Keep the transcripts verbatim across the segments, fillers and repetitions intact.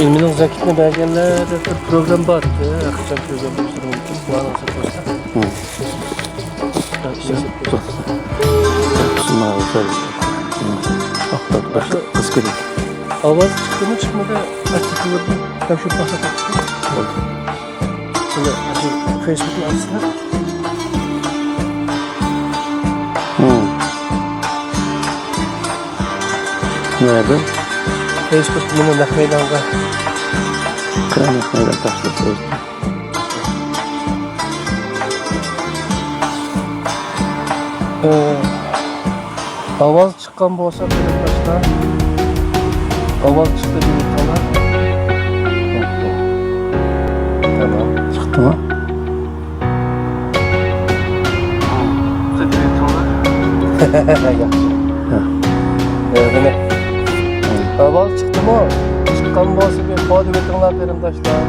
ئىلمىنىڭ زاكىتىنى بەرگەنلەر دەپ بىر پروگرامما بار ئىدى. ھەر قاچان كۆرگەن بولسىڭىز مۇمكىن. ماڭا سەت بولسا. ھە. ئاۋاز چىقتىمۇ، چىقمىدى؟ ئاچچىق كۆرۈپ تاپشۇرۇپ باقساق. بولدى. شۇنى، شۇ فېيسبۇكنى ئاچسىلا. ھىم. نەدە؟ فېيسبۇك مېنىڭ نەق مەيدانغا. نەق مەيدان تاشلاپ قويدۇم. ئە، ئاۋاز چىققان بولسا قېرىنداشلار. ئاۋاز چىقتى دېيىڭلار. تامام. چىقتىمۇ؟ ياخشى. ھە. ئە، مانا. ھە. ئاۋاز چىقتىمۇ؟ چىققان بولسا بىر خو دېيىۋېتىڭلار قېرىنداشلار.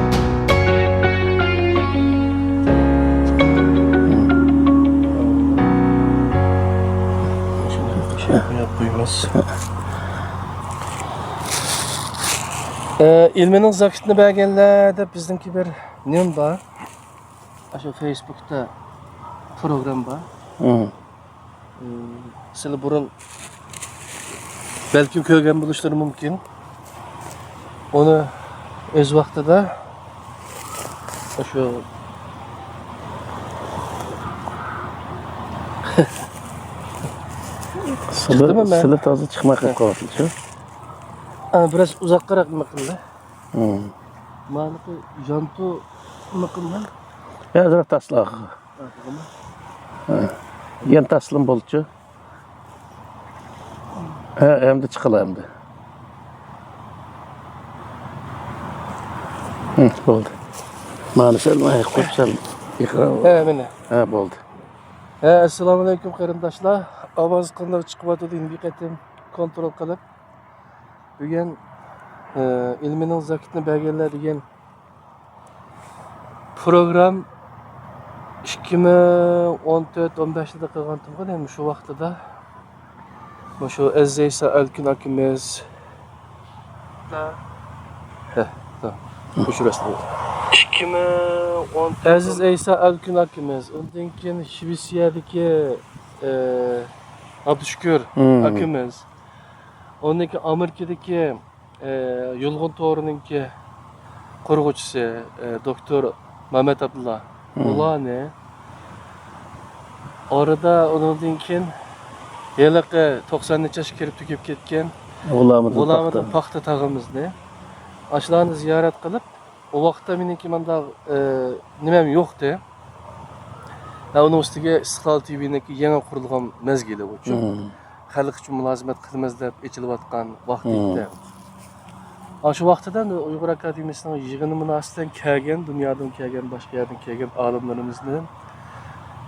ئە، ئىلمىنىڭ زاكىتىنى بەرگەنلەر دەپ بىزنىڭكى بىر نېمە بار؟ ئاشۇ فېيسبۇكتا پروگرامما بار. ئە، سىلەر بۇرۇن بەلكىم كۆرگەن بولۇشلىرى مۇمكىن. ئۇنى ئۆز ۋاقتىدا شۇ سىلى، چىقتىمۇ مەن؟ سىلى تازا چىقماي قېلىپ قالغان شۇ. ئە، بىراز ئۇزاققىراق نېمە قىلدى. ھىم. مانىقى يانتۇ نېمە قىلدى. ھە، ئازراق تاسلا. ھە. يەنە تاسلىما بولدىچۇ. ھە، ئەمدى چىقىلا ئەمدى. ھىم، بولدى. مانا سەل مانا قويۇپ سەل ئېكران. ھە، مانا. ھە، بولدى. ھە، ئەسسالامۇئەلەيكۇم قېرىنداشلار. ئاۋاز قانداق چىقىۋاتىدۇ، يەنە بىر قېتىم كونترول قىلىپ. بۈگۈن، ئە، ئىلمىنىڭ زاكىتىنى بەرگەنلەر دېگەن پروگرام ئىككى مىڭ ئون تۆت، ئون بەشتە قىلغانتىمغۇ، دەيمەن، شۇ ۋاقتىدا. مۇشۇ ئەزىز ئەيسا ئەلكۈن ئاكىمىز. ھە، ھە. ئىككى مىڭ ئون تۆت، ئەزىز ئەيسا ئەلكۈن ئاكىمىز. ئۇندىن كېيىن شىۋېتسىيەدىكى، ئە، ئابدۇشۈكۈر ھىم. ئاكىمىز. ئۇندىن كېيىن ئامېرىكىدىكى ئە، يۇلغۇن تورىنىڭكى قۇرغۇچىسى، ئە، دوكتور مەمەت ئابدۇللا. ھىم. ئۇلارنى ئارىدا ئۇنىڭدىن كېيىن ھېلىقى توقسان نەچچە ياشقا كىرىپ تۈگەپ كەتكەن غۇلامىدىن غۇلامىدىن پاختا. پاختا تاغىمىزنى. ئاشۇلارنى زىيارەت قىلىپ، ئۇ ۋاقىتتا مېنىڭكى مانداق، ئە، نېمەم يوقتى. ھە، ئۇنىڭ ئۈستىگە ئىستىقلال تىۋىنىڭكى يېڭى قۇرۇلغان مەزگىلى ئۇچۇ. ھىم. خەلق ئۈچۈن مۇلازىمەت قىلىمىز دەپ ئېچىلىۋاتقان ۋاقتى ئىدى. ئاشۇ ۋاقتىدا ئۇيغۇر ئاكادېمىيىسىنىڭ يىغىنى مۇناسىۋىتىدىن كەلگەن، دۇنيادىن كەلگەن، باشقا يەردىن كەلگەن ئالىملىرىمىزنى،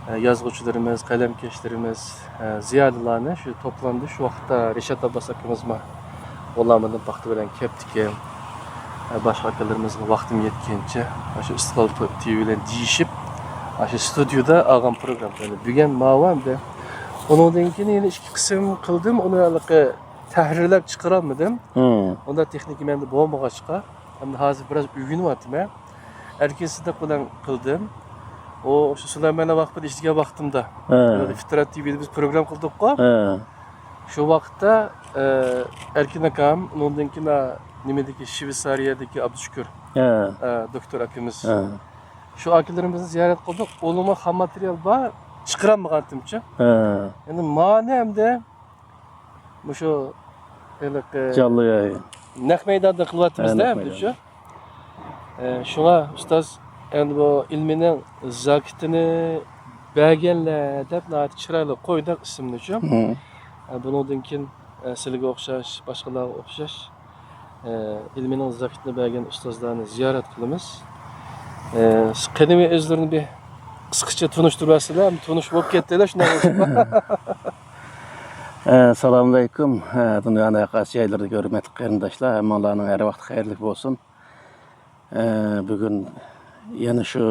ئە، يازغۇچىلىرىمىز، قەلەمكەشلىرىمىز، ئە، زىيالىيلارنى شۇ توپلاندى. شۇ ۋاقىتتا رىشات ئابباس ئاكىمىزمۇ غۇلامىدىن پاختا بىلەن كەپتىكەن. باشقا ئاكىلىرىمىزغا ۋاقتىم يەتكەنچە، ئاشۇ ئىستىقلال تىۋى بىلەن دېيىشىپ، ئاشۇ ستۇدىيىدا ئالغان پروگرامما. يەنى بۈگۈن ماۋۇ ئەمدى. ئۇنىڭدىن كېيىن يەنە ئىككى قىسىم قىلدىم. ئۇنى ھېلىقى تەھرىرلەپ چىقىرالمىدىم. ھىم. ئۇنداق تېخنىكا مەندە بولمىغاچقا، ئەمدى ھازىر بىراز ئۆگىنىۋاتىمەن. ئەركىن سىدىق بىلەن قىلدىم. ئۇ شۇ سۇلايمانلار ۋاقفىدا ئىشلىگەن ۋاقتىمدا. ھە. ئىفتىرا تىۋىدا بىز پروگرامما قىلدۇققۇ. ھە. شۇ ۋاقىتتا، ئە، ئەركىن ئاكام، ئۇنىڭدىن كېيىن، ئا، نېمىدىكى، شۋېتسارىيەدىكى ئابدۇشۈكۈر، ھە. ئە، دوكتور ئاكىمىز. ھە. شۇ ئاكىلىرىمىزنى زىيارەت قىلدۇق. ئۇلىمۇ خام ماتېرىيال بار، چىقىرالمىغانتىمچۇ. ھە. ئەمدى مانا ئەمدى مۇشۇ ھېلىقى جانلىق يايىن. نەق مەيداندا قىلىۋاتىمىز-دە، ھە، نەق ئەمدى مەيدان. شۇ. ئە، شۇڭا ئۇستاز، ئەمدى بۇ ئىلمىنىڭ زاكىتىنى بەرگەنلەر دەپ ناھايىتى چىرايلىق قويدۇق ئىسىمنىچۇ. ھىم. ئە، بۇنىڭدىن كېيىن، ئە، سىلىگە ئوخشاش، باشقىلارغا ئوخشاش، ئە، ئىلمىنىڭ زاكىتىنى بەرگەن ئۇستازلارنى زىيارەت قىلىمىز. ئە، قېنى ئۆزلىرىنى بىر قىسقىچە تونۇشتۇرۇۋەتسىلەر، تونۇش بولۇپ كەتتىلەر، شۇنداق بولسا. ئە، سالامۇئەلەيكۇم. ئە، دۇنيانىڭ ھەر قايسى جايلىرىدىكى ھۆرمەتلىك قېرىنداشلار، ھەممىڭلارنىڭ ھەر ۋاقتى خەيرلىك بولسۇن. ئە، بۈگۈن يەنە شۇ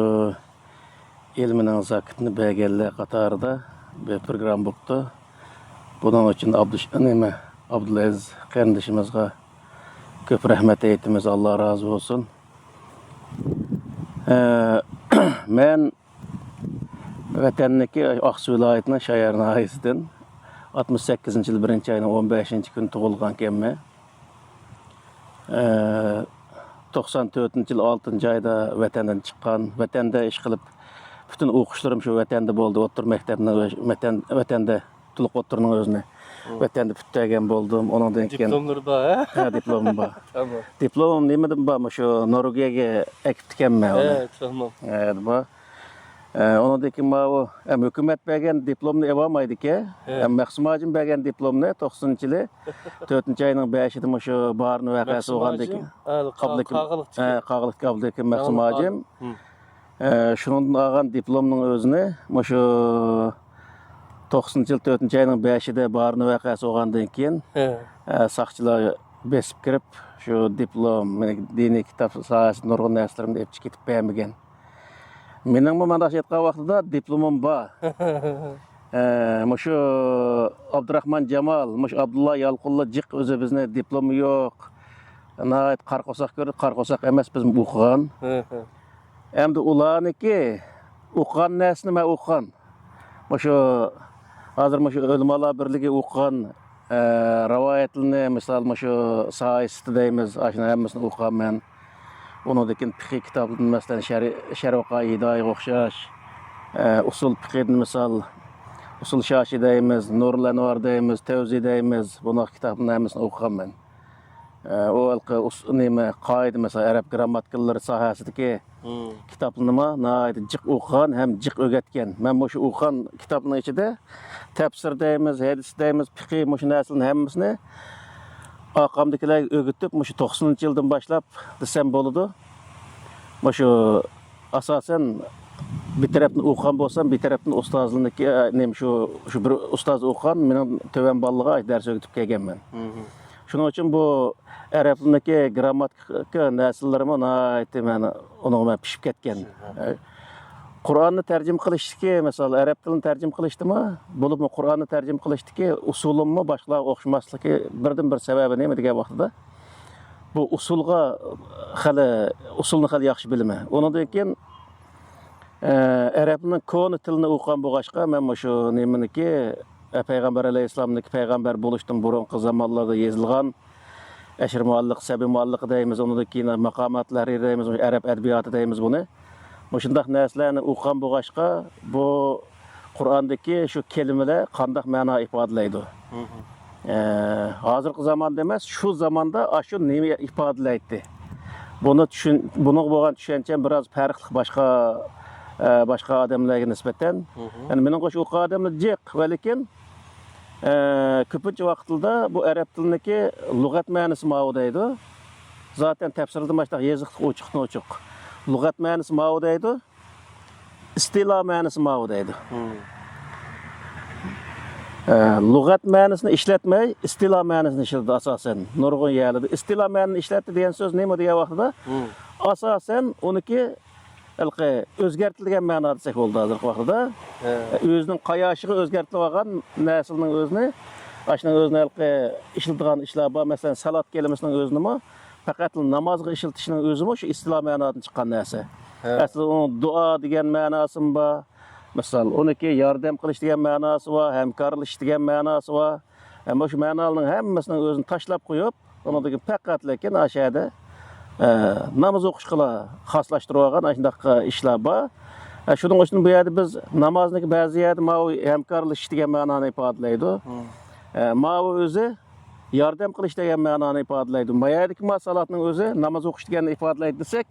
ئىلمىنىڭ زاكىتىنى بەرگەنلەر قاتارىدا بىر پروگرامما بوپتۇ. بۇنىڭ ئۈچۈن ئابدۇش-، نېمە، ئابدۇلئەزىز قېرىندىشىمىزغا كۆپ رەھمەت ئېيتىمىز، ئاللا رازى بولسۇن. ئە، مەن ۋەتەندىكى ئاقسۇ ۋىلايىتىنىڭ شايار ناھىيەسىدىن. ئاتمىش سەككىزىنچى يىل بىرىنچى ئاينىڭ ئون بەشىنچى كۈنى تۇغۇلغانكەنمەن. ئە، توقسان تۆتىنچى يىل ئالتىنچى ئايدا ۋەتەندىن چىققان، ۋەتەندە ئىشقىلىپ، پۈتۈن ئوقۇشلىرىم شۇ ۋەتەندە بولدى. ئوتتۇرا مەكتەپنى ۋەتەن، ۋەتەندە، تولۇق ئوتتۇرىنىڭ ئۆزىنى ۋەتەندە پۈتتۈرگەن بولدۇم. ئۇنىڭدىن كېيىن دىپلوملىرى بار، ھە؟ ھە، دىپلومۇم بار. تامام. دىپلومۇم نېمىدىن بار؟ مۇشۇ نورۋېگىيەگە ئەكىپتىكەنمەن ئۇنى. ھە، تامام. ھە، بار. ئە، ئۇنىڭدىن كېيىن ماۋۇ، ئە، ھۆكۈمەت بەرگەن دىپلومنى ئېلالمايدىكەن. ھە. ئە، مەخسۇم ھاجىم بەرگەن دىپلومنى توقسىنىنچى يىلى تۆتىنچى ئاينىڭ بەشىدە مۇشۇ بارىن ۋەقەسى بولغاندىن كېيىن. ھە، قابلىكىم، قاغىلىقتىكى. ھە، قاغىلىقتىكى قابلىكىم مەخسۇم ھاجىم. ئە، شۇنىڭدىن ئالغان دىپلومنىڭ ئۆزىنى مۇشۇ توقسىنىنچى يىل تۆتىنچى ئاينىڭ بەشىدە بارىن ۋەقەسى بولغاندىن كېيىن، ھە. ئە، ساقچىلار بېسىپ كىرىپ، شۇ دىپلوم، مېنىڭ دىنىي كىتاب ساھەسىدە نۇرغۇن نەرسىلىرىمنى ئېلىپ چىقىپ كېتىپ بەرمىگەن. مېنىڭمۇ مانداق ئېيتقان ۋاقتىدا دىپلومۇم بار. ئە، مۇشۇ ئابدۇراخمان جامال، مۇشۇ ئابدۇللا يالقۇنلار جىق ئۆزى بىزنى دىپلومى يوق، ناھايىتى قارا قورساق كۆردى، قارا قورساق ئەمەس، بىز ئوقۇغان. ھە، ھە. ئەمدى ئۇلارنىڭكى ئوقۇغان نەرسىنى مەن ئوقۇغان. مۇشۇ ھازىر مۇشۇ ئۆلىمالار بىرلىكى ئوقۇغان، ئە، رىۋايەتلىرىنى، مىسال، مۇشۇ ساھىسىتى دەيمىز، ئاشۇنىڭ ھەممىسىنى ئوقۇغان مەن. ئۇنىڭدىن كېيىن پىقھىي كىتابلىرىنى، مەسىلەن، شەرھ، شەرھ ۋەقائىي ھىدايىغا ئوخشاش، ئە، ئۇسۇل پىقھىدىن، مىسال، ئۇسۇل شاشى دەيمىز، نۇرۇل ئەنۋار دەيمىز، تەۋزى دەيمىز، بۇنداق كىتابلارنىڭ ھەممىسىنى ئوقۇغان مەن. ئە، ئۇ ھېلىقى ئۇس-، نېمە، قائىدە، مەسىلەن، ئەرەب گرامماتىكىلىرى ساھەسىدىكى كىتابلىرىنىمۇ ناھايىتى جىق ئوقۇغان ھەم جىق ئۆگەتكەن. مەن مۇشۇ ئوقۇغان كىتابنىڭ ئىچىدە تەپسىر دەيمىز، ھەدىس دەيمىز، پىقھى، مۇشۇ نەرسىلەرنى ھەممىسىنى ئارقامدىكىلەرگە ئۆگىتىپ، مۇشۇ توقسىنىنچى يىلدىن باشلاپ دېسەم بولىدۇ. مۇشۇ ئاساسەن بىر تەرەپتىن ئوقۇغان بولسام، بىر تەرەپتىن ئۇستازلىرىنىڭكى، ئە، نېمە، شۇ، شۇ بىر ئۇستاز ئوقۇغان، مېنىڭ تۆۋەن بالىلارغا دەرس ئۆگىتىپ كەلگەنمەن. شۇنىڭ ئۈچۈن بۇ ئەرەبلىرىنىڭكى گرامماتىكا نەرسىلىرىمۇ ناھايىتى مەن ئۇنىڭغا مەن پىشىپ كەتكەن. ئە، قۇرئاننى تەرجىمە قىلىشتىكى، مىسال، ئەرەب تىلىنى تەرجىمە قىلىشتىمۇ، بولۇپمۇ قۇرئاننى تەرجىمە قىلىشتىكى ئۇسۇلۇممۇ باشقىلارغا ئوخشىماسلىقى بىردىنبىر سەۋەبى نېمە دېگەن ۋاقتىدا، بۇ ئۇسۇلغا خېلى، ئۇسۇلنى خېلى ياخشى بىلىمەن. ئۇنىڭدىن كېيىن، ئە، ئەرەبنىڭ كونا تىلىنى ئوقۇغان بولغاچقا، مەن مۇشۇ نېمىنىكى، ئە، پەيغەمبەر ئەلەيھىسسالامنىڭكى پەيغەمبەر بولۇشتىن بۇرۇنقى زامانلاردا يېزىلغان ئەشىر مۇئەللىق، سەبىي مۇئەللىق دەيمىز، ئۇنىڭدىن كېيىن ماقامات تەھرىرى دەيمىز، ئەرەب ئەدەبىياتى دەيمىز بۇنى. مۇشۇنداق نەرسىلەرنى ئوقۇغان بولغاچقا، بۇ قۇرئاندىكى شۇ كەلىمىلەر قانداق مەنا ئىپادىلەيدۇ؟ ئە، ھازىرقى زاماندا ئەمەس، شۇ زاماندا ئاشۇ نېمە ئىپادىلەيتتى؟ بۇنى چۈشەن-، بۇنىڭغا بولغان چۈشەنچەم بىراز پەرقلىق باشقا، ئە، باشقا ئادەملەرگە نىسبەتەن. يەنى مېنىڭ ئوخشاش ئوقۇغان ئادەملەر جىق، ۋە لېكىن، ئە، كۆپىنچە ۋاقىتلىدا بۇ ئەرەب تىلىنىڭكى لۇغەت مەنىسى ماۋۇ دەيدۇ. زاتەن تەپسىردىن باشلاپ يېزىقلىق ئوچۇقتىن ئوچۇق. لۇغەت مەنىسى ماۋۇ دەيدۇ. ئىستىلا مەنىسى ماۋۇ دەيدۇ. ئە، لۇغەت مەنىسىنى ئىشلەتمەي، ئىستىلا مەنىسىنى ئىشلىتىدۇ ئاساسەن. نۇرغۇن يەرلەردە ئىستىلا مەنىنى ئىشلەتتى دېگەن سۆز نېمە دېگەن ۋاقتىدا، ئاساسەن ئۇنىڭكى ھېلىقى ئۆزگەرتىلگەن مەنا دېسەك بولىدۇ ھازىرقى ۋاقتىدا. ئۆزىنىڭ قاياشىغا ئۆزگەرتىلىۋالغان نەرسىنىڭ ئۆزىنى، ئاشۇنىڭ ئۆزىنى ھېلىقى ئىشلىتىدىغان ئىشلار بار. مەسىلەن، سالات كەلىمىسىنىڭ ئۆزىنىمۇ پەقەت نامازغا ئىشلىتىشنىڭ ئۆزىمۇ شۇ ئىستىلا مەنادىن چىققان نەرسە. ئەسلى ئۇنىڭ دۇئا دېگەن مەناسىمۇ بار. مىسال، ئۇنىڭكى ياردەم قىلىش دېگەن مەناسى بار، ھەمكارلىشىش دېگەن مەناسى بار. ئەمما شۇ مەنالارنىڭ ھەممىسىنىڭ ئۆزىنى تاشلاپ قويۇپ، ئۇنىڭدىكى پەقەتلىكىن ئاشۇ يەردە، ئە، ناماز ئوقۇشقىلا خاسلاشتۇرۇۋالغان ئاشۇنداق ئىشلار بار. ئە، شۇنىڭ ئۈچۈن بۇ يەردە بىز نامازنىڭكى بەزى يەردە ماۋۇ ھەمكارلىشىش دېگەن مەنانى ئىپادىلەيدۇ. ئە، ماۋۇ ئۆزى ياردەم قىلىش دېگەن مەنانى ئىپادىلەيدۇ. ما يەردىكى ما سالاتنىڭ ئۆزى ناماز ئوقۇش دېگەننى ئىپادىلەيدۇ دېسەك،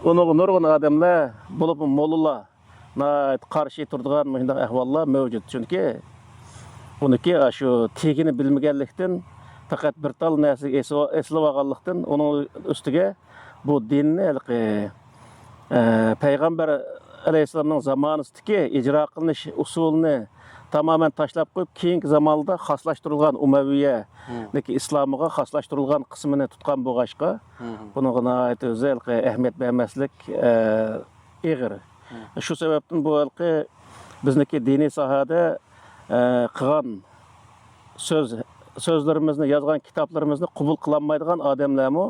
ئۇنىڭغا نۇرغۇن ئادەملەر، بولۇپمۇ موللىلار ناھايىتى قارشى تۇرىدىغان مۇشۇنداق ئەھۋاللار مەۋجۇت. چۈنكى ئۇنىڭكى ئاشۇ تېگىنى بىلمىگەنلىكتىن، پەقەت بىر تال نەرسىگە ئېسىل-، ئېسىلىۋالغانلىقتىن، ئۇنىڭ ئۈستىگە بۇ دىننى ھېلىقى، ئە، پەيغەمبەر ئەلەيھىسسالامنىڭ زامانىسىدىكى ئىجرا قىلىنىش ئۇسۇلىنى تامامەن تاشلاپ قويۇپ، كېيىنكى زاماندا خاسلاشتۇرۇلغان ئۇمەۋىيەنىڭكى ئىسلامىغا خاسلاشتۇرۇلغان قىسمىنى تۇتقان بولغاچقا، بۇنىڭغا ناھايىتى ئۆزى ھېلىقى ئەھمىيەت بەرمەسلىك، ئە، ئېغىر. شۇ سەۋەبتىن بۇ ھېلىقى بىزنىڭكى دىنىي ساھەدە، ئە، قىلغان سۆز، سۆزلىرىمىزنى، يازغان كىتابلىرىمىزنى قوبۇل قىلالمايدىغان ئادەملەرمۇ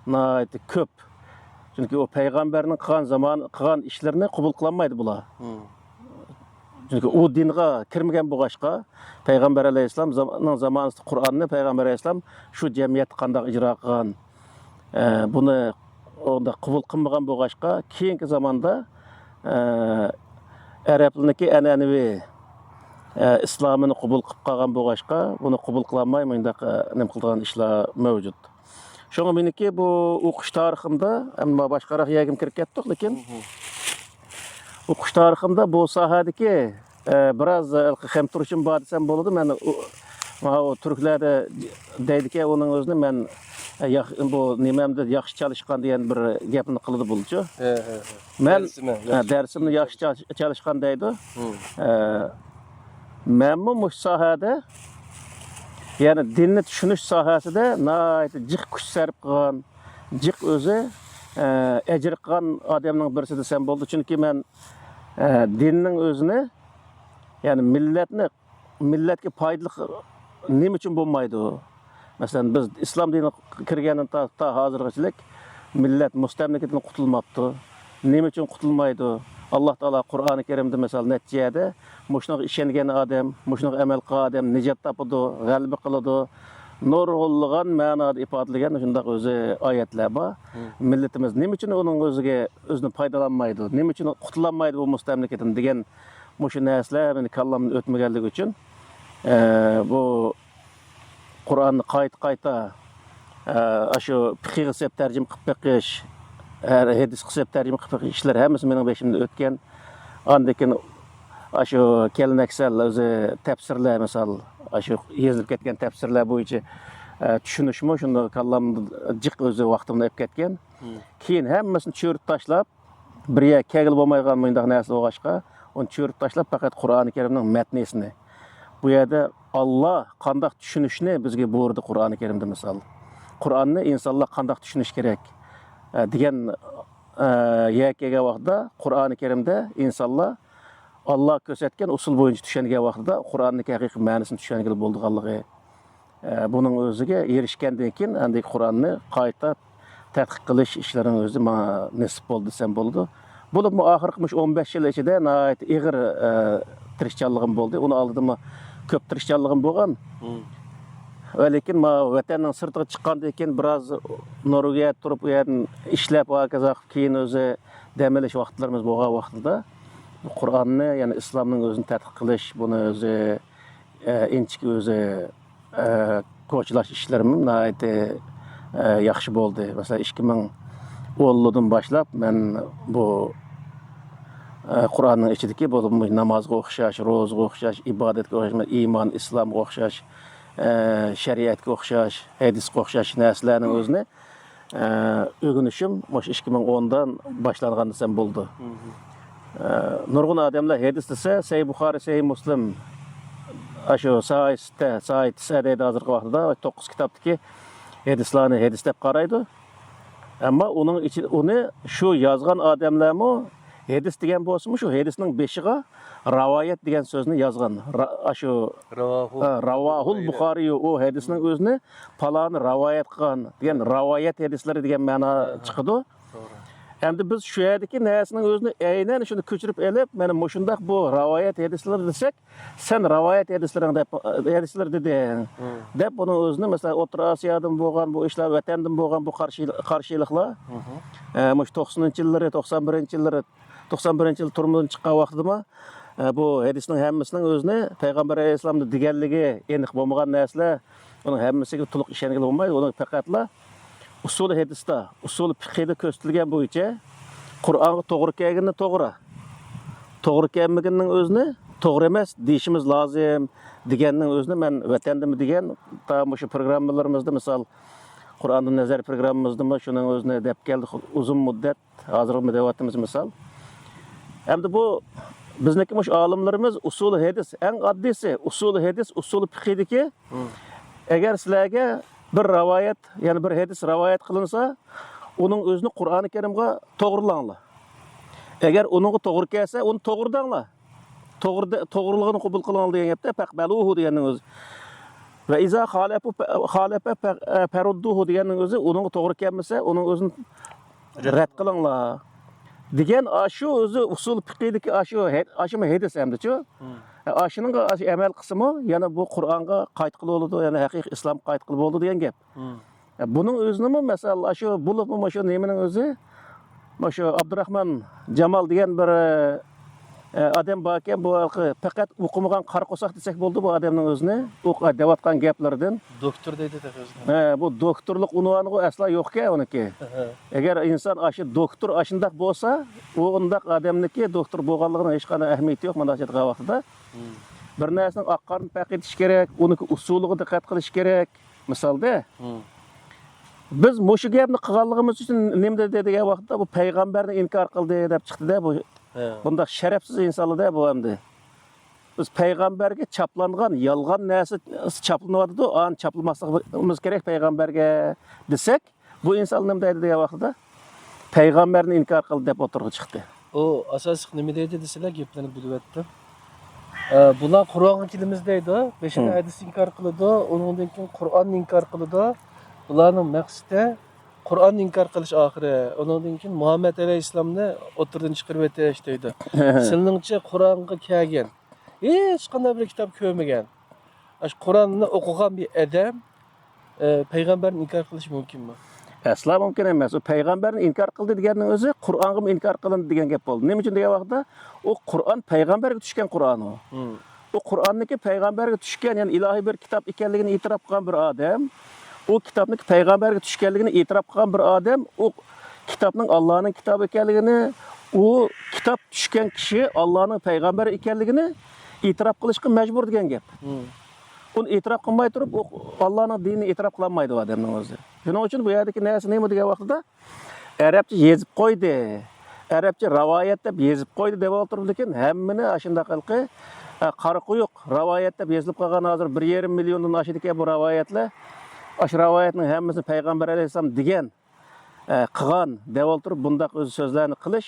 ناھايىتى كۆپ. چۈنكى ئۇ پەيغەمبەرنىڭ قىلغان زامان، قىلغان ئىشلىرىنى قوبۇل قىلالمايدۇ بۇلار. چۈنكى ئۇ دىنغا كىرمىگەن بولغاچقا، پەيغەمبەر ئەلەيھىسسالامنىڭ زامانىسىدا قۇرئاننى پەيغەمبەر ئەلەيھىسسالام شۇ جەمئىيەتتە قانداق ئىجرا قىلغان، ئە، بۇنى ئۇنداق قوبۇل قىلمىغان بولغاچقا، كېيىنكى زاماندا، ئە، ئەرەبلەرنىڭكى ئەنئەنىۋى، ئە، ئىسلامىنى قوبۇل قىلىپ قالغان بولغاچقا، بۇنى قوبۇل قىلالماي مۇنداق، ئە، نېمە قىلىدىغان ئىشلار مەۋجۇت. شۇڭا مېنىڭكى بۇ ئوقۇش تارىخىمدا، ئەمما باشقىراق يەرگىمۇ كىرىپ كەتتۇق، لېكىن ئوقۇش تارىخىمدا بۇ ساھەدىكى، ئە، بىراز، ئە، خەم تۇرۇشۇم بار دېسەم بولىدۇ. مەن ئۇ، ماۋۇ تۈركلەردە دەيدىكەن، ئۇنىڭ ئۆزىنى مەن، ئە، ياخ-، بۇ نېمەمدە ياخشى چالىشقان دېگەن بىر گەپنى قىلىدۇ بولىچۇ. ھە، ھە، ھە. مەن، دەرسىمە، ئە، ياخشى دەرسىمنى ياخشى چال-، چالىشقان دەيدۇ. ئە، مەنمۇ مۇشۇ ساھەدە، يەنى دىننى چۈشىنىش ساھەسىدە ناھايىتى جىق كۈچ سەرپ قىلغان، جىق ئۆزى، ئە، ئەجىر قىلغان ئادەمنىڭ بىرسى دېسەم بولىدۇ. چۈنكى مەن، ئە، دىننىڭ ئۆزىنى، يەنى مىللەتنى، مىللەتكە پايدىلىق نېمە ئۈچۈن بولمايدۇ؟ مەسىلەن، بىز ئىسلام دىنىغا كىرگەندىن تا، تا ھازىرغىچىلىك مىللەت مۇستەملىكىدىن قۇتۇلماپتۇ. نېمە ئۈچۈن قۇتۇلمايدۇ؟ ئاللا تائالا قۇرئانى كەرىمدە، مىسال، نەچچە يەردە مۇشۇنىڭغا ئىشەنگەن ئادەم، مۇشۇنىڭغا ئەمەل قىلغان ئادەم نىجات تاپىدۇ، غەلىبە قىلىدۇ. نۇرغۇنلىغان مەنادا ئىپادىلىگەن شۇنداق ئۆزى ئايەتلەر بار. مىللىتىمىز نېمە ئۈچۈن ئۇنىڭ ئۆزىگە، ئۆزىنى پايدىلانمايدۇ؟ نېمە ئۈچۈن قۇتۇلالمايدۇ بۇ مۇستەملىكىدىن دېگەن مۇشۇ نەرسىلەر مېنى كاللامدىن ئۆتمىگەنلىكى ئۈچۈن، ئە، بۇ قۇرئاننى قايتا-قايتا، ئە، ئاشۇ پىقىغا سېلىپ تەرجىمە قىلىپ بېقىش، ھەر ھەدىسقا سېلىپ تەرجىمە قىلىپ بېقىش ئىشلىرى ھەممىسى مېنىڭ بېشىمدىن ئۆتكەن. ئاندىن كېيىن ئاشۇ كەلنەكسەل ئۆزى تەپسىرلەر، مىسال، ئاشۇ يېزىلىپ كەتكەن تەپسىرلەر بويىچە، ئە، چۈشىنىشمۇ شۇنداق كاللامدا جىق ئۆزى ۋاقتىمنى ئېلىپ كەتكەن. كېيىن ھەممىسىنى چۆرۈپ تاشلاپ، بىر يەرگە كەلگىلى بولمايدىغان مۇنداق نەرسە بولغاچقا، ئۇنى چۆرۈپ تاشلاپ، پەقەت قۇرئانى كەرىمنىڭ مەتنىسىنى، بۇ يەردە ئاللا قانداق چۈشىنىشنى بىزگە بۇيرۇدى قۇرئانى كەرىمدە، مىسال، قۇرئاننى ئىنسانلار قانداق چۈشىنىشى كېرەك، ئە، دېگەن، ئە، يەرگە كەلگەن ۋاقىتتا قۇرئانى كەرىمدە ئىنسانلار ئاللا كۆرسەتكەن ئۇسۇل بويىچە چۈشەنگەن ۋاقتىدا قۇرئاننىڭ ھەقىقىي مەنىسىنى چۈشەنگىلى بولىدىغانلىقى، ئە، بۇنىڭ ئۆزىگە ئېرىشكەندىن كېيىن، ئەمدى قۇرئاننى قايتا تەتقىق قىلىش ئىشلىرىنىڭ ئۆزى ماڭا نېسىپ بولدى دېسەم بولىدۇ. بولۇپمۇ ئاخىرقى مۇشۇ ئون بەش يىل ئىچىدە ناھايىتى ئېغىر، ئە، تىرىشچانلىقىم بولدى. ئۇنىڭ ئالدىدىمۇ كۆپ تىرىشچانلىقىم بولغان. ۋە لېكىن مانا ۋەتەننىڭ سىرتىغا چىققاندىن كېيىن بىراز نورۋېگىيەدە تۇرۇپ، ئۇ يەردىن ئىشلەپ، ھاكازا قىلىپ، كېيىن ئۆزى دەم ئېلىش ۋاقىتلىرىمىز بولغان ۋاقتىدا قۇرئاننى، يەنى ئىسلامنىڭ ئۆزىنى تەتقىق قىلىش، بۇنى ئۆزى، ئە، ئىنچىكە ئۆزى ئە، كوچىلاش ئىشلىرىمۇ ناھايىتى، ئە، ياخشى بولدى. مەسىلەن، ئىككى مىڭ ئونلىدىن باشلاپ مەن بۇ، ئە، قۇرئاننىڭ ئىچىدىكى بۇ نامازغا ئوخشاش، روزىغا ئوخشاش، ئىبادەتكە ئوخشاش، ئىمان، ئىسلامغا ئوخشاش، ئە، شەرىئەتكە ئوخشاش، ھەدىسكە ئوخشاش نەرسىلەرنىڭ ئۆزىنى، ئە، ئۆگىنىشىم مۇشۇ ئىككى مىڭ ئوندىن باشلانغان دېسەم بولىدۇ. ئە، نۇرغۇن ئادەملەر ھەدىس دېسە، سەھىھ بۇخارى، سەھىھ مۇسلىم، ئاشۇ سەھىھ سىتتە، سەھىھ تىسئە دەيدۇ ھازىرقى ۋاقتىدا، توققۇز كىتابتىكى ھەدىسلارنى ھەدىس دەپ قارايدۇ. ئەمما ئۇنىڭ ئىچى، ئۇنى شۇ يازغان ئادەملەرمۇ ھەدىس دېگەن بولسىمۇ، شۇ ھەدىسنىڭ بېشىغا راۋايەت دېگەن سۆزنى يازغان. را-، ئاشۇ، راۋاھۇ، ھە، راۋاھۇل بۇخارىيۇ، ئۇ ھەدىسنىڭ ئۆزىنى پالانى راۋايەت قىلغان دېگەن راۋايەت ھەدىسلىرى دېگەن مەنا چىقىدۇ. توغرا. ئەمدى بىز شۇ يەردىكى نەرسىنىڭ ئۆزىنى ئەينەن شۇنى كۆچۈرۈپ ئېلىپ، مانا مۇشۇنداق بۇ راۋايەت ھەدىسلىرى دېسەك، سەن راۋايەت ھەدىسلىرىڭ دەپ، ھەدىسلىرى دېدىڭ، دەپ بۇنىڭ ئۆزىنى، مەسىلەن، ئوتتۇرا ئاسىيادىن بولغان بۇ ئىشلار، ۋەتەندىن بولغان بۇ قارشى-، قارشىلىقلار، ئە، مۇشۇ توقسىنىنچى يىللىرى، توقسان بىرىنچى يىللىرى، توقسان بىرىنچى يىل تۈرمىدىن چىققان ۋاقتىدىمۇ، ئە، بۇ ھەدىسنىڭ ھەممىسىنىڭ ئۆزىنى پەيغەمبەر ئەلەيھىسسالامدا دېگەنلىكى ئېنىق بولمىغان نەرسىلەر، ئۇنىڭ ھەممىسىگە تولۇق ئىشەنگىلى بولمايدۇ. ئۇنىڭ پەقەتلا ئۇسۇلى ھەدىستە، ئۇسۇلى پىقھىدا كۆرسىتىلگەن بويىچە قۇرئانغا توغرا كەلگىنى توغرا، توغرا كەلمىگىنىنىڭ ئۆزىنى توغرا ئەمەس دېيىشىمىز لازىم دېگەننىڭ ئۆزىنى مەن ۋەتەندىمۇ دېگەن، تا مۇشۇ پروگراممىلىرىمىزدا، مىسال، قۇرئاندىن نەزەر پروگراممىمىزدىمۇ شۇنىڭ ئۆزىنى دەپ كەلدۇق ئۇزۇن مۇددەت. ھازىرغىمۇ دەۋاتىمىز مىسال. ئەمدى بۇ بىزنىڭكى مۇشۇ ئالىملىرىمىز ئۇسۇلى ھەدىس، ئەڭ ئاددىيسى ئۇسۇلى ھەدىس، ئۇسۇلى پىقھىدىكى، ئەگەر سىلەرگە بىر راۋايەت، يەنى بىر ھەدىس راۋايەت قىلىنسا، ئۇنىڭ ئۆزىنى قۇرئانى كەرىمغا توغرىلاڭلار. ئەگەر ئۇنىڭغا توغرا كەلسە، ئۇنى توغرا دەڭلار. توغرا دە-، توغرىلىقىنى قوبۇل قىلىڭلار دېگەن گەپتە، پەقبەلۇھۇ دېگەننىڭ ئۆزى. ۋە ئىزا خالەپۇ خالەپە پەرۇددۇھۇ دېگەننىڭ ئۆزى ئۇنىڭغا توغرا كەلمىسە، ئۇنىڭ ئۆزىنى رەت قىلىڭلار دېگەن، ئاشۇ ئۆزى ئۇسۇل فىقىدىكى ئاشۇ ھە-، ئاشۇمۇ ھەدىس ئەمدىچۇ. ئاشۇنىڭغا ئاشۇ ئەمەل قىلسىمۇ، يەنە بۇ قۇرئانغا قايتقىلى بولىدۇ، يەنە ھەقىقىي ئىسلامغا قايتقىلى بولىدۇ دېگەن گەپ. بۇنىڭ ئۆزىنىمۇ، مەسىلەن، ئاشۇ بولۇپمۇ مۇشۇ نېمىنىڭ ئۆزى، مۇشۇ ئابدۇراخمان جامال دېگەن بىر ئە، ئادەم باركەن، بۇ ھېلىقى پەقەت ئوقۇمىغان قارا قورساق دېسەك بولىدۇ بۇ ئادەمنىڭ ئۆزىنى. ئۇ دەۋاتقان گەپلىرىدىن. دوكتور دەيدۇ تېخى ئۆزىنى. ھە، بۇ دوكتورلۇق ئۇنۋانىغۇ ئەسلا يوقكەن ئۇنىڭكى. ئەگەر ئىنسان ئاشۇ دوكتور ئاشۇنداق بولسا، ئۇ ئۇنداق ئادەمنىڭكى دوكتور بولغانلىقىنىڭ ھېچقانداق ئەھمىيىتى يوق مانا شۇ ۋاقتىدا. بىر نەرسىنىڭ ئاق قارنىنى پەقىدىش كېرەك، ئۇنىڭكى ئۇسۇلىغا دىققەت قىلىش كېرەك. مىسالدا، بىز مۇشۇ گەپنى قىلغانلىقىمىز ئۈچۈن نېمە دېدى دېگەن ۋاقىتتا، بۇ پەيغەمبەرنى ئىنكار قىلدى دەپ چىقتىدە بۇ. بۇنداق شەرەپسىز ئىنسانلار-دە بۇ ئەمدى. بىز پەيغەمبەرگە چاپلانغان يالغان نەرسە چاپلىنىۋاتىدۇ، ئانى چاپلىماسلىقىمىز كېرەك پەيغەمبەرگە دېسەك، بۇ ئىنسان نېمە دەيدۇ دېگەن ۋاقتىدا، پەيغەمبەرنى ئىنكار قىلدى دەپ ئوتتۇرىغا چىقتى. ئۇ ئاساسلىق نېمە دەيدۇ دېسىلە، گەپلىرىنى بۆلۈۋەتتىم. ئە، بۇلار قۇرئانغا كېلىمىز دەيدۇ، بېشىدا ھەدىس ئىنكار قىلىدۇ، ئۇنىڭدىن كېيىن قۇرئاننى ئىنكار قىلىدۇ. بۇلارنىڭ مەقسىتى قۇرئاننى ئىنكار قىلىش ئاخىرى، ئۇنىڭدىن كېيىن مۇھەممەد ئەلەيھىسسالامنى ئوتتۇرىدىن چىقىرىۋېتىش دەيدۇ. سىلىنىڭچە قۇرئانغا كەلگەن ھېچقانداق بىر كىتاب كۆرمىگەن، ئاشۇ قۇرئاننى ئوقۇغان بىر ئادەم، ئە، پەيغەمبەرنى ئىنكار قىلىشى مۇمكىنمۇ؟ ئەسلا مۇمكىن ئەمەس. ئۇ پەيغەمبەرنى ئىنكار قىلدى دېگەننىڭ ئۆزى قۇرئانغىمۇ ئىنكار قىلىندى دېگەن گەپ بولدى. نېمە ئۈچۈن دېگەن ۋاقىتتا، ئۇ قۇرئان پەيغەمبەرگە چۈشكەن قۇرئان ئۇ. ئۇ قۇرئاننىكى پەيغەمبەرگە چۈشكەن، يەنى ئىلاھىي بىر كىتاب ئىكەنلىكىنى ئېتىراپ قىلغان بىر ئادەم، ئۇ كىتابنىكى پەيغەمبەرگە چۈشكەنلىكىنى ئېتىراپ قىلغان بىر ئادەم، ئۇ كىتابنىڭ ئاللانىڭ كىتابى ئىكەنلىكىنى، ئۇ كىتاب چۈشكەن كىشى ئاللانىڭ پەيغەمبىرى ئىكەنلىكىنى ئېتىراپ قىلىشقا مەجبۇر دېگەن گەپ. ئۇنى ئېتىراپ قىلماي تۇرۇپ، ئۇ ئاللانىڭ دىنىنى ئېتىراپ قىلالمايدۇ ئۇ ئادەمنىڭ ئۆزى. شۇنىڭ ئۈچۈن بۇ يەردىكى نەرسە نېمە دېگەن ۋاقتىدا، ئەرەبچە يېزىپ قويدى، ئەرەبچە راۋايەت دەپ يېزىپ قويدى دەپ ئولتۇرۇپ، لېكىن ھەممىنى ئاشۇنداق ھېلىقى، ئە، قارا قويۇق راۋايەت دەپ يېزىلىپ قالغان، ھازىر بىر يېرىم مىليوندىن ئاشىدىكەن بۇ راۋايەتلەر. ئاشۇ راۋايەتنىڭ ھەممىسىنى پەيغەمبەر ئەلەيھىسسالام دېگەن، ئە، قىلغان دەپ ئولتۇرۇپ، بۇنداق ئۆزى سۆزلەرنى قىلىش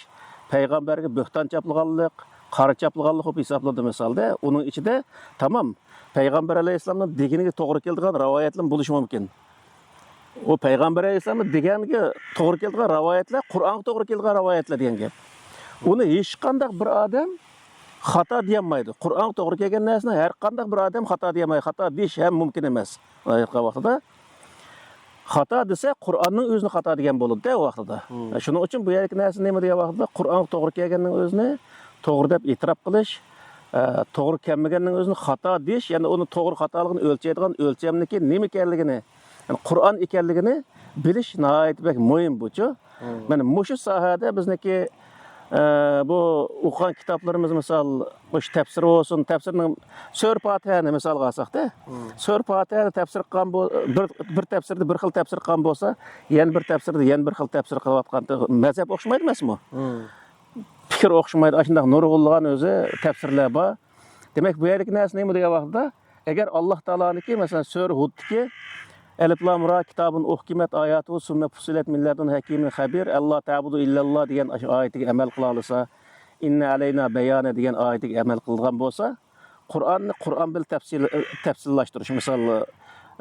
پەيغەمبەرگە بۆھتان چاپلىغانلىق، قارا چاپلىغانلىق بولۇپ ھېسابلىنىدۇ مىسالدا. ئۇنىڭ ئىچىدە، تامام، پەيغەمبەر ئەلەيھىسسالامنىڭ دېگىنىگە توغرا كېلىدىغان راۋايەتلەرمۇ بولۇشى مۇمكىن. ئۇ پەيغەمبەر ئەلەيھىسسالامنىڭ دېگەنگە توغرا كېلىدىغان راۋايەتلەر، قۇرئانغا توغرا كېلىدىغان راۋايەتلەر دېگەن گەپ. ئۇنى ھېچقانداق بىر ئادەم خاتا دېيەلمەيدۇ. قۇرئانغا توغرا كەلگەن نەرسىنى ھەر قانداق بىر ئادەم خاتا دېيەلمەيدۇ. خاتا دېيىش ھەم مۇمكىن ئەمەس. ئايەتقا ۋاقتىدا خاتا دېسە، قۇرئاننىڭ ئۆزىنى خاتا دېگەن بولىدۇ-دە، ۋاقتىدا. شۇنىڭ ئۈچۈن بۇ يەردىكى نەرسە نېمە دېگەن ۋاقتىدا، قۇرئانغا توغرا كەلگەننىڭ ئۆزىنى توغرا دەپ ئېتىراپ قىلىش، ئە، توغرا كەلمىگەننىڭ ئۆزىنى خاتا دېيىش، يەنى ئۇنى توغرا خاتالىقىنى ئۆلچەيدىغان ئۆلچەمنىكى نېمە ئىكەنلىكىنى، يەنى قۇرئان ئىكەنلىكىنى بىلىش ناھايىتى بەك مۇھىم بۇچۇ. مانا مۇشۇ ساھەدە بىزنىڭكى، ئە، بۇ ئوقۇغان كىتابلىرىمىز، مىسال، مۇشۇ تەپسىر بولسۇن، تەپسىرنىڭ سۈرە پاتىھەنى مىسالغا ئالساقتا، سۈرە پاتىھەنى تەپسىر قىلغان بول-، بىر، بىر تەپسىردە بىر خىل تەپسىر قىلغان بولسا، يەنە بىر تەپسىردە يەنە بىر خىل تەپسىر قىلىۋاتقان، مەزھەپ ئوخشىمايدۇ ئەمەسمۇ؟ پىكىر ئوخشىمايدۇ، ئاشۇنداق نۇرغۇنلىغان ئۆزى تەپسىرلەر بار. دېمەك، بۇ يەردىكى نەرسە نېمە دېگەن ۋاقىتتا، ئەگەر ئاللاھ تائالانىڭكى، مەسىلەن، سۈرە ھۇدتىكى، ئەلىف لام را، كىتابۇن ئۇھكىمەت ئاياتۇھۇ سۈممە فۇسسىلەت مىن لەدۇن ھەكىمىن خەبىر، ئەللا تەبۇدۇ ئىللەللا دېگەن ئاشۇ ئايىتىگە ئەمەل قىلالايسا، ئىننە ئەلەينا بەيانە دېگەن ئايىتىگە ئەمەل قىلىدىغان بولسا، قۇرئاننى قۇرئان بىلەن تەپسىل-، تەپسىللاشتۇرۇش. مىسال،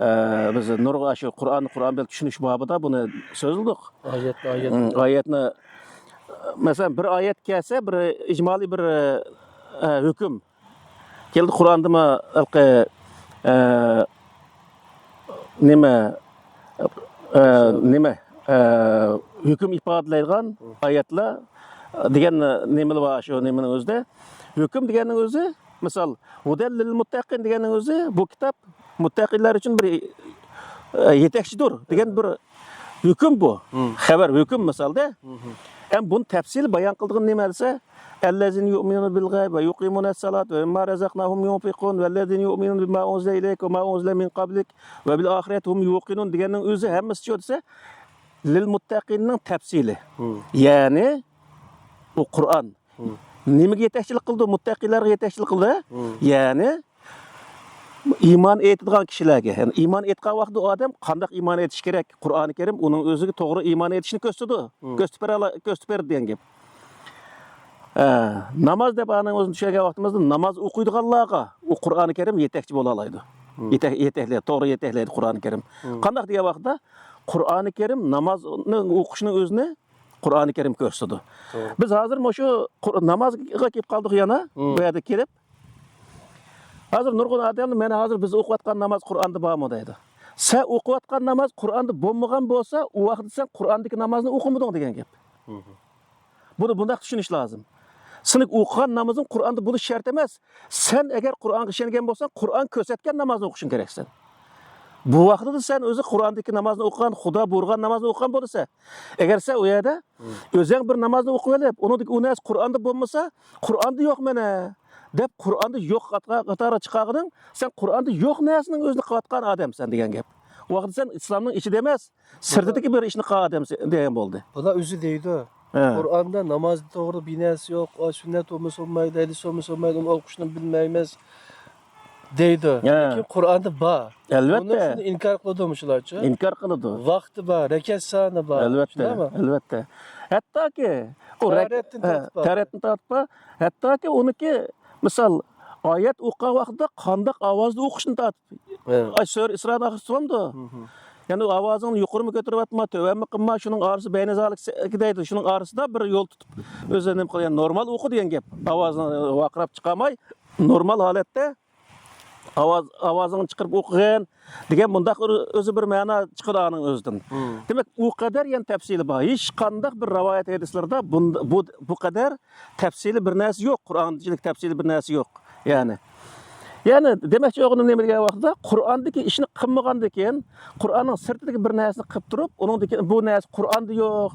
ئە، بىز نۇرغا شۇ قۇرئاننى قۇرئان بىلەن چۈشىنىش بابىدا بۇنى سۆزلىدۇق. ئايەتنى، ئايەتنى. ئايەتنى، مەسىلەن، بىر ئايەت كەلسە، بىر ئىجمالىي بىر، ئە، ھۆكۈم كەلدى قۇرئاندىمۇ، ھېلىقى، ئە، نېمە، ئە، نېمە، ئە، ھۆكۈم ئىپادىلەيدىغان ئايەتلەر دېگەن نېمىلەر بار شۇ نېمىنىڭ ئۆزىدە. ھۆكۈم دېگەننىڭ ئۆزى، مىسال، ھۇدەل لىل مۇتتەقىن دېگەننىڭ ئۆزى، بۇ كىتاب مۇتتەقىنلەر ئۈچۈن بىر، ئە، يېتەكچىدۇر دېگەن بىر ھۆكۈم بۇ. خەۋەر، ھۆكۈم مىسالدا. ئەمما بۇنى تەپسىلىي بايان قىلىدىغان نېمە دېسە، الذين يؤمنون بالغيب ويقيمون الصلاة ومما رزقناهم ينفقون والذين يؤمنون بما أنزل إليك وما أنزل من قبلك وبالآخرة هم يوقنون دېگەننىڭ ئۆزى ھەممىسى شۇ دېسە، لىل مۇتتەقىننىڭ تەپسىلى. يەنى بۇ قۇرئان نېمىگە يېتەكچىلىك قىلىدۇ؟ مۇتتەقىنلارغا يېتەكچىلىك قىلىدۇ. يەنى ئىمان ئېيتىدىغان كىشىلەرگە، يەنى ئىمان ئېيتقان ۋاقتىدا ئۇ ئادەم قانداق ئىمان ئېيتىشى كېرەك؟ قۇرئانى كەرىم ئۇنىڭ ئۆزىگە توغرا ئىمان ئېيتىشنى كۆرسىتىدۇ. كۆرسىتىپ بېرەلا-، كۆرسىتىپ بېرىدۇ دېگەن گەپ. ئە، ناماز دەپ ئانىڭ ئۆزىنى چۈشەنگەن ۋاقتىمىزدا، ناماز ئوقۇيدىغانلارغا ئۇ قۇرئانى كەرىم يېتەكچى بولالايدۇ. يېتەك-، يېتەكلەيدۇ، توغرا يېتەكلەيدۇ قۇرئانى كەرىم. قانداق دېگەن ۋاقىتتا، قۇرئانى كەرىم نامازنى ئوقۇشنىڭ ئۆزىنى قۇرئانى كەرىم كۆرسىتىدۇ. بىز ھازىر مۇشۇ قۇر-، نامازغا كېلىپ قالدۇق يەنە، بۇ يەردە كېلىپ. ھازىر نۇرغۇن ئادەملەر، مانا ھازىر بىز ئوقۇۋاتقان ناماز قۇرئاندا بارمۇ دەيدۇ. سەن ئوقۇۋاتقان ناماز قۇرئاندا بولمىغان بولسا، ئۇ ۋاقىتتا سەن قۇرئاندىكى نامازنى ئوقۇمىدىڭ دېگەن گەپ. بۇنى بۇنداق چۈشىنىش لازىم. سېنىڭ ئوقۇغان نامىزىڭ قۇرئاندا بولۇشى شەرت ئەمەس. سەن ئەگەر قۇرئانغا ئىشەنگەن بولساڭ، قۇرئان كۆرسەتكەن نامازنى ئوقۇشۇڭ كېرەكسەن. بۇ ۋاقتىدا سەن ئۆزى قۇرئاندىكى نامازنى ئوقۇغان، خۇدا بۇيرۇغان نامازنى ئوقۇغان بولىسەن. ئەگەر سەن ئۇ يەردە ئۆزۈڭ بىر نامازنى ئوقۇۋېلىپ، ئۇنىڭدىكى ئۇ نەرسە قۇرئاندا بولمىسا، قۇرئاندا يوق مانا دەپ، قۇرئاندا يوق قاتارغا چىقارغىنىڭ، سەن قۇرئاندا يوق نەرسىنىڭ ئۆزىنى قىلىۋاتقان ئادەمسەن دېگەن گەپ. ئۇ ۋاقىتتا سەن ئىسلامنىڭ ئىچىدە ئەمەس، سىرتىدىكى بىر ئىشنى قىلغان ئادەمسەن دېگەن بولدى. بۇلار ئۆزى دەيدۇ. ھە. قۇرئاندا ناماز توغرا بىر نەرسە يوق، ئا، سۈننەت بولمىسا بولمايدۇ، ھەدىس بولمىسا بولمايدۇ، ئۇنى ئوقۇشنى بىلمەيمىز دەيدۇ. ھە. لېكىن قۇرئاندا بار. ئەلۋەتتە. بۇنى شۇنى ئىنكار قىلىدۇ مۇشۇلارچە. ئىنكار قىلىدۇ. ۋاقتى بار، رەكەت سانى بار. ئەلۋەتتە، شۇنداقمۇ؟ ئەلۋەتتە. ھەتتاكى ئۇ رەك-، تەرەتتىن ھە، تارتىپ بار. تەرەتتىن تارتىپ بار. ھەتتاكى ئۇنىكى، مىسال، ئايەت ئوقۇغان ۋاقتىدا قانداق ئاۋازدا ئوقۇشنى تارتىپ. ھە. ئاي، سۈرە ئىسرانىڭ ئاخىرىسى بولامدۇ؟ يەنى ئاۋازىڭنى يۇقىرىمۇ كۆتۈرۈۋاتما، تۆۋەنمۇ قىلما، شۇنىڭ ئارىسى بەينە زالىك دەيدۇ، شۇنىڭ ئارىسىدا بىر يول تۇتۇپ، ئۆزى نېمە قىلغان، نورمال ئوقۇ دېگەن گەپ. ئاۋازىڭ ۋارقىراپ چىقارماي، نورمال ھالەتتە ئاۋاز، ئاۋازىڭنى چىقىرىپ ئوقۇغىن دېگەن، مۇنداق بىر، ئۆزى بىر مەنا چىقىدۇ ئانىڭ ئۆزىدىن. دېمەك، ئۇ قەدەر يەنە تەپسىلى بار. ھېچقانداق بىر رىۋايەت ھەدىسلەردە بۇ، بۇ، بۇ قەدەر تەپسىلىي بىر نەرسە يوق، قۇرئانچىلىك تەپسىلىي بىر نەرسە يوق. يەنى، يەنى دېمەكچى بولغىنىم نېمە دېگەن ۋاقىتتا، قۇرئاندىكى ئىشنى قىلمىغاندىكىن، قۇرئاننىڭ سىرتىدىكى بىر نەرسىنى قىلىپ تۇرۇپ، ئۇنىڭدىكى بۇ نەرسە قۇرئاندا يوق،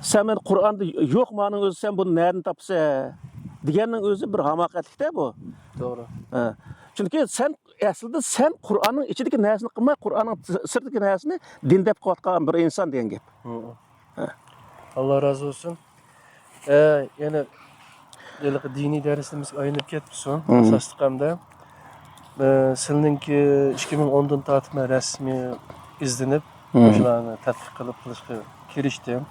سەن مەن قۇرئاندا يوق، مانىڭ ئۆزى سەن بۇنى نەدىن تاپىسەن دېگەننىڭ ئۆزى بىر ھاماقەتلىكتە بۇ. توغرا. ھە. چۈنكى سەن ئەسلىدە سەن قۇرئاننىڭ ئىچىدىكى نەرسىنى قىلماي، قۇرئاننىڭ سىرتىدىكى نەرسىنى دىن دەپ قىلىۋاتقان بىر ئىنسان دېگەن گەپ. ھە. ئاللا رازى بولسۇن. ئە، يەنە ھېلىقى دىنىي دەرسىمىزگە ئايلىنىپ كەتمىسۇن، ئاساسلىق ھەمدە، ئە، سىلىنىڭكى ئىككى مىڭ ئوندىن تارتىپ مەن رەسمىي ئىزدىنىپ، مۇشۇلارنى تەتقىق قىلىپ قىلىشقا كىرىشتىم،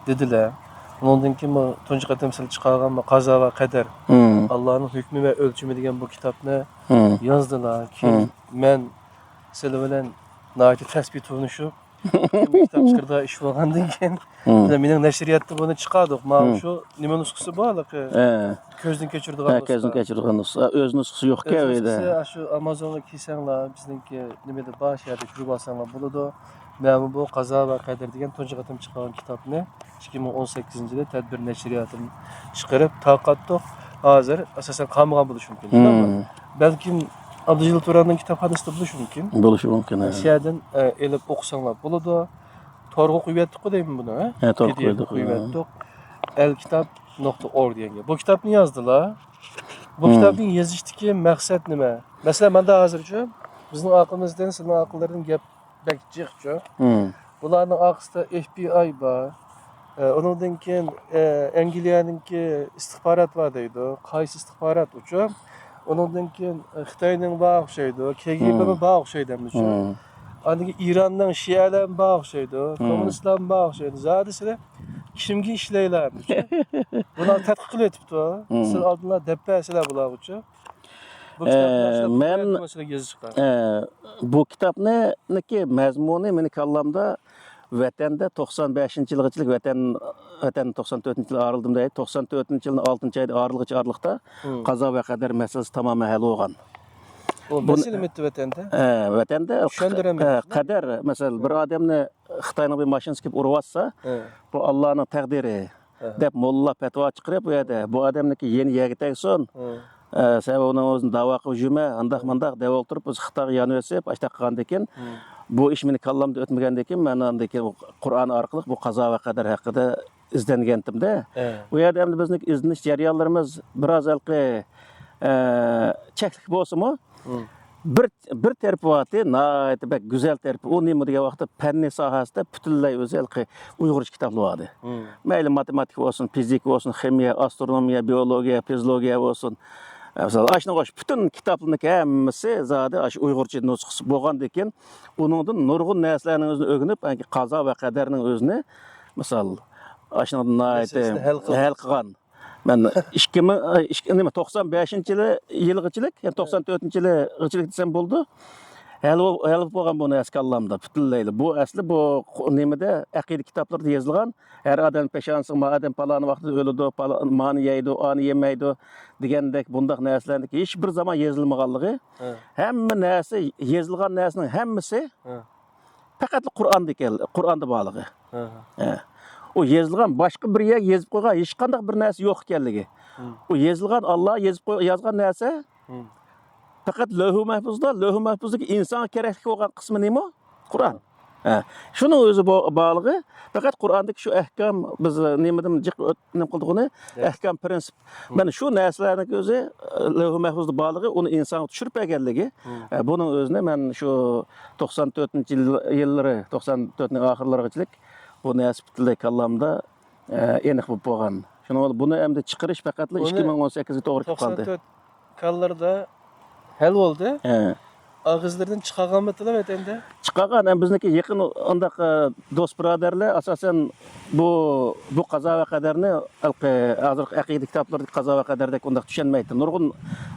دېدىلەر. ئۇنىڭدىن كېيىن بۇ تۇنجى قېتىم سىلەر چىقارغان بۇ قازا ۋە قەدەر، ئاللانىڭ ھۆكمى ۋە ئۆلچىمى دېگەن بۇ كىتابنى يازدىلا. كېيىن مەن سىلەر بىلەن ناھايىتى تەس بىر تونۇشۇپ، كىتاب چىقىرىدىغان ئىش بولغاندىن كېيىن، مېنىڭ نەشرىياتتا بۇنى چىقاردۇق. ماۋۇ شۇ نېمە نۇسخىسى بار ھېلىقى؟ ھە. كۆزدىن كەچۈرىدىغان ھە، نۇسخا. كۆزدىن كەچۈرىدىغان نۇسخا. ئۆز نۇسخىسى يوقكەن ئۆيدە. ئاشۇ ئامازونغا كىرسەڭلار، بىزنىڭكى نېمىدە بار، شۇ يەردە كۆرۈپ ئالساڭلار بولىدۇ. مەنمۇ بۇ قازا ۋە قەدىر دېگەن تۇنجى قېتىم چىقارغان كىتابنى ئىككى مىڭ ئون سەككىزىنچى يىلى تەدبىر نەشرىياتىدىن چىقىرىپ تارقاتتۇق. ھازىر ئاساسەن قالمىغان بولۇشى مۇمكىن. بەلكىم ئابدۇجېلىل تۇراننىڭ كىتابخانىسىدا بولۇشى مۇمكىن. بولۇشى مۇمكىن، ھە. شۇ يەردىن، ئە، ئېلىپ ئوقۇساڭلار بولىدۇ. تورغا قويۇۋەتتۇققۇ دەيمەن بۇنى، ھە؟ ھە، تورغا قويدۇق، ھە. قويۇۋەتتۇق. ئەلكىتاب نۇقتا ئورگ دېگەن گەپ. بۇ كىتابنى يازدىلا. بۇ كىتابنى يېزىشتىكى مەقسەت نېمە؟ مەسىلەن، ماندا ھازىرچۇ، بىزنىڭ ئارقىمىزدىن، سىلەرنىڭ ئارقىلىرىدىن گەپ بەك جىقچۇ. بۇلارنىڭ ئارقىسىدا ئېف بى ئاي بار. ئە، ئۇنىڭدىن كېيىن، ئە، ئەنگلىيەنىڭكى ئىستىخبارات بار دەيدۇ. قايسى ئىستىخبارات ئۇچۇ؟ ئۇنىڭدىن كېيىن، ئە، خىتاينىڭ بار ئوخشايدۇ. كېگېبېمۇ بار ئوخشايدۇ ئەمدىچۇ. ئاندىن كېيىن ئىراننىڭ شىئەلەرمۇ بار ئوخشايدۇ. كوممۇنىستلارمۇ بار ئوخشايدۇ. زادى سىلەر كىمگە ئىشلەيلەر ئەمدىچۇ؟ بۇلار تەتقىق قىلىۋېتىپتۇ. سىلەر ئالدىنلا دەپ بەرسىلەر بۇلارغىچۇ. بۇ كىتابنى ئە، مەن، ئە، بۇ كىتابنىڭكى مەزمۇنى مېنىڭ كاللامدا ۋەتەندە توقسان بەشىنچى يىلغىچىلىك ۋەتەن، ۋەتەن توقسان تۆتىنچى يىلى ئايرىلدىم دەيدۇ. توقسان تۆتىنچى يىلنىڭ ئالتىنچى ئايدا ئايرىلغۇچە ئارىلىقتا قازا ۋە قەدەر مەسىلىسى تامامەن ھەل بولغان. ئۇ بۇ نەچچە يىل ئۆتتى ۋەتەندە؟ ئە، ۋەتەندە چۈشەندۈرەلمەيمىز. ئە، قەدەر، مەسىلەن، بىر ئادەمنى خىتاينىڭ بىر ماشىنىسى كېلىپ ئۇرۇۋاتسا، بۇ ئاللانىڭ تەقدىرى. دەپ موللا پەتىۋا چىقىرىپ، ئۇ يەردە بۇ ئادەمنىڭكى يېنى يەرگە تەگسۇن. ئە، سەن ئۇنىڭ ئۆزىنى داۋا قىلىپ يۈرمە، ئانداق مانداق دەۋ ئولتۇرۇپ، بىز خىتايغا يان بېسىپ، ئاشتاق قىلغاندىن كېيىن، بۇ ئىش مېنىڭ كاللامدىن ئۆتمىگەندىن كېيىن، مەن ئاندىن كېيىن قۇرئان ئارقىلىق بۇ قازا ۋە قەدەر ھەققىدە ئىزدەنگەنتىمدە. ئۇ يەردە ئەمدى بىزنىڭ ئىزدىنىش جەريانلىرىمىز بىراز ھېلىقى، ئە، چەكلىك بولسىمۇ، بىر، بىر تەرىپى بارتى، ناھايىتى بەك گۈزەل تەرىپى. ئۇ نېمە دېگەن ۋاقىتتا، پەننىي ساھەسىدە پۈتۈنلەي ئۆزى ھېلىقى ئۇيغۇرچە كىتابلار بار ئىدى. مەيلى ماتېماتىكا بولسۇن، فىزىكا بولسۇن، خىمىيە، ئاسترونومىيە، بىيولوگىيە، فىزىولوگىيە بولسۇن. ئە، مىسال، ئاشۇنىڭغا ئوخشاش پۈتۈن كىتابلارنىڭكى ھەممىسى زادى ئاشۇ ئۇيغۇرچە نۇسخىسى بولغاندىكىن، ئۇنىڭدىن نۇرغۇن نەرسىلەرنىڭ ئۆزىنى ئۆگىنىپ، قازا ۋە قەدەرنىڭ ئۆزىنى، مىسال، ئاشۇنىڭدىن ناھايىتى مەسىلىسىنى ھەل قىلغان. ھەل قىلغان. مەن ئىككى مىڭ، ئىككى، نېمە، توقسان بەشىنچى يىلى، يىلغىچىلىك، يەنى توقسان تۆتىنچى يىلىغىچىلىك دېسەم بولىدۇ. ھەل بول-، ھەل بولۇپ قالغان بۇ نەرسە كاللامدا پۈتۈنلەيلا. بۇ ئەسلى بۇ قۇ-، نېمىدە، ئەقىدە كىتابلىرىدا يېزىلغان، ھەر ئادەم پېشانىسىغا، ما ئادەم پالان ۋاقىتتا ئۆلىدۇ، پالا-، مانى يەيدۇ، ئانى يېمەيدۇ دېگەندەك بۇنداق نەرسىلەرنىڭ ھېچ بىر زامان يېزىلمىغانلىقى، ھە، ھەممە نەرسە، يېزىلغان نەرسىنىڭ ھەممىسى، ھە، پەقەتلا قۇرئاندا ئىكەن، قۇرئاندا بارلىقى. ھە. ھە. ئۇ يېزىلغان، باشقا بىر يەرگە يېزىپ قويغان ھېچقانداق بىر نەرسە يوق ئىكەنلىكى. ھە. ئۇ يېزىلغان، ئاللا يېزىپ قوي-، يازغان نەرسە، ھە، پەقەت لەۋھۇ مەھفۇزدا، لەۋھۇ مەھفۇزدىكى ئىنسانغا كېرەكلىك بولغان قىسمى نېمە؟ قۇرئان. ھە. شۇنىڭ ئۆزى بو-، بارلىقى، پەقەت قۇرئاندىكى شۇ ئەھكام، بىز نېمىدىن جىق ئۆت-، نېمە قىلدۇق ئۇنى؟ ياخشى. ئەھكام، پرىنسىپ. ھە. مانا شۇ نەرسىلەرنىڭ ئۆزى، لەۋھۇ مەھفۇزدا بارلىقى، ئۇنى ئىنسانغا چۈشۈرۈپ بەرگەنلىكى. ھە. ئە، بۇنىڭ ئۆزىنى مەن شۇ توقسان تۆتىنچى يىل-، يىللىرى، توقسان تۆتنىڭ ئاخىرلىرىغىچىلىك بۇ نەرسە پۈتۈنلەي كاللامدا، ئە، ئېنىق بولۇپ بولغان. شۇنىڭ بىلەن بۇنى ئەمدى چىقىرىش پەقەتلا ئىككى مىڭ ئون سەككىزگە توغرا كېلىپ قالدى. توقسان تۆت كاللىرىدا ھەل بولدى. ھە. ئاغزىلىرىدىن چىقارغانمىتىلا ۋەتەندە؟ چىقارغان، ئەمما بىزنىڭكى يېقىن ئۇنداق، ئە، دوست بۇرادەرلەر ئاساسەن بۇ، بۇ قازا ۋە قەدەرنى ھېلىقى ھازىرقى ئەقىدە كىتابلىرىدىكى قازا ۋە قەدەردەك ئۇنداق چۈشەنمەيتتى. نۇرغۇن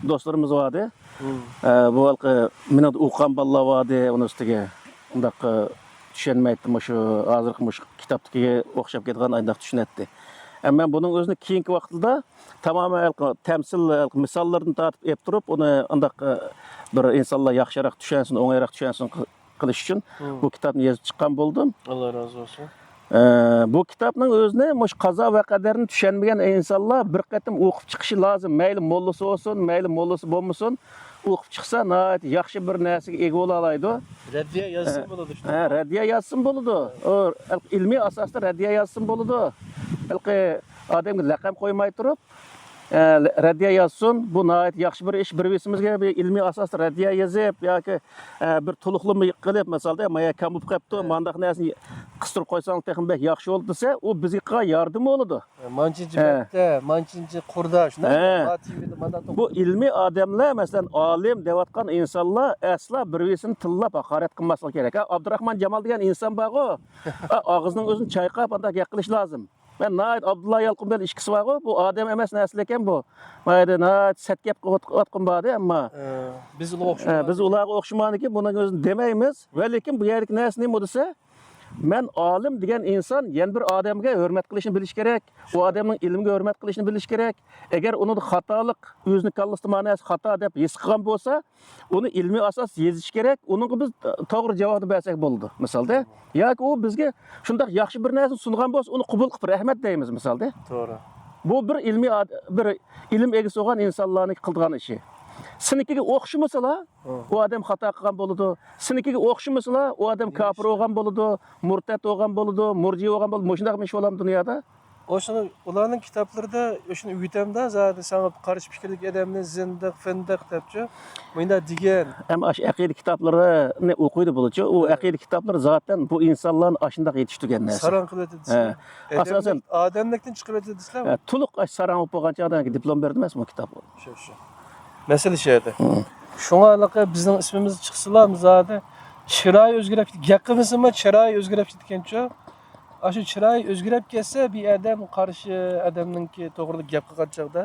دوستلىرىمىز بار ئىدى. ھىم. ئە، بۇ ھېلىقى مېنىڭدىن ئوقۇغان بالىلار بار ئىدى، ئۇنىڭ ئۈستىگە ئۇنداق، ئە، چۈشەنمەيتتى، مۇشۇ ھازىرقى مۇشۇ كىتابتىكىگە ئوخشاپ كېتىدىغان ئانداق چۈشىنەتتى. ئەمما بۇنىڭ ئۆزىنى كېيىنكى ۋاقتىدا تامامەن ھېلىقى تەمسىل، ھېلىقى مىساللىرىدىن تارتىپ ئېلىپ تۇرۇپ، ئۇنى ئۇنداق، ئە، بىر ئىنسانلار ياخشىراق چۈشەنسۇن، ئوڭايراق چۈشەنسۇن قىلىش ئۈچۈن، ھىم، بۇ كىتابنى يېزىپ چىققان بولدۇم. ئاللا رازى بولسۇن. ئە، بۇ كىتابنىڭ ئۆزىنى مۇشۇ قازا ۋە قەدەرنى چۈشەنمىگەن ئىنسانلار بىر قېتىم ئوقۇپ چىقىشى لازىم. مەيلى موللىسى بولسۇن، مەيلى موللىسى بولمىسۇن، ئوقۇپ چىقسا ناھايىتى ياخشى بىر نەرسىگە ئىگە بولالايدۇ. رەددىيە يازسىمۇ بولىدۇ، شۇنداق. ھە، رەددىيە يازسىمۇ بولىدۇ. ئۇ ئىلمىي ئاساستا رەددىيە يازسىمۇ بولىدۇ. ھېلىقى ئادەمگە لەقەم قويماي تۇرۇپ، ئە، رەددىيە يازسۇن. بۇ ناھايىتى ياخشى بىر ئىش. بىر بىرسىمىزگە بىر ئىلمىي ئاساستا رەددىيە يېزىپ ياكى، ئە، بىر تولۇقلىما قىلىپ، مىسالدا، مايا كەم بولۇپ قېپتۇ، ھە، مانداق نەرسىنى قىستۇرۇپ قويساڭ تېخىمۇ بەك ياخشى بولىدۇ دېسە، ئۇ بىزگە قىلغان ياردىمى بولىدۇ. مانچىنچى، ھە، بەتتە، مانچىنچى قۇردا، شۇنداق؟ ھە. ما تىۋىدا مانداق بۇ توقۇلۇپ ئىلمىي ئادەملەر، مەسىلەن، ئالىم دەۋاتقان ئىنسانلار ئەسلا بىر بىرسىنى تىللاپ ھاقارەت قىلماسلىقى كېرەك. ھە، ئابدۇراخمان جامال دېگەن ئىنسان بارغۇ، ھە، ئاغزىنىڭ ئۆزىنى چايقاپ ئانداق گەپ قىلىش لازىم. مەن ناھايىتى ئابدۇللا يالقۇن بىلەن ئىككىسى بارغۇ، بۇ ئادەم ئەمەس نەرسىلەر ئىكەن بۇ. مايدا ناھايىتى سەت گەپ قىلىۋاتقان بار-دە، ئەمما، ئە، بىز ئۇلارغا ئوخشىمايدۇ. ئە، بىز ئۇلارغا ئوخشىمايدىكەن، بۇنىڭ ئۆزىنى دېمەيمىز. ۋە لېكىن بۇ يەردىكى نەرسە نېمە دېسە، مەن ئالىم دېگەن ئىنسان يەنە بىر ئادەمگە ھۆرمەت قىلىشنى بىلىشى كېرەك، ئۇ ئادەمنىڭ ئىلمىگە ھۆرمەت قىلىشنى بىلىشى كېرەك. ئەگەر ئۇنىڭدا خاتالىق، ئۆزىنىڭ كاللىسىدا مانا نەرسە خاتا دەپ ھېس قىلغان بولسا، ئۇنى ئىلمىي ئاساس يېزىش كېرەك، ئۇنىڭغا بىز توغرا جاۋابنى بەرسەك بولىدۇ، مىسالدا. ياكى ئۇ بىزگە شۇنداق ياخشى بىر نەرسىنى سۇنغان بولسا، ئۇنى قوبۇل قىلىپ رەھمەت دەيمىز، مىسالدا. توغرا. بۇ بىر ئىلمىي ئاد-، بىر ئىلىم ئىگىسى بولغان ئىنسانلارنىڭ قىلىدىغان ئىشى. سېنىڭكىگە ئوخشىمىسىلا، ھە، ئۇ ئادەم خاتا قىلغان بولىدۇ. سېنىڭكىگە ئوخشىمىسىلا، ئۇ ئادەم كاپىر بولغان بولىدۇ، مۇرتەت بولغان بولىدۇ، مۇرجى بولغان بولىدۇ. مۇشۇنداقمۇ ئىش بولامدۇ دۇنيادا؟ ئوشۇنى، ئۇلارنىڭ كىتابلىرىدا ئوشۇنى ئۆگىتەمدە، زادى ساڭا قارشى پىكىرلىك ئادەمنى زىندىق، فىندىق دەپچۇ، مۇنداق دېگەن. ئەمما ئاشۇ ئەقىدە كىتابلىرىنى ئوقۇيدۇ بولىچۇ، ئۇ، ھە، ئەقىدە كىتابلىرى زاتەن بۇ ئىنسانلارنى ئاشۇنداق يېتىشتۈرگەن نەرسە. ساراڭ قىلىۋېتىدۇ دېسە. ھە. ئادەملىك-، ئاساسەن، ئادەملىكتىن چىقىرىۋېتىدۇ دېسىلەرمۇ؟ ھە، تولۇق ئاشۇ ساراڭ بولۇپ بولغان چاغدا دىپلوم بېرىدۇ ئەمەسمۇ كىتاب. شۇ، شۇ. مەسىلە شۇ يەردە. ھە. شۇڭا ھېلىقى بىزنىڭ ئىسمىمىز چىقسىلا زادى چىرايى ئۆزگىرىپ، گەپ قىلمىسىمۇ چىرايى ئۆزگىرىپ كېتىدىكەنچۇ؟ ئاشۇ چىرايى ئۆزگىرىپ كەتسە، بىر ئادەم قارشى ئادەمنىڭكى توغرىلىق گەپ قىلغان چاغدا،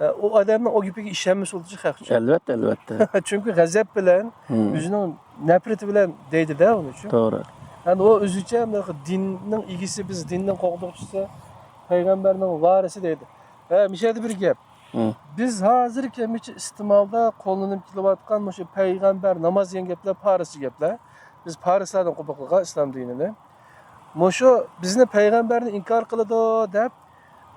ئە، ئۇ ئادەمنىڭ ئۇ گېپىگە ئىشەنمىسە بولىدۇ خەق ئۈچۈن. ئەلۋەتتە، ئەلۋەتتە. چۈنكى غەزەپ بىلەن، مم، ئۆزىنىڭ نەپرىتى بىلەن دەيدۇ-دە ئۇنى ئۈچۈن. توغرا. ئەمدى ئۇ ئۆزىچە دىننىڭ ئىگىسى، بىز دىننىڭ قوغدىغۇچىسى، پەيغەمبەرنىڭ ۋارىسى دەيدۇ. ھە، مۇشۇ يەردە بىر گەپ. مم. بىز ھازىرغىچە ئىستېمالدا قوللىنىپ كېلىۋاتقان مۇشۇ پەيغەمبەر ناماز دېگەن گەپلەر پارسچە گەپلەر. بىز پارسلاردىن قوبۇل قىلغان ئىسلام دىنىنى. مۇشۇ بىزنى پەيغەمبەرنى ئىنكار قىلىدۇ دەپ،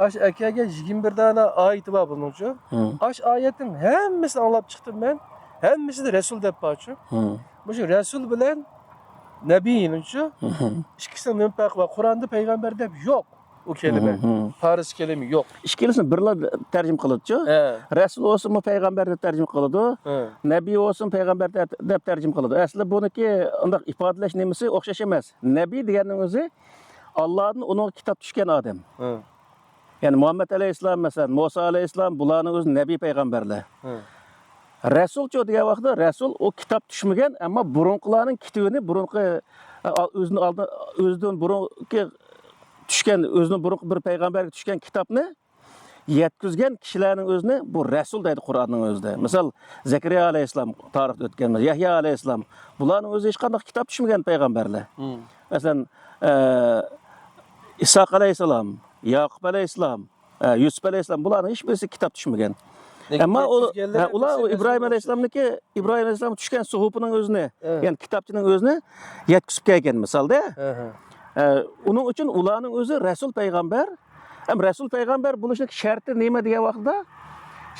ئاشۇ ئەكەلگەن يىگىرمە بىر دانە ئايىتى بار بۇنىڭچۇ. مم. ئاشۇ ئايەتنىڭ ھەممىسىنى ئاڭلاپ چىقتىم مەن. ھەممىسىدە رەسۇل دەپ بارچۇ. مم. مۇشۇ رەسۇل بىلەن نەبىينىڭچۇ، مم، ئىككىسىنىڭ نېمە پەرقى بار؟ قۇرئاندا پەيغەمبەر دەپ يوق. ئۇ كەلىمە، مم، پارس كەلىمى يوق. ئىككىلىسىنى بىرلا تەرجىمە قىلىدۇچۇ. ھە. رەسۇل بولسىمۇ پەيغەمبەر دەپ تەرجىمە قىلىدۇ. ھە. نەبىي بولسىمۇ پەيغەمبەر دەپ، دەپ تەرجىمە قىلىدۇ. ئەسلى بۇنىڭكى ئۇنداق ئىپادىلەش نېمىسى ئوخشاش ئەمەس. نەبىي دېگەننىڭ ئۆزى ئاللادىن ئۇنىڭغا كىتاب چۈشكەن ئادەم. ھە. يەنى مۇھەممەد ئەلەيھىسسالام، مەسىلەن، مۇسا ئەلەيھىسسالام، بۇلارنىڭ ئۆزى نەبىي پەيغەمبەرلەر. ھە. رەسۇلچۇ دېگەن ۋاقىتتا رەسۇل ئۇ كىتاب چۈشمىگەن، ئەمما بۇرۇنقىلارنىڭ كىتابىنى، بۇرۇنقى، ئە، ئۆزىنىڭ ئالدى، ئۆزىدىن بۇرۇنقى چۈشكەن، ئۆزىنىڭ بۇرۇنقى بىر پەيغەمبەرگە چۈشكەن كىتابنى يەتكۈزگەن كىشىلەرنىڭ ئۆزىنى بۇ رەسۇل دەيدۇ قۇرئاننىڭ ئۆزىدە. مىسال، زەكەرىيا ئەلەيھىسسالام، تارىختا ئۆتكەن، يەھيا ئەلەيھىسسالام. بۇلارنىڭ ئۆزى ھېچقانداق كىتاب چۈشمىگەن پەيغەمبەرلەر. مەسىلەن، ئە، ئىسھاق ئەلەيھىسسالام، ياقۇپ ئەلەيھىسسالام، ئە، يۈسۈپ ئەلەيھىسسالام، بۇلارنىڭ ھېچبىرسى كىتاب چۈشمىگەن. لېكىن ئەمما ئۇ، يەتكۈزگەنلەر ھە، ئۇلار ئەمەسمۇ ئىبراھىم ئەلەيھىسسالامنىڭكى، ئىبراھىم ئەلەيھىسسالام چۈشكەن سوھۇپىنىڭ ئۆزىنى، يەنى كىتابچىنىڭ ئۆزىنى يەتكۈزۈپ كەلگەن مىسالدا. ئە، ئۇنىڭ ئۈچۈن ئۇلارنىڭ ئۆزى رەسۇل پەيغەمبەر. ھەم رەسۇل پەيغەمبەر بولۇشنىڭ شەرتى نېمە دېگەن ۋاقىتتا،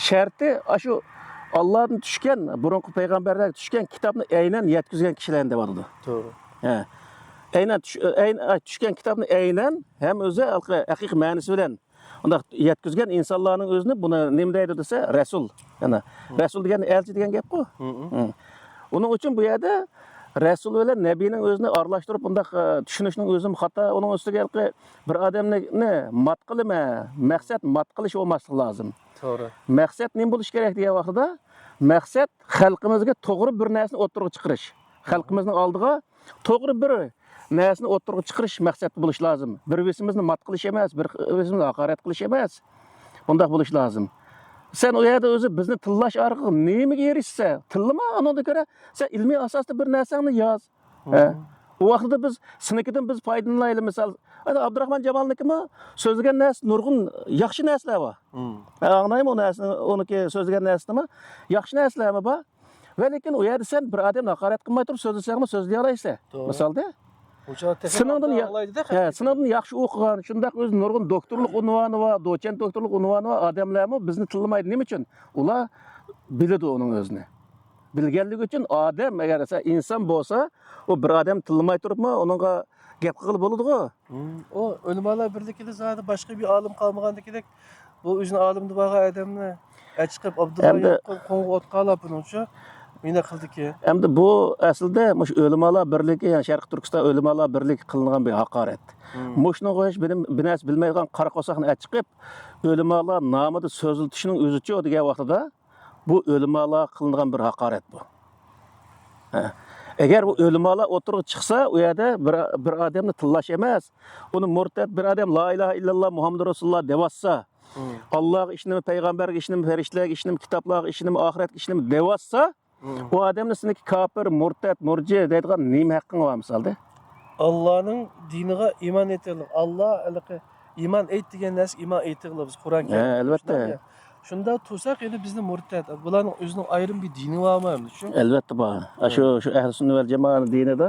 شەرتى ئاشۇ ئاللادىن چۈشكەن، بۇرۇنقى پەيغەمبەرلەرگە چۈشكەن كىتابنى ئەينەن يەتكۈزگەن كىشىلەرنى دەۋاتىدۇ. توغرا. ھە. ئەينەن چۈش-، ئەين-، ئە، چۈشكەن كىتابنى ئەينەن ھەم ئۆزى ھەقىقىي مەنىسى بىلەن ئۇنداق يەتكۈزگەن ئىنسانلارنىڭ ئۆزىنى بۇنى نېمە دەيدۇ دېسە، رەسۇل. يەنى رەسۇل دېگەن ئەلچى دېگەن گەپقۇ. ئۇنىڭ ئۈچۈن بۇ يەردە رەسۇل بىلەن نەبىينىڭ ئۆزىنى ئارىلاشتۇرۇپ بۇنداق، ئە، چۈشىنىشنىڭ ئۆزىمۇ خاتا. ئۇنىڭ ئۈستىگە ھېلىقى بىر ئادەمنى مات قىلىمەن، مەقسەت مات قىلىش بولماسلىقى لازىم. توغرا. مەقسەت نېمە بولۇشى كېرەك دېگەن ۋاقتىدا، مەقسەت خەلقىمىزگە توغرا بىر نەرسىنى ئوتتۇرىغا چىقىرىش. خەلقىمىزنىڭ ئالدىغا توغرا بىر نەرسىنى ئوتتۇرىغا چىقىرىش مەقسەتتە بولۇش لازىم. بىر بىرسىمىزنى مات قىلىش ئەمەس، بىر بىرسىمىزنى ھاقارەت قىلىش ئەمەس. بۇنداق بولۇش لازىم. سەن ئۇ يەردە ئۆزى بىزنى تىللاش ئارقىلىق نېمىگە ئېرىشسە، تىللىما، ئۇنىڭدىن كۆرە سەن ئىلمىي ئاساستا بىر نەرسەڭنى ياز. ھە؟ ئۇ ۋاقىتتا بىز سېنىڭكىدىن بىز پايدىلىنايلى، مىسال. ئەنە ئابدۇراخمان جامالنىڭكىمۇ سۆزلىگەن نەرسە نۇرغۇن ياخشى نەرسىلەر بار. ھە، ئاڭلايمۇ ئۇ نەرسىنى، ئۇنىڭكى سۆزلىگەن نەرسىنىمۇ؟ ياخشى نەرسىلەرمۇ بار. ۋە لېكىن ئۇ يەردە سەن بىر ئادەمنى ھاقارەت قىلماي تۇرۇپ سۆزلىسەڭمۇ سۆزلىيەلەيسەن. توغرا. مىسالدا. سېنىڭدىن يا-، ھە، سېنىڭدىن ياخشى ئوقۇغان، شۇنداق ئۆزى نۇرغۇن دوكتورلۇق ئۇنۋانى بار، دوچېنت دوكتورلۇق ئۇنۋانى بار ئادەملەرمۇ بىزنى تىللىمايدۇ. نېمە ئۈچۈن؟ ئۇلار بىلىدۇ ئۇنىڭ ئۆزىنى. بىلگەنلىكى ئۈچۈن ئادەم، ئەگەر سەن ئىنسان بولسا، ئۇ بىر ئادەم تىللىماي تۇرۇپمۇ ئۇنىڭغا گەپ قىلغىلى بولىدىغۇ. ئۇ ئۆلىمالار بىرلىكىدە زادى باشقا بىر ئالىم قالمىغاندىكىدەك، بۇ ئۆزىنى ئالىم دەپ ئالغان ئادەمنى ئەچىقىپ، ئابدۇللا ئەمدى يوق قوڭغا ئوت قالاپ بۇنىڭچۇ مېنى قىلدىكى. ئەمدى بۇ ئەسلىدە مۇشۇ ئۆلىمالار بىرلىكى، يەنى شەرقىي تۈركىستان ئۆلىمالار بىرلىكى قىلىنغان بىر ھاقارەت. مۇشۇنىڭغا ئوخشاش بىر، بىر نەرسە بىلمەيدىغان قارا قورساقنى ئەچىقىپ، ئۆلىمالار نامىدا سۆزلىتىشنىڭ ئۆزىچۇ دېگەن ۋاقتىدا، بۇ ئۆلىمالارغا قىلىنغان بىر ھاقارەت بۇ. ھە. ئەگەر بۇ ئۆلىمالار ئوتتۇرىغا چىقسا، ئۇ يەردە بىر، بىر ئادەمنى تىللاش ئەمەس، ئۇنى مۇرتەت، بىر ئادەم لا ئىلاھە ئىللاللا مۇھەممەدۇر رەسۇلۇللا دەۋاتسا، ئاللاغا ئىشىنىمەن، پەيغەمبەرگە ئىشىنىمەن، پەرىشتىلەرگە ئىشىنىمەن، كىتابلارغا ئىشىنىمەن، ئاخىرەتكە ئىشىنىمەن دەۋاتسا، ئۇ ئادەمنى سېنىڭكى كاپىر، مۇرتەت، مۇرجى دەيدىغان نېمە ھەققىڭ بار مىسالدا؟ ئاللانىڭ دىنىغا ئىمان ئېيتىغلىق. ئاللا ھېلىقى ئىمان ئېيت دېگەن نەرسە ئىمان ئېيتىغلىق بىز قۇرئان ھە، كەرىمدە. ئەلۋەتتە. شۇنداق، شۇنداق تۇرساق ئەمدى بىزنى مۇرتەت، بۇلارنىڭ ئۆزىنىڭ ئايرىم بىر دىنى بارمۇ ئەمدى شۇ؟ ئەلۋەتتە بار. ئاشۇ، شۇ ئەھلى سۈننە ۋەل جامائەنىڭ دىنىدا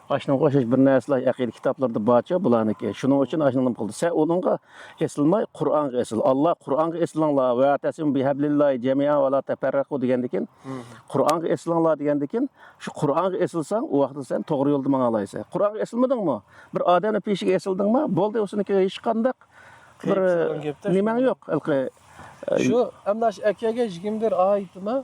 ئاشۇنىڭغا ئوخشاش بىر نەرسىلەر ئەقىدە كىتابلىرىدا بارچۇ بۇلارنىڭكى. شۇنىڭ ئۈچۈن ئاشۇنى نېمە قىلدى؟ سەن ئۇنىڭغا ئېسىلماي، قۇرئانغا ئېسىل. ئاللا قۇرئانغا ئېسىلىڭلار، ۋەئتەسىمۇ بىھەبلىللاھى جەمىئەن ۋە لا تەپەررەقۇ دېگەندىكىن، قۇرئانغا ئېسىلىڭلار دېگەندىكىن، شۇ قۇرئانغا ئېسىلساڭ، ئۇ ۋاقىتتا سەن توغرا يولدا ماڭالايسەن. قۇرئانغا ئېسىلمىدىڭمۇ؟ بىر ئادەمنىڭ پېشىگە ئېسىلدىڭمۇ؟ بولدى، ئۇسىنىڭكى ھېچقانداق بىر نېمەڭ يوق. ھېلىقى، شۇ ئەمدى ئاشۇ ئەكەلگەن يىگىرمە بىر ئايىتىمۇ،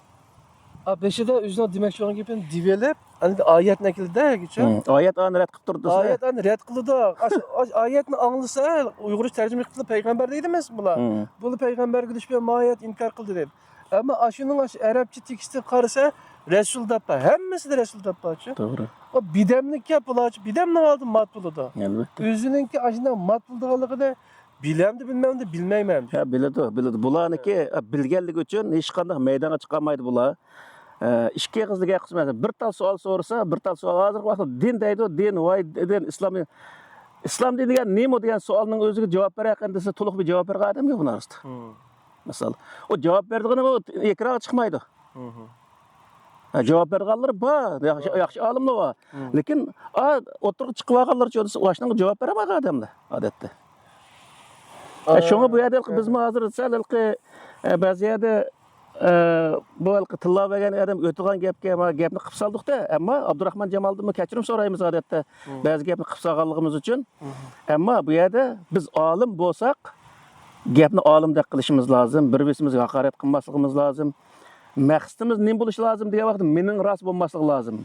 ئا، بېشىدا ئۆزىنىڭ دېمەكچى بولغان گېپىنى دېۋېلىپ، ئەمدى ئايەتنى ئەكېلدى-دە، كېچە. ئايەت ئانى رەت قىلىپ تۇردى. ئايەت ئانى رەت قىلىدۇ. ئاش-، ئاش-، ئايەتنى ئاڭلىسا، ئۇيغۇرچە تەرجىمە قىلىپ پەيغەمبەر دەيدىمىز بۇلار. بۇلار پەيغەمبەرگە دۈشمەن، ما ئايەت ئىنكار قىلدى دەيدۇ. ئەمما ئاشۇنىڭ ئاشۇ ئەرەبچە تېكىستىگە قارىسا، رەسۇل دەپ بار. ھەممىسىدە رەسۇل دەپ بارچۇ. توغرا. ئۇ بىدەملىك گەپ بۇلارچۇ. بىدەمنىڭ ئالدىدا مات بولىدۇ. ئەلۋەتتە. ئۆزىنىڭكى ئاشۇنداق مات بولىدىغانلىقىنى بىلەمدۇ، بىلمەمدۇ، بىلمەيمەن. ھە، بىلىدۇ، بىلىدۇ. بۇلارنىڭكى، ھە، بىلگەنلىكى ئۈچۈن ھېچقانداق مەيدانغا چىقالمايدۇ بۇلار. ئە، ئىككى ئېغىزدا گەپ قىلسا، مەسىلەن، بىر تال سوئال سورىسا، بىر تال سوئال، ھازىرقى ۋاقىتتا دىن دەيدۇ، دىن، ۋاي دىن، ئىسلام دىن. ئىسلام دىنى دېگەن نېمە دېگەن سوئالنىڭ ئۆزىگە جاۋاب بېرەركەن دېسە، تولۇق بىر جاۋاب بەرگەن ئادەم يوق بۇنىڭ ئارىسىدا. مىسال، ئۇ جاۋاب بەرىدىغىنى ئۇ ئېكرانغا چىقمايدۇ. ھە، جاۋاب بەرگەنلىرى بار، ياخشى، ياخشى ئالىملار بار. لېكىن، ئا، ئوتتۇرىغا چىقىۋالغانلىرىچۇ دېسە، ئاشۇنىڭغا جاۋاب بېرەلمەيدۇ ئادەملەر، ئادەتتە. ئە، شۇڭا بۇ يەردە ھېلىقى بىزمۇ ھازىر سەل ھېلىقى، ئە، بەزى يەردە، ئە، بۇ ھېلىقى تىللا بەرگەن ئادەم ئۆتىدىغان گەپكە، ما، گەپنى قىپ سالدۇق-تە، ئەمما ئابدۇراخمان جامالدىنمۇ كەچۈرۈم سورايمىز ئادەتتە، بەزى گەپنى قىپ سالغانلىقىمىز ئۈچۈن. ئەمما بۇ يەردە بىز ئالىم بولساق، گەپنى ئالىمدەك قىلىشىمىز لازىم، بىر-بىرسىمىزگە ھاقارەت قىلماسلىقىمىز لازىم. مەقسىتىمىز نېمە بولۇشى لازىم دېگەن ۋاقىتتا، مېنىڭ راست بولماسلىقى لازىم.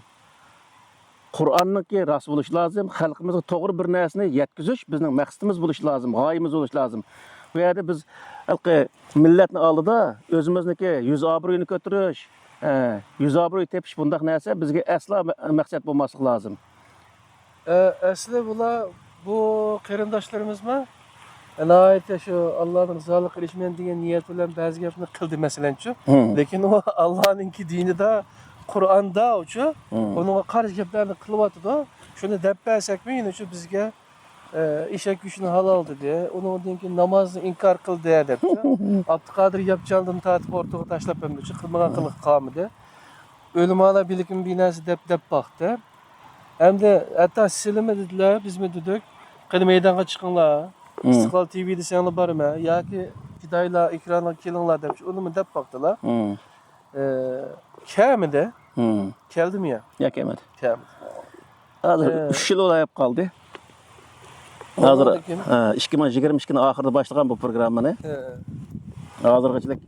قۇرئاننىڭكى راست بولۇشى لازىم، خەلقىمىزگە توغرا بىر نەرسىنى يەتكۈزۈش بىزنىڭ مەقسىتىمىز بولۇشى لازىم، غايىمىز بولۇشى لازىم. بۇ يەردە بىز ھېلىقى مىللەتنىڭ ئالدىدا ئۆزىمىزنىڭكى يۈز ئابرۇيىنى كۆتۈرۈش، ئە، يۈز ئابرۇي تېپىش بۇنداق نەرسە بىزگە ئەسلا مە-، مەقسەت بولماسلىقى لازىم. ئە، ئەسلى بۇلار، بۇ قېرىنداشلىرىمىزمۇ ناھايىتى شۇ ئاللانىڭ رىزالىقىغا ئېرىشىمەن دېگەن نىيەت بىلەن بەزى گەپنى قىلدى، مەسىلەنچۇ. مم. لېكىن ئۇ ئاللانىڭكى دىنىدا، قۇرئاندا ئۇچۇ، مم، ئۇنىڭغا قارشى گەپلەرنى قىلىۋاتىدۇ. شۇنى دەپ بەرسەكمۇ، يەنە شۇ بىزگە، ئە، ئېشەك گۆشىنى ھالال دېدى. ئۇنىڭدىن كېيىن نامازنى ئىنكار قىلدى دەپتۇ. ئابدۇقادىر ياپچاندىن تارتىپ ئوتتۇرىغا تاشلاپ بەرمىدى. شۇ قىلمىغان قىلىقى قالمىدى. ئۆلىمالار بىلكىم بىناسى دەپ، دەپ باقتى. ئەمدى ھەتتا سىلىمۇ دېدىلەر، بىزمۇ دېدۇق، قېنى مەيدانغا چىقىڭلار. مم. ئىستىقلال تىۋى دېسەڭلار بارىمەن، ياكى پىدائىيلار ئېكرانىغا كېلىڭلار دەپ، ئۇنىمۇ دەپ باقتىلار. مم. ئى، كەلمىدى. مم. كەلدىمۇ يا؟ يا، كەلمىدى. كەلمىدى. ھازىر ئى. ئۈچ يىل بولاياپ قالدى. ھازىر، ئاندىن كېيىن؟ ھە، ئىككى مىڭ يىگىرمە ئىككىنىڭ ئاخىرىدا باشلىغان بۇ پروگراممىنى. ھە. ھازىرغىچىلىك،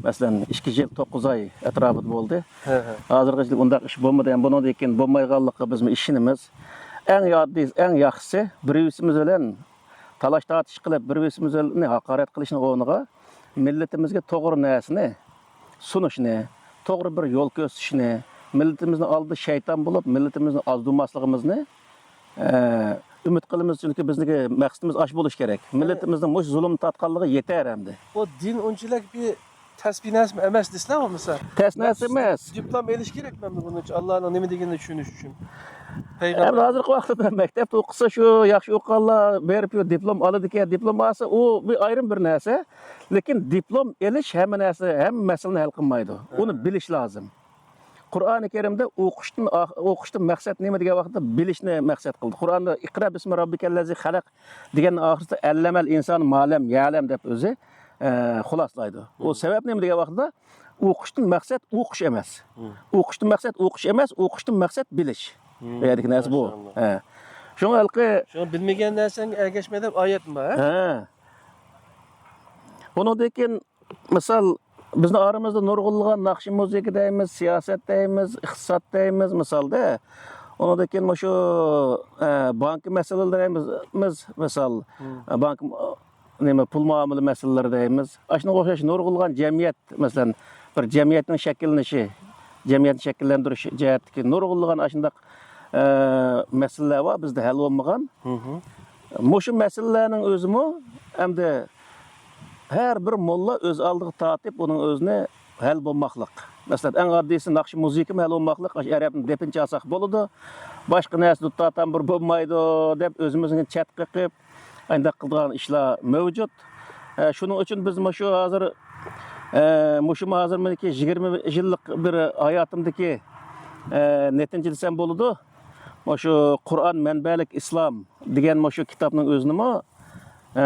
مەسىلەن، ئىككى يىل توققۇز ئاي ئەتراپىدا بولدى. ھە، ھە. ھازىرغىچىلىك ئۇنداق ئىش بولمىدى. ھەم بۇنىڭدىن كېيىن بولمايدىغانلىقىغا بىزمۇ ئىشىنىمىز. ئەڭ ئاددىي، ئەڭ ياخشىسى، بىر-بىرىمىز بىلەن تالاش-تارتىش قىلىپ، بىر-بىرىمىز بىلەن ھاقارەت قىلىشنىڭ ئورنىغا، مىللىتىمىزگە توغرا نەرسىنى سۇنۇشنى، توغرا بىر يول كۆرسىتىشنى، مىللىتىمىزنىڭ ئالدىدا شەيتان بولۇپ، مىللىتىمىزنى ئازدۇرماسلىقىمىزنى، ئە، ئۈمىد قىلىمىز، چۈنكى بىزنىڭكى مەقسىتىمىز ئاش بولۇش كېرەك. مىللىتىمىزنىڭ مۇشۇ زۇلۇم تارتقانلىقى يېتەر ئەمدى. بۇ دىن ئۇنچىلىك بىر تەس بىر نەرسىمۇ ئەمەس دېسىلە بولمىسا. تەس نەرسە ئەمەس. دىپلوم ئېلىش كېرەكمۇ ئەمدى بۇنىڭ ئۈچۈن، ئاللانىڭ نېمە دېگىنىنى چۈشىنىش ئۈچۈن؟ پەيغەمبەر. ئەمدى ھازىرقى ۋاقىتتا مەكتەپتە ئوقۇسا، شۇ ياخشى ئوقۇغانلار بېرىپ دىپلوم ئالىدىكەن. دىپلوم ئالسا، ئۇ بىر ئايرىم بىر نەرسە. لېكىن دىپلوم ئېلىش ھەممە نەرسە، ھەممە مەسىلىنى ھەل قىلمايدۇ. ئۇنى بىلىش لازىم. قۇرئانى كەرىمدە ئوقۇشتىن ئاخ-، ئوقۇشتىن مەقسەت نېمە دېگەن ۋاقىتتا، بىلىشنى مەقسەت قىلدى. قۇرئاندا «ئىقرا بىسمى رەببىكەللەزى خەلەق» دېگەننىڭ ئاخىرىدا «ئەللەمەل ئىنسانى مالەم يەلەم» دەپ ئۆزى، ئە، خۇلاسىلايدۇ. ئۇ سەۋەب نېمە دېگەن ۋاقىتتا، ئوقۇشتىن مەقسەت ئوقۇش ئەمەس. مم. ئوقۇشتىن مەقسەت ئوقۇش ئەمەس، ئوقۇشتىن مەقسەت بىلىش. مم. بۇ يەردىكى نەرسە بۇ. ماشائاللا. ھە. شۇڭا ھېلىقى شۇڭا بىلمىگەن نەرسەڭگە ئەگەشمە دەپ ئايەتمۇ بار، ھە؟ ھە. ئۇنىڭدىن كېيىن، مىسال، بىزنىڭ ئارىمىزدا نۇرغۇنلىغان ناخشا مۇزىكا دەيمىز، سىياسەت دەيمىز، ئىقتىساد دەيمىز، مىسالدا. ئۇنىڭدىن كېيىن مۇشۇ، ئە، بانكا مەسىلىلىرى دەيمىز، مىسال، مم. بانكا نېمە، پۇل مۇئامىلە مەسىلىلىرى دەيمىز. ئاشۇنىڭغا ئوخشاش نۇرغۇنلىغان جەمئىيەت، مەسىلەن، بىر جەمئىيەتنىڭ شەكىللىنىشى، جەمئىيەتنى شەكىللەندۈرۈش جەھەتتىكى نۇرغۇنلىغان ئاشۇنداق، ئە، مەسىلىلەر بار بىزدە ھەل بولمىغان. مم. مۇشۇ مەسىلىلەرنىڭ ئۆزىمۇ ئەمدى ھەر بىر موللا ئۆز ئالدىغا تارتىپ، ئۇنىڭ ئۆزىنى ھەل بولماقلىق. مەسىلەن، ئەڭ ئاددىيسى ناخشا مۇزىكىمۇ ھەل بولماقلىق. ئاشۇ ئەرەبنىڭ دېپىنى چالساق بولىدۇ. باشقا نەرسە دۇتار تامبۇر بولمايدۇ دەپ ئۆزىمىزنى چەت قېقىپ، ئانداق قىلىدىغان ئىشلار مەۋجۇت. ئە، شۇنىڭ ئۈچۈن بىز مۇشۇ ھازىر، ئە، مۇشۇ ھازىر مېنىڭكى يىگىرمە يىللىق بىر ھاياتىمدىكى، ئە، نەتىجە دېسەم بولىدۇ. مۇشۇ قۇرئان مەنبەلىك ئىسلام دېگەن مۇشۇ كىتابنىڭ ئۆزىنىمۇ، ئە،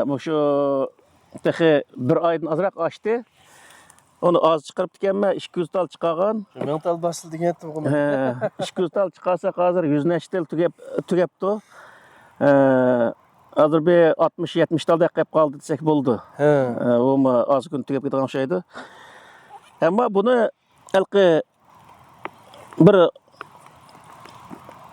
مۇشۇ تېخى بىر ئايدىن ئازراق ئاشتى. ئۇنى ئاز چىقىرىپتىكەنمەن، ئىككى يۈز تال چىقارغان. شۇ مىڭ تال باستى دېگەنتىمغۇ مەن. ھە، ئىككى يۈز تال چىقارساق، ھازىر يۈز نەچچە تال تۈگەپ، تۈگەپتۇ. ئە، ھازىر بىر ئاتمىش، يەتمىش تالدەك قېلىپ قالدى دېسەك بولىدۇ. ھە. ئە، ئۇمۇ ئاز كۈن تۈگەپ كېتىدىغان ئوخشايدۇ. ئەمما بۇنى ھېلىقى بىر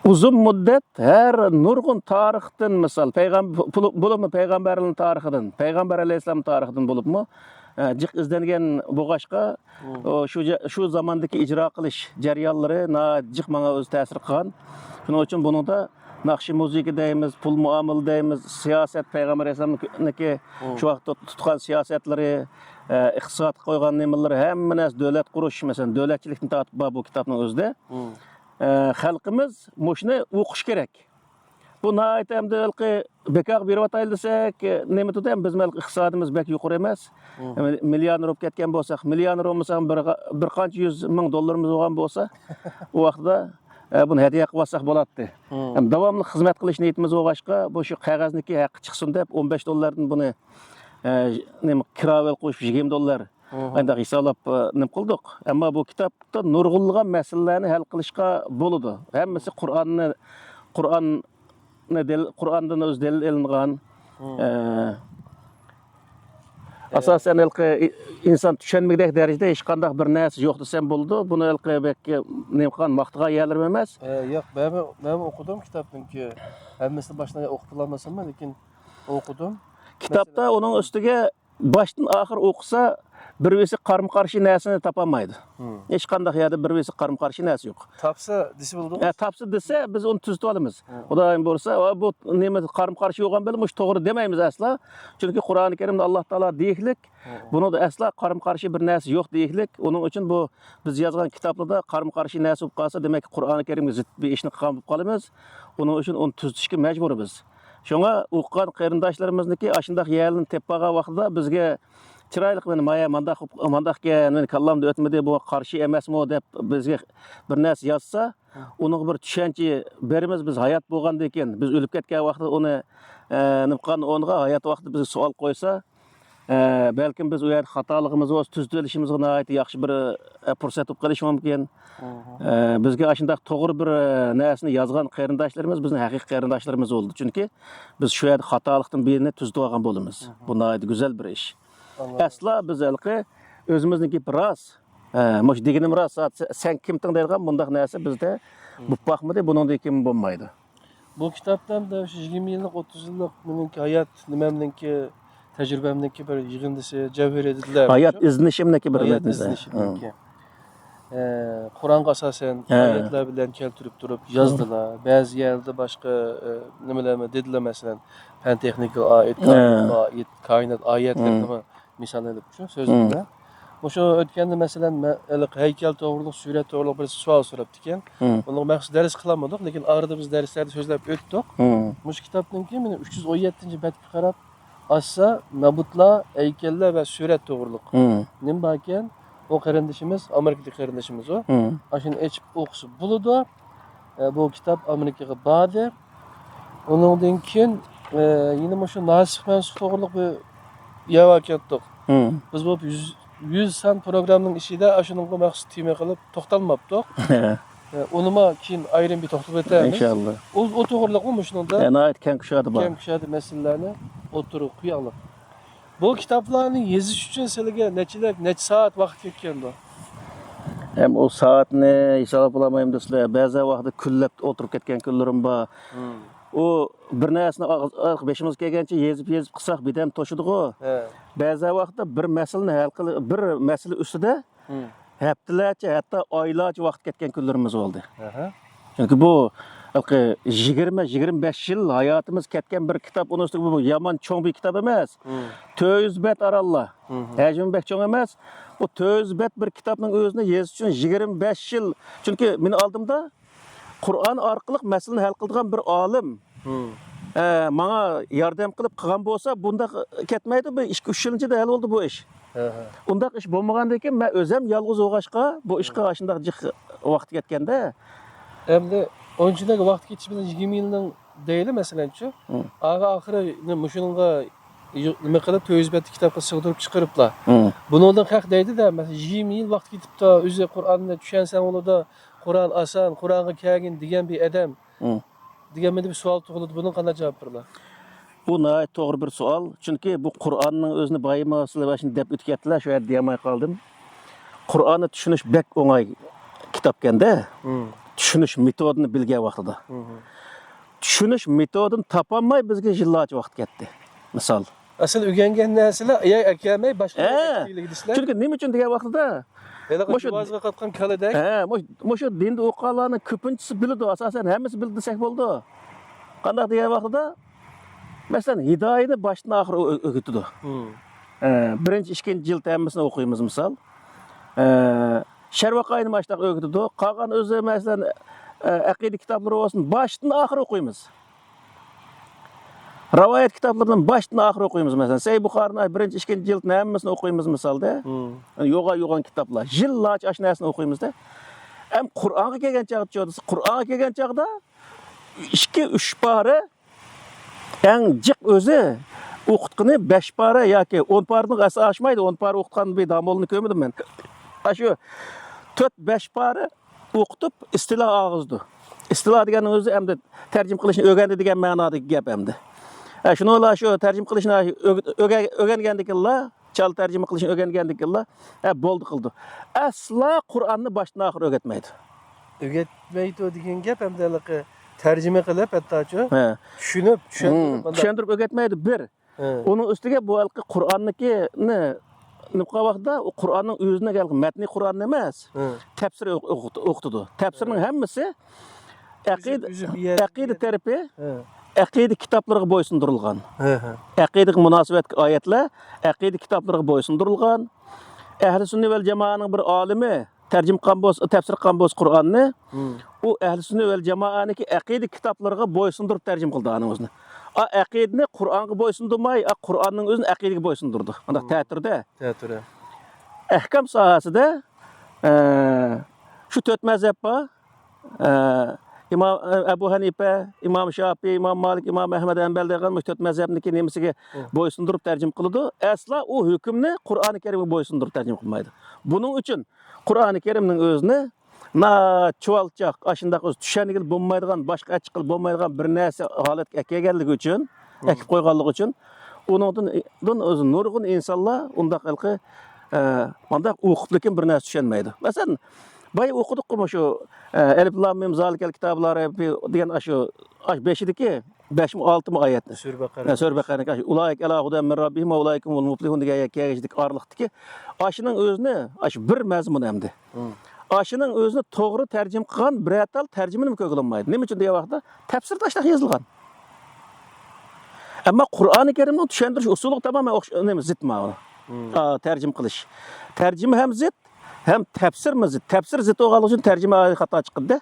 ئۇزۇن مۇددەت ھەر نۇرغۇن تارىختىن، مىسال، پەيغەم-، بولۇپمۇ پەيغەمبەرلەرنىڭ تارىخىدىن، پەيغەمبەر ئەلەيھىسسالام تارىخىدىن بولۇپمۇ، ئە، جىق ئىزدەنگەن بولغاچقا، مم. ئۇ شۇ جە-، شۇ زاماندىكى ئىجرا قىلىش جەريانلىرى ناھايىتى جىق ماڭا ئۆزى تەسىر قىلغان. شۇنىڭ ئۈچۈن بۇنىڭدا ناخشا مۇزىكا دەيمىز، پۇل مۇئامىلە دەيمىز، سىياسەت، پەيغەمبەر ئەلەيھىسسالامنىڭكى مم. شۇ ۋاقىتتا تۇتقان سىياسەتلىرى، ئە، ئىقتىسادقا قويغان نېمىلىرى، ھەممە نەرسە دۆلەت قۇرۇش، مەسىلەن، دۆلەتچىلىكنى تارتىپ بار بۇ كىتابنىڭ ئۆزىدە. مم. ئە، خەلقىمىز مۇشۇنى ئوقۇش كېرەك. بۇ ناھايىتى ئەمدى ھېلىقى بىكارغا بېرىۋاتايلى دېسەك، نېمە دېدى، بىزمۇ ھېلىقى ئىقتىسادىمىز بەك يۇقىرى ئەمەس. مم. مىليونېر بولۇپ كەتكەن بولساق، مىليونېر بولمىسا، بىر، بىر قانچە يۈز مىڭ دوللىرىمىز بولغان بولسا، ئۇ ۋاقىتتا، ئە، بۇنى ھەدىيە قىلىۋاتساق بولاتتى. مم. ھەم داۋاملىق خىزمەت قىلىش نىيىتىمىز بولغاچقا، بۇ شۇ قەغەزنىكى ھەققى چىقسۇن دەپ، ئون بەش دوللاردىن بۇنى، ئە، نېمە، كىراۋەل قويۇپ، يىگىرمە دوللار مم. ئانداق ھېسابلاپ، ئە، نېمە قىلدۇق. ئەمما بۇ كىتابتا نۇرغۇنلىغان مەسىلىلەرنى ھەل قىلىشقا بولىدۇ. ھەممىسى قۇرئاننى، قۇرئاننى دەل-، قۇرئاندىن ئۆزى دەلىل ئېلىنغان. مم. ئە، ئاساسەن ھېلىقى ئى-، ئىنسان چۈشەنمىگۈدەك دەرىجىدە ھېچقانداق بىر نەرسە يوق دېسەم بولىدۇ. بۇنى ھېلىقى بەك نېمە قىلغان، ماختىغان يەرلىرىمۇ ئەمەس. ئە، ياق، مەنمۇ، مەنمۇ ئوقۇدۇم كىتابنىڭكى. ھەممىسىنى باشتىن ئوقۇپ بولالمىساممۇ، لېكىن ئوقۇدۇم. كىتابتا مەسىلەن، ئۇنىڭ ئۈستىگە باشتىن ئاخىر ئوقۇسا، بىر بىرسى قارىمۇ قارشى نەرسىنى تاپالمايدۇ. ھېچقانداق يەردە بىر بىرسى قارىمۇ قارشى نەرسە يوق. تاپسا دېسە بولىدۇ. ئە، تاپسا دېسە، بىز ئۇنى تۈزىتىۋالىمىز. خۇدايىم بۇيرۇسا، ۋە بۇ نېمە قارىمۇ قارشى يوغان بىلەن مۇشۇ توغرا دېمەيمىز ئەسلا. چۈنكى قۇرئانى كەرىمدە ئاللا تائالا دېيىكلىك، بۇنىڭدا ئەسلا قارىمۇ قارشى بىر نەرسە يوق دېيىكلىك. ئۇنىڭ ئۈچۈن بۇ بىز يازغان كىتابلاردا قارىمۇ قارشى نەرسە بولۇپ قالسا، دېمەك، قۇرئانى كەرىمگە زىت بىر ئىشنى قىلغان بولۇپ قالىمىز. ئۇنىڭ ئۈچۈن ئۇنى تۈزىتىشكە مەجبۇرمىز. شۇڭا ئوقۇغان قېرىنداشلىرىمىزنىڭكى ئاشۇنداق يەرلىرىنى تېپىپ بارغان ۋاقتىدا بىزگە چىرايلىق، مانا، مايا مانداق، مانداق ئىكەن، مېنىڭ كاللامدا ئۆتمىدى، بۇ قارشى ئەمەسمۇ دەپ بىزگە بىر نەرسە يازسا، ئۇنىڭغا بىر چۈشەنچە بېرىمىز. بىز ھايات بولغاندىن كېيىن، بىز ئۆلۈپ كەتكەن ۋاقتىدا ئۇنى، ئە، نېمە قىلغان ئورنىغا ھايات ۋاقتىدا بىزگە سوئال قويسا، ئە، بەلكىم بىز ئۇ يەردە خاتالىقىمىز بولسا تۈزىتىۋېلىشىمىزغا ناھايىتى ياخشى بىر، ئە، پۇرسەت بولۇپ قېلىشى مۇمكىن. ئە، بىزگە ئاشۇنداق توغرا بىر، ئە، نەرسىنى يازغان قېرىنداشلىرىمىز بىزنىڭ ھەقىقىي قېرىنداشلىرىمىز بولدى. چۈنكى بىز شۇ يەردە خاتالىقتىن بىرنى تۈزىتىۋالغان بولىمىز. بۇ ناھايىتى گۈزەل بىر ئىش. ئەسلا بىز ھېلىقى ئۆزىمىزنىڭ گېپى راست، ئە، مۇشۇ دېگىنىم راست، سا-، سە-، سەن كىمتىڭ دەيدىغان بۇنداق نەرسە بىزدە بولۇپ باقمىدى، بۇنىڭدىن كېيىن بولمايدۇ. بۇ كىتابتا ھەمدە شۇ يىگىرمە يىللىق، ئوتتۇز يىللىق مېنىڭكى ھايات نېمەمنىڭكى، تەجرىبەمنىڭكى بىر يىغىندىسى، جەۋھىرى دېدىلەر. ھايات ئىزدىنىشىمنىڭكى بىر ھايات نېمىسى. ئىزدىنىشىمنىڭكى. ئە، قۇرئانغا ئاساسەن، ئايەتلەر بىلەن كەلتۈرۈپ تۇرۇپ يازدىلا. بەزى يەردە باشقا، ئە، نېمىلەرمۇ دېدىلا، مەسىلەن، پەن تېخنىكىغا ئائىت، كائىناتقا ئائىت، كائىنات ئايەتلىرىنىمۇ مىسال ئېلىپ شۇ سۆزلىدىم. مۇشۇ ئۆتكەندە، مەسىلەن، مەن ھېلىقى ھەيكەل توغرۇلۇق، سۈرەت توغرۇلۇق بىرسى سوئال سوراپتىكەن. بۇنىڭغا مەخسۇس دەرس قىلالمىدۇق، لېكىن ئارىدا بىز دەرسلەردە سۆزلەپ ئۆتتۇق. مۇشۇ كىتابنىڭكى مانا ئۈچ يۈز ئون يەتتىنچى بەتكە قاراپ ئاچسا، نابۇتلار، ھەيكەللەر ۋە سۈرەت توغرۇلۇق نېمە باركەن، ئۇ قېرىندىشىمىز، ئامېرىكىدىكى قېرىندىشىمىز ئۇ. ئاشۇنى ئېچىپ ئوقۇسا بولىدۇ. ئە، بۇ كىتاب ئامېرىكىغا باردى. ئۇنىڭدىن كېيىن، ئە، يەنە مۇشۇ ناسىخ مەنسۇخ توغرۇلۇق بىر يەرگە كەتتۇق. بىز بولۇپ يۈز، يۈز سان پروگراممىنىڭ ئىچىدە ئاشۇنىڭغا مەخسۇس تېما قىلىپ توختالماپتۇق. ئە، ئۇنىمۇ كېيىن ئايرىم بىر توختىلىپ ئۆتەرمىز. ئىنشاللا. ئۇ، ئۇ توغرۇلۇقمۇ مۇشۇنىڭدا ئە، ناھايىتى كەڭ كۇشادە بار. كەڭ كۇشادە مەسىلىلەرنى ئوتتۇرىغا قويايلى. بۇ كىتابلارنى يېزىش ئۈچۈن سىلىگە نەچچىلەك، نەچچە سائەت ۋاقىت كەتكەندۇ؟ ھەم ئۇ سائەتنى ھېسابلىيالمايمەن دوستلار. بەزى ۋاقىتتا كۈنلەپ ئولتۇرۇپ كەتكەن كۈنلىرىم بار. ئۇ بىر نەرسىنى ئا-، ئا-، بېشىمىزغا كەلگەنچە يېزىپ، يېزىپ قىلساق بىردەم توشىدىغۇ. بەزى ۋاقىتتا بىر مەسىلىنى ھەل قىل-، بىر مەسىلە ئۈستىدە ھەپتىلەرچە، ھەتتا ئايلارچە ۋاقىت كەتكەن كۈنلىرىمىز بولدى. چۈنكى بۇ ھېلىقى يىگىرمە، يىگىرمە بەش يىل ھاياتىمىز كەتكەن بىر كىتاب، ئۇنىڭ ئۈستىگە بۇ يامان چوڭ بىر كىتاب ئەمەس. تۆت يۈز بەت ئارانلا. ھەجمى بەك چوڭ ئەمەس. بۇ تۆت يۈز بەت بىر كىتابنىڭ ئۆزىنى يېزىش ئۈچۈن يىگىرمە بەش يىل. چۈنكى مېنىڭ ئالدىمدا قۇرئان ئارقىلىق مەسىلىنى ھەل قىلىدىغان بىر ئالىم، ئە، ماڭا ياردەم قىلىپ قىلغان بولسا، بۇنداق كەتمەيدۇ، بىر ئىككى، ئۈچ يىلنىڭ ئىچىدە ھەل بولدى بۇ ئىش. ئۇنداق ئىش بولمىغاندىن كېيىن، مەن ئۆزۈم يالغۇز بولغاچقا، بۇ ئىشقا ئاشۇنداق جىق ۋاقىت كەتكەندە. ئەمدى ئۇنچىلىك ۋاقىت كېتىشى بىلەن يىگىرمە يىلنىڭ دەيلى، مەسىلەنچۇ. ئاخىر، ئاخىرى مۇشۇنىڭغا يۇ-، نېمە قىلىپ، تۆت يۈز بەتلىك كىتابقا سىغدۇرۇپ چىقىرىپلا. بۇنىڭدىن خەق دەيدۇ-دە، مەسىلەن، يىگىرمە يىل ۋاقىت كېتىپتۇ، ئۆزى قۇرئاننى چۈشەنسەڭ بولىدۇ، قۇرئان ئاسان، قۇرئانغا كەلگىن دېگەن بىر ئادەم. دېگەن مەندە بىر سوئال تۇغۇلىدۇ، بۇنىڭغا قانداق جاۋاب بېرىلا؟ بۇ ناھايىتى توغرا بىر سوئال. چۈنكى بۇ قۇرئاننىڭ ئۆزىنى بايىمۇ سىلەر مانا شۇنى دەپ ئۆتۈپ كەتتىلەر، شۇ يەردە دېيەلمەي قالدىم. قۇرئاننى چۈشىنىش بەك ئوڭاي كىتابكەن-دە. چۈشىنىش مېتودىنى بىلگەن ۋاقتىدا. چۈشىنىش مېتودىنى تاپالماي بىزگە يىللارچە ۋاقىت كەتتى. مىسال. ئەسلى ئۆگەنگەن نەرسىلەر يەر ئەكەلمەي باشقا ھە. يەرگە كەتكەنلىكى دېسىلەر. چۈنكى نېمە ئۈچۈن دېگەن ۋاقتىدا، ھېلىقى مۇشۇ جۇۋازغا قاتقان كالىدەك. ھە، مۇشۇ، مۇشۇ دىندا ئوقۇغانلارنىڭ كۆپىنچىسى بىلىدۇ، ئاساسەن ھەممىسى بىلىدۇ دېسەك بولىدۇ. قانداق دېگەن ۋاقتىدا، مەسىلەن، ھىدايىنى باشتىن ئاخىر ئۆ-، ئۆگىتىدۇ. ئە، بىرىنچى، ئىككىنچى جىلد ھەممىسىنى ئوقۇيمىز، مىسال. ئە، شەرۋەقاينى ماشتاق ئۆگىتىدۇ. قالغان ئۆزى، مەسىلەن، ئە، ئەقىدە كىتابلىرى بولسۇن، باشتىن ئاخىر ئوقۇيمىز. رىۋايەت كىتابلىرىدىن باشتىن ئاخىر ئوقۇيمىز، مەسىلەن، سەھىھ بۇخارىنىڭ بىرىنچى، ئىككىنچى جىلدىنى ھەممىسىنى ئوقۇيمىز، مىسالدا. يوغان، يوغان كىتابلار. يىللارچە ئاشۇ نەرسىنى ئوقۇيمىزدا. ئەم قۇرئانغا كەلگەن چاغدا، قۇرئانغا كەلگەن چاغدا ئىككى، ئۈچ پارە ئەڭ جىق ئۆزى ئوقۇتقىنى بەش پارە ياكى ئون پارىدىن ئاستا ئاشمايدۇ. ئون پارە ئوقۇتقان بىر داموللىنى كۆرمىدىم مەن. ئاشۇ تۆت، بەش پارە ئوقۇتۇپ ئىستىلا ئالغۇزىدۇ. ئىستىلا دېگەننىڭ ئۆزى ئەمدى تەرجىمە قىلىشنى ئۆگەندى دېگەن مەنادىكى گەپ ئەمدى. ئە، شۇنىڭلا شۇ تەرجىمە قىلىشنى ئۆگە-، ئۆگە-، ئۆگەنگەندىكىنلا، چالا تەرجىمە قىلىشنى ئۆگەنگەندىكىنلا، ئە، بولدى قىلىدۇ. ئەسلا قۇرئاننى باشتىن ئاخىر ئۆگەتمەيدۇ. ئۆگەتمەيدۇ دېگەن گەپ ئەمدى ھېلىقى تەرجىمە قىلىپ ھەتتاچۇ ھە. چۈشىنىپ، چۈشەندۈرۈپ، مم. مانداق. چۈشەندۈرۈپ ئۆگەتمەيدۇ، بىر. ھە. ئۇنىڭ ئۈستىگە بۇ ھېلىقى قۇرئاننىڭكىنى نېمە قىلغان ۋاقتىدا ئۇ قۇرئاننىڭ ئۆزىنى ھېلىقى مەتنىي قۇرئان ئەمەس، ھە. تەپسىر ئوق-، ئوقۇت-، ئوقۇتىدۇ. تەپسىرنىڭ ھەممىسى ئەقىدە، ئۆزى، ئۆزى بىر يەردە، ئەقىدە تەرىپى، ھە. ئەقىدە كىتابلىرىغا بويسۇندۇرۇلغان. ھە، ھە. ئەقىدىگە مۇناسىۋەتلىك ئايەتلەر ئەقىدە كىتابلىرىغا بويسۇندۇرۇلغان. ئەھلى سۈننە ۋەل جامائەنىڭ بىر ئالىمى تەرجىمە قىلغان بولسا، تەپسىر قىلغان بولسا قۇرئاننى، ھىم. ئۇ ئەھلى سۈننە ۋەل جامائەنىڭكى ئەقىدە كىتابلىرىغا بويسۇندۇرۇپ تەرجىمە قىلدى ئانىڭ ئۆزىنى. ئا، ئەقىدىنى قۇرئانغا بويسۇندۇرماي، ئا، قۇرئاننىڭ ئۆزىنى ئەقىدىگە بويسۇندۇردى. مانداق ھىم. تەتۈردە. تەتۈردە. ئەھكام ساھەسىدە، ئە، شۇ تۆت مەزھەپ بار. ئە، ئىمام، ئە، ئەبۇ ھەنىپە، ئىمام شاپىي، ئىمام مالىك، ئىمام ئەھمەد ھەمبەل دېگەن مۇشۇ تۆت مەزھەپنىڭكى نېمىسىگە ھىم. بويسۇندۇرۇپ تەرجىمە قىلىدۇ. ئەسلا ئۇ ھۆكۈمنى قۇرئانى كەرىمگە بويسۇندۇرۇپ تەرجىمە قىلمايدۇ. بۇنىڭ ئۈچۈن قۇرئانى كەرىمنىڭ ئۆزىنى ناچۇۋالچاق، ئاشۇنداق ئۆزى چۈشەنگىلى بولمايدىغان، باشقا ئەچىققىلى بولمايدىغان بىر نەرسە ھالەتكە ئەكەلگەنلىكى ئۈچۈن، مم. ئەكىپ قويغانلىقى ئۈچۈن، ئۇنىڭدىن، دىن ئۆزى نۇرغۇن ئىنسانلار ئۇنداق ھېلىقى، ئە، مانداق ئوقۇپ، لېكىن بىر نەرسە چۈشەنمەيدۇ. مەسىلەن، بايا ئوقۇدۇققۇ مۇشۇ، ئە، ئەلىپ لام مىم زالىكەل كىتابۇ لا رەيبە فىھ دېگەن ئاشۇ، ئاشۇ بېشىدىكى بەش مۇ، ئالتە مۇ ئايەتنى. سۈرە بەقەرە. ھە، سۈرە بەقەرىنىڭ ئاشۇ ئۇلائىكە ئەلا ھۇدەن مىن رەببىھىم ۋە ئۇلائىكە ھۇمۇل مۇپلىھۇن دېگەن يەرگە كەلگۈچىدىكى ئارىلىقتىكى ئاشۇنىڭ ئۆزىنى، ئاشۇ بىر مەزمۇن ئەمدى. مم. ئاشۇنىڭ ئۆزىنى توغرا تەرجىمە قىلغان بىرەر تال تەرجىمىنىمۇ كۆرگىلى بولمايدۇ. نېمە ئۈچۈن دېگەن ۋاقىتتا، تەپسىردا ئاشۇنداق يېزىلغان. ئەمما قۇرئانى كەرىمنىڭ چۈشەندۈرۈش ئۇسۇلىغا تامامەن ئوخش-، نېمە، زىت ماۋۇ. مم. ئا، تەرجىمە قىلىش. تەرجىمە ھەم زىت، ھەم تەپسىرمۇ زىت. تەپسىر زىت بولغانلىقى ئۈچۈن تەرجىمە خاتا چىقتى.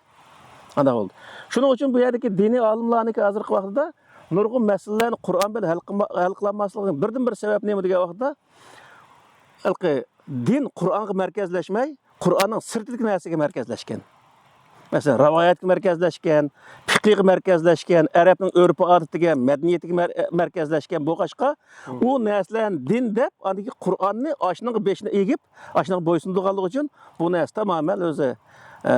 ئانداق بولدى. شۇنىڭ ئۈچۈن بۇ يەردىكى دىنىي ئالىملارنىڭكى ھازىرقى ۋاقتىدا نۇرغۇن مەسىلىلەرنى قۇرئان بىلەن ھەل قىلما-، ھەل قىلالماسلىقىنىڭ بىردىنبىر سەۋەبى نېمە دېگەن ۋاقىتتا، ھېلىقى دىن قۇرئانغا مەركەزلەشمەي، قۇرئاننىڭ سىرتىدىكى نەرسىگە مەركەزلەشكەن. مەسىلەن، رىۋايەتكە مەركەزلەشكەن، پىقىغا مەركەزلەشكەن، ئەرەبنىڭ ئۆرپ-ئادىتىگە، مەدەنىيىتىگە مەر-، مەركەزلەشكەن بولغاچقا، مم. ئۇ نەرسىلەرنى دىن دەپ، ئاندىن كېيىن قۇرئاننى ئاشۇنىڭغا بېشىنى ئېگىپ، ئاشۇنىڭغا بويسۇندۇرغانلىقى ئۈچۈن بۇ نەرسە تامامەن ئۆزى، ئە،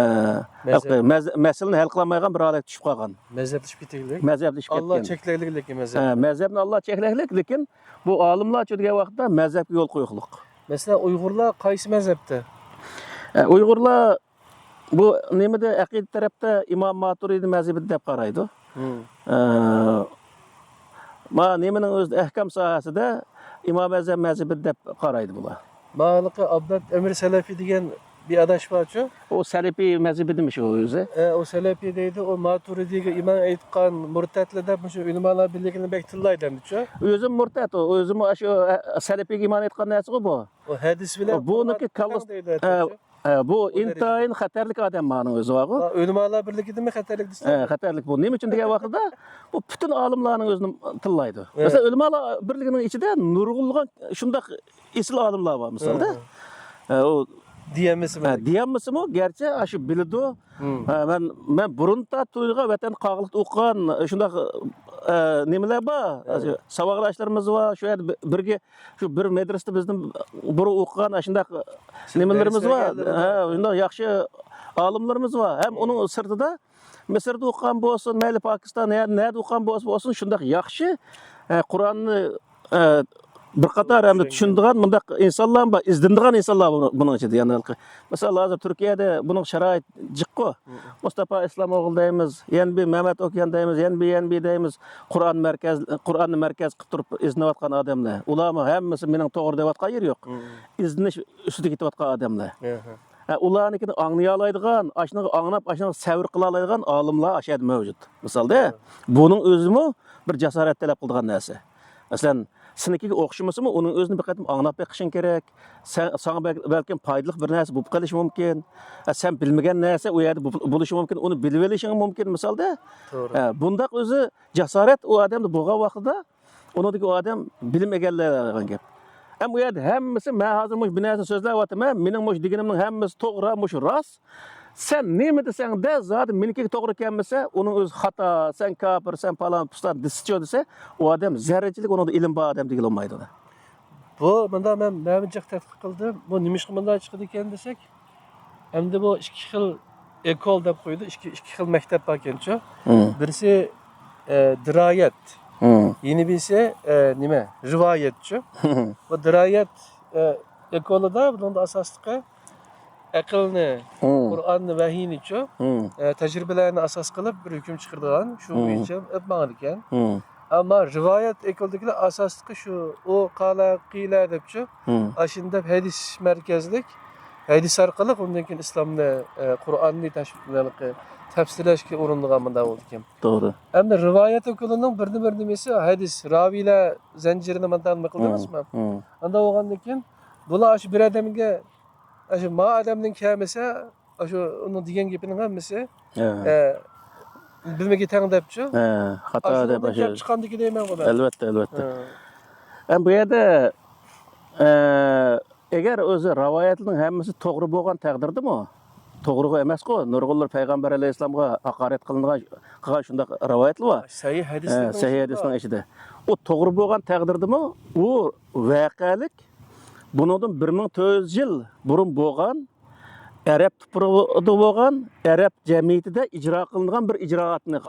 مەزھەپ. ھەل-، مەز-، مەسىلىنى ھەل قىلالمايدىغان بىر ھالەتكە چۈشۈپ قالغان. مەزھەپلىشىپ كېتىگلىك. مەزھەپلىشىپ ئاللا كەتكەن. چەكلەكلىك لېكىن مەزھەپ. ھە، مەزھەپنى ئاللا چەكلەكلىك، لېكىن بۇ ئالىملارچۇ دېگەن ۋاقىتتا مەزھەپكە يول قويۇقلۇق. مەسىلەن، ئۇيغۇرلار قايسى مەزھەپتە؟ ئە، ئۇيغۇرلار بۇ نېمىدە، ئەقىدە تەرەپتە ئىمام ماتۇرىدى مەزھىپى دەپ قارايدۇ. مم. ئە، ما نېمىنىڭ ئۆزىدە ئەھكام ساھەسىدە ئىمام ئەزەم مەزھىپى دەپ قارايدۇ بۇلار. ماڭىلىقى ئابلەت ئەمىر سەلەفى دېگەن بىر ئاداش بارچۇ؟ ئۇ سەلەفى مەزھىپىدىمىش ئۇ ئۆزى؟ ئە، ئۇ سەلەفى دەيدۇ، ئۇ ماتۇرىدىگە ئىمان ئېيتقان مۇرتەتلەر دەپ مۇشۇ ئۆلىمالار بىرلىكىنى بەك تىللايدۇ ئەمدىچۇ؟ ئۆزىمۇ مۇرتەت ئۇ، ئۆزىمۇ ئاشۇ، ئە، سەلەپىگە ئىمان ئېيتقان نەرسىغۇ بۇ. ئۇ ھەدىس بىلەن ئۇ بۇنىڭكى قۇرئان كاللىسى، تەڭ دەيدۇ ئە، ئەمدىچۇ؟ ئە، بۇ ئۇ دەرىجىدە. ئىنتايىن خەتەرلىك ئادەم مانىڭ ئۆزى بارغۇ. ئا، ئۆلىمالار بىرلىكىدىمۇ خەتەرلىك دېسە؟ ئە، خەتەرلىك بۇ. نېمە ئۈچۈن دېگەن ۋاقتىدا، بۇ پۈتۈن ئالىملارنىڭ ئۆزىنى تىللايدۇ. ئە. مەسىلەن، ئۆلىمالار بىرلىكىنىڭ ئىچىدە نۇرغۇنلىغان شۇنداق ئېسىل ئالىملار بار، مىسالدا. ئە. ئە، ئۇ دېيەلمىسىمۇ؟ ئە، دېيەلمىسىمۇ، گەرچە ئاشۇ بىلىدۇ. مم. ئە، مەن، مەن بۇرۇن تارتىۋېلىغان ۋەتەن قاغىلىقتا ئوقۇغان شۇنداق، ئە، نېمىلەر بار. ئە. ساۋاقداشلىرىمىز بار، شۇ يەردە بىرگە شۇ بىر مەدرىسىدە بىزدىن بۇرۇن ئوقۇغان ئاشۇنداق نېمىلىرىمىز بار. ھە، شۇنداق ياخشى ئالىملىرىمىز بار. ھەم ئۇنىڭ سىرتىدا مىسىردا ئوقۇغان بولسۇن، مەيلى پاكىستان، نە-، نەدە ئوقۇغان بولسا بولسۇن، شۇنداق ياخشى، ھە، قۇرئاننى، ھە، بىر قاتار ھەمدە چۈشىنىدىغان مۇنداق ئىنسانلار بار، ئىزدىنىدىغان ئىنسانلار بۇ-، بۇنىڭ ئىچىدە. يەنى ھېلىقى، مىسال، ھازىر تۈركىيەدە بۇنىڭ شارائىت جىققۇ. مۇستاپا ئىسلامئوغلى دەيمىز، يەنە بىر مەمەت ئوكيان دەيمىز، يەنە بىر، يەنە بىر دەيمىز. قۇرئان مەركەز، قۇرئاننى مەركەز قىلىپ تۇرۇپ ئىزدىنىۋاتقان ئادەملەر. ئۇلارمۇ ھەممىسى مېنىڭ توغرا دەۋاتقان يېرى يوق. مم. ئىزدىنىش ئۈستىدە كېتىۋاتقان ئادەملەر. ئەھە. ھە، ئۇلارنىڭكىنى ئاڭلىيالايدىغان، ئاشۇنىڭغا ئاڭلاپ، ئاشۇنىڭغا سەۋر قىلالايدىغان ئالىملار ئاشۇ يەردە مەۋجۇت. مىسالدا، مم. بۇنىڭ ئۆزىمۇ بىر جاسارەت تەلەپ قىلىدىغان نەرسە. مەسىلەن، سېنىڭكىگە ئوخشىمىسىمۇ، ئۇنىڭ ئۆزىنى بىر قېتىم ئاڭلاپ بېقىشىڭ كېرەك. سەن، ساڭا بەل-، بەلكىم پايدىلىق بىر نەرسە بولۇپ قېلىشى مۇمكىن. ھە، سەن بىلمىگەن نەرسە ئۇ يەردە بو-، بولۇشى مۇمكىن، ئۇنى بىلىۋېلىشىڭ مۇمكىن، مىسالدا. توغرا. ھە، بۇنداق ئۆزى جاسارەت ئۇ ئادەمدە بولغان ۋاقتىدا، ئۇنىڭدىكى ئۇ ئادەم بىلىم ئىگىلەيدىغان گەپ. ئەمما ئۇ يەردە ھەممىسى، مەن ھازىر مۇشۇ بىر نەرسىنى سۆزلەۋاتىمەن، مېنىڭ مۇشۇ دېگىنىمنىڭ ھەممىسى توغرا، مۇشۇ راست. سەن نېمە دېسەڭ دە، زادى مېنىڭكىگە توغرا كەلمىسە، ئۇنىڭ ئۆزى خاتا، سەن كاپىر، سەن پالان پۇستان دېسىچۇ دېسە، ئۇ ئادەم زەررىچىلىك ئۇنىڭدا ئىلىم بار ئادەم دېگىلى بولمايدۇ. بۇ مۇنداق، مەن، مەنمۇ جىق تەتقىق قىلدىم. بۇ نېمىشقا مۇنداق چىقىدىكەن دېسەك، ئەمدى بۇ ئىككى خىل ئېكول دەپ قويىدۇ، ئىككى، ئىككى خىل مەكتەپ باركەنچۇ. مم. بىرسى، ئە، دىرايەت، مم. يەنە بىرسى، ئە، نېمە، رىۋايەتچۇ. مم. بۇ دىرايەت، ئە، ئېكولىدا بۇنىڭدا ئاساسلىقى ئەقىلنى، مم. قۇرئاننى، ۋەھىينىچۇ، مم. ئە، تەجرىبىلەرنى ئاساس قىلىپ بىر ھۆكۈم چىقىرىدىغان، شۇ مم. بويىچە ئېلىپ ماڭىدىكەن. مم. ئەمما رىۋايەت ئەھلىدىكىلەر ئاساسلىقى شۇ، ئۇ قالا قىيلا دەپچۇ. مم. ئاشۇنداق ھەدىس مەركەزلىك، ھەدىس ئارقىلىق ئۇندىن كېيىن ئىسلامنى، ئە، قۇرئاننى تەش-، تەپسىرلەشكە ئۇرۇنىدىغان مۇنداق بولىدىكەن. توغرا. ئەمدى رىۋايەت ئەھلىنىڭ بىرنى بىر نېمىسى ھەدىس، راۋىيلەر زەنجىرىنى مۇنداق نېمە قىلدىڭىزمۇ؟ مم. ئانداق بولغاندىن كېيىن بۇلار شۇ بىر ئادەمگە، شۇ ما ئادەمدىن كەلمىسە، ئاشۇ ئۇنىڭ دېگەن گېپىنىڭ ھەممىسى، ھە. ئە، بىلمىگە تەڭ دەپچۇ. ھە، خاتا ئاشۇنىڭدىن دەپ ئاشۇ. كەپ چىققاندىكى دەيمەنغۇ مەن. ئەلۋەتتە، ئەلۋەتتە. ھە. ئەم، بۇ يەردە، ئە، ئەگەر ئۆزى رىۋايەتنىڭ ھەممىسى توغرا بولغان تەقدىردىمۇ، توغرىغۇ ئەمەسقۇ، نۇرغۇنلىرى پەيغەمبەر ئەلەيھىسسالامغا ھاقارەت قىلىنغان، قىلغان شۇنداق رىۋايەتلەر بار. سەھىھ ھەدىسنىڭ ھە، سەھىھ ئىچىدە. ھەدىسنىڭ ئىچىدە. ئۇ توغرا بولغان تەقدىردىمۇ، ئۇ ۋەقەلىك بۇنىڭدىن بىر مىڭ تۆت يۈز يىل بۇرۇن بولغان ئەرەب تۇپرىقىدا بولغان، ئەرەب جەمئىيىتىدە ئىجرا قىلىنغان بىر ئىجرائاتنى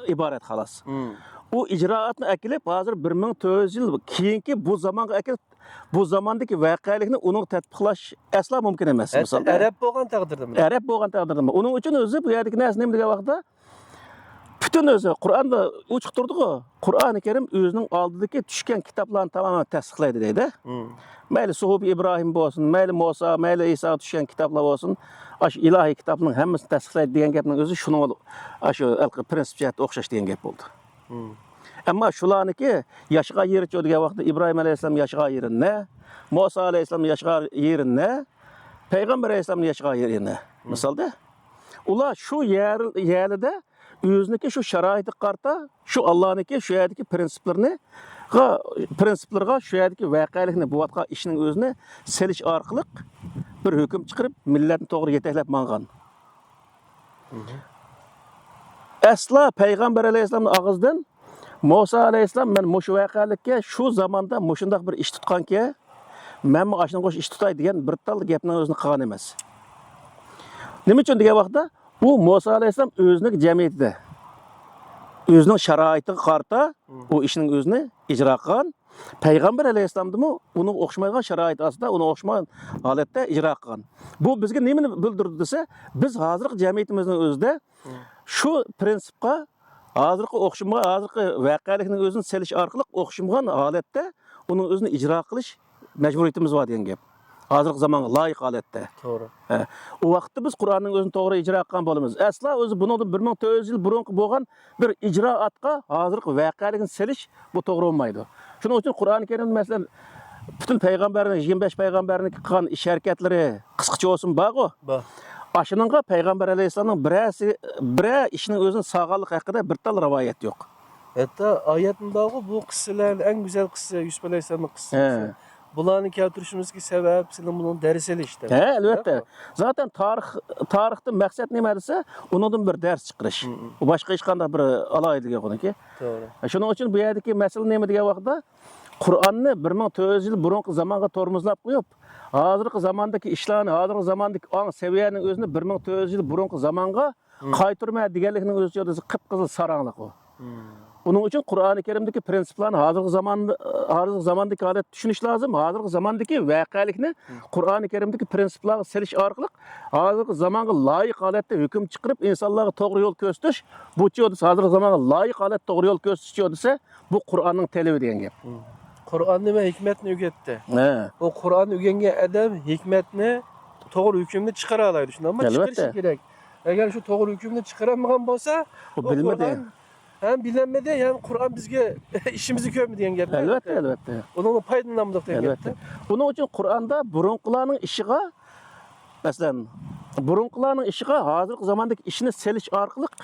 ئىبارەت، خالاس. مم. ئۇ ئىجرائاتنى ئەكېلىپ، ھازىر بىر مىڭ تۆت يۈز يىل كېيىنكى بۇ زامانغا ئەكېلىپ، بۇ زاماندىكى ۋەقەلىكنى ئۇنىڭغا تەتبىقلاش ئەسلا مۇمكىن ئەمەس، ھەتتا مىسالدا. ئەرەب بولغان تەقدىردىمۇ؟ ئەرەب بولغان تەقدىردىمۇ؟ ئۇنىڭ ئۈچۈن ئۆزى بۇ يەردىكى نەرسە نېمە دېگەن ۋاقىتتا، پۈتۈن ئۆزى قۇرئاندا ئوچۇق تۇرىدىغۇ. قۇرئانى كەرىم ئۆزىنىڭ ئالدىدىكى چۈشكەن كىتابلارنى تامامەن تەستىقلايدۇ دەيدۇ. مم. مەيلى سۇھۇپى ئىبراھىم بولسۇن، مەيلى مۇسا، مەيلى ئىساغا چۈشكەن كىتابلار بولسۇن، ئاشۇ ئىلاھىي كىتابنىڭ ھەممىسىنى تەستىقلايدۇ دېگەن گەپنىڭ ئۆزى شۇنىڭغا، ئاشۇ ھېلىقى پرىنسىپ جەھەتتە ئوخشاش دېگەن گەپ بولدى. مم. ئەمما شۇلارنىڭكى ياشىغان يېرىچۇ دېگەن ۋاقىتتا ئىبراھىم ئەلەيھىسسالام ياشىغان يېرى نە، مۇسا ئەلەيھىسسالام ياشىغان يېرى نە، پەيغەمبەر ئەلەيھىسسالام ياشىغان يېرى نە؟ مم. مىسالدا، ئۇلار شۇ يەر، يەرلىدە ئۆزىنىڭكى شۇ شارائىتىغا قارىتا، شۇ ئاللانىڭكى شۇ يەردىكى پرىنسىپلىرىنى، پرىنسىپلىرىغا شۇ يەردىكى ۋەقەلىكنى، بولۇۋاتقان ئىشنىڭ ئۆزىنى سېلىش ئارقىلىق بىر ھۆكۈم چىقىرىپ، مىللەتنى توغرا يېتەكلەپ ماڭغان. مم. ئەسلا پەيغەمبەر ئەلەيھىسسالامنىڭ ئاغزىدىن مۇسا ئەلەيھىسسالام، مەن مۇشۇ ۋەقەلىككە شۇ زاماندا مۇشۇنداق بىر ئىش تۇتقانكى، مەنمۇ ئاشۇنىڭغا ئوخشاش ئىش تۇتاي دېگەن بىر تال گەپنىڭ ئۆزىنى قىلغان ئەمەس. نېمە ئۈچۈن دېگەن ۋاقىتتا، ئۇ مۇسا ئەلەيھىسسالام ئۆزىنىڭ جەمئىيىتىدە، ئۆزىنىڭ شارائىتىغا قارىتا ئۇ ئىشنىڭ ئۆزىنى ئىجرا قىلغان. پەيغەمبەر ئەلەيھىسسالامدىمۇ ئۇنىڭغا ئوخشىمايدىغان شارائىت ئاستىدا، ئۇنىڭغا ئوخشىمىغان ھالەتتە ئىجرا قىلغان. بۇ بىزگە نېمىنى بىلدۈرىدۇ دېسە، بىز ھازىرقى جەمئىيىتىمىزنىڭ ئۆزىدە شۇ پرىنسىپقا، ھازىرقى ئوخشىمىغان، ھازىرقى ۋەقەلىكنىڭ ئۆزىنى سېلىش ئارقىلىق ئوخشىمىغان ھالەتتە ئۇنىڭ ئۆزىنى ئىجرا قىلىش مەجبۇرىيىتىمىز بار دېگەن گەپ. ھازىرقى زامانغا لايىق ھالەتتە. توغرا. ھە. ئۇ ۋاقىتتا بىز قۇرئاننىڭ ئۆزىنى توغرا ئىجرا قىلغان بولىمىز. ئەسلا ئۆزى بۇنىڭدىن بىر مىڭ تۆت يۈز يىل بۇرۇنقى بولغان بىر ئىجرائاتقا ھازىرقى ۋەقەلىكنى سېلىش، بۇ توغرا بولمايدۇ. شۇنىڭ ئۈچۈن قۇرئانى كەرىمدە، مەسىلەن، پۈتۈن پەيغەمبەرنىڭ، يىگىرمە بەش پەيغەمبەرنىڭ قىلغان ئىش ھەرىكەتلىرى قىسقىچە بولسىمۇ بارغۇ. بار. ئاشۇنىڭغا پەيغەمبەر ئەلەيھىسسالامنىڭ بىرەرسى، بىرەر ئىشنىڭ ئۆزىنى سالغانلىقى ھەققىدە بىر تال رىۋايەت يوق. ھەتتا ئايەتمۇ بارغۇ، بۇ قىسسىلەرنىڭ ئەڭ گۈزەل قىسسە يۈسۈپ ئەلەيھىسسالامنىڭ قىسسىسى. ھە. بۇلارنى كەلتۈرۈشىمىزدىكى سەۋەب سىلەر بۇنىڭ دەرس ئېلىش دەپ. ھە، ئەلۋەتتە. زاتەن تارىخ، تارىختىن مەقسەت نېمە دېسە، ئۇنىڭدىن بىر دەرس چىقىرىش. مم. بۇ باشقا ھېچقانداق بىر ئالاھىدىلىكى يوق ئۇنىڭكى. توغرا. شۇنىڭ ئۈچۈن بۇ يەردىكى مەسىلە نېمە دېگەن ۋاقىتتا، قۇرئاننى بىر مىڭ تۆت يۈز يىل بۇرۇنقى زامانغا تورمۇزلاپ قويۇپ، ھازىرقى زاماندىكى ئىشلارنى، ھازىرقى زاماندىكى ئاڭ سەۋىيەنىڭ ئۆزىنى بىر مىڭ تۆت يۈز يىل بۇرۇنقى زامانغا مم. قايتۇرما دېگەنلىكنىڭ ئۆزى يولدىسى قىپقىزىل ساراڭلىق ئۇ. مم. ئۇنىڭ ئۈچۈن قۇرئانى كەرىمدىكى پرىنسىپلارنى ھازىرقى زامان، ھازىرقى زاماندىكى ھالەتتە چۈشىنىش لازىم. ھازىرقى زاماندىكى ۋەقەلىكنى مم. قۇرئانى كەرىمدىكى پرىنسىپلارغا سېلىش ئارقىلىق ھازىرقى زامانغا لايىق ھالەتتە ھۆكۈم چىقىرىپ، ئىنسانلارغا توغرا يول كۆرسىتىش، بۇ يولدىسى ھازىرقى زامانغا لايىق ھالەتتە توغرا يول كۆرسىتىش يولدىسى بۇ قۇرئاننىڭ تەلىپى دېگەن گەپ. مم. قۇرئان نېمە ھېكمەتنى ئۆگەتتى. ھە. ئۇ قۇرئان ئۆگەنگەن ئادەم ھېكمەتنى، توغرا ھۆكۈمنى چىقىرالايدۇ، شۇنداقمۇ؟ ئەلۋەتتە. چىقىرىشى كېرەك. ئەگەر شۇ توغرا ھۆكۈمنى چىقىرالمىغان بولسا، ئۇ ئۇ بىلمىدى. قۇرئان ھەم بىلەلمىدى، ھەم قۇرئان بىزگە ئىشىمىزنى كۆرمىدى دېگەن گەپ. ئەلۋەتتە، ئەلۋەتتە. ئۇنىڭدىن پايدىلىنالمىدۇق دېگەن گەپ. ئەلۋەتتە. ئۇنىڭ ئۈچۈن قۇرئاندا بۇرۇنقىلارنىڭ ئىشىغا، مەسىلەن، بۇرۇنقىلارنىڭ ئىشىغا ھازىرقى زاماندىكى ئىشنى سېلىش ئارقىلىق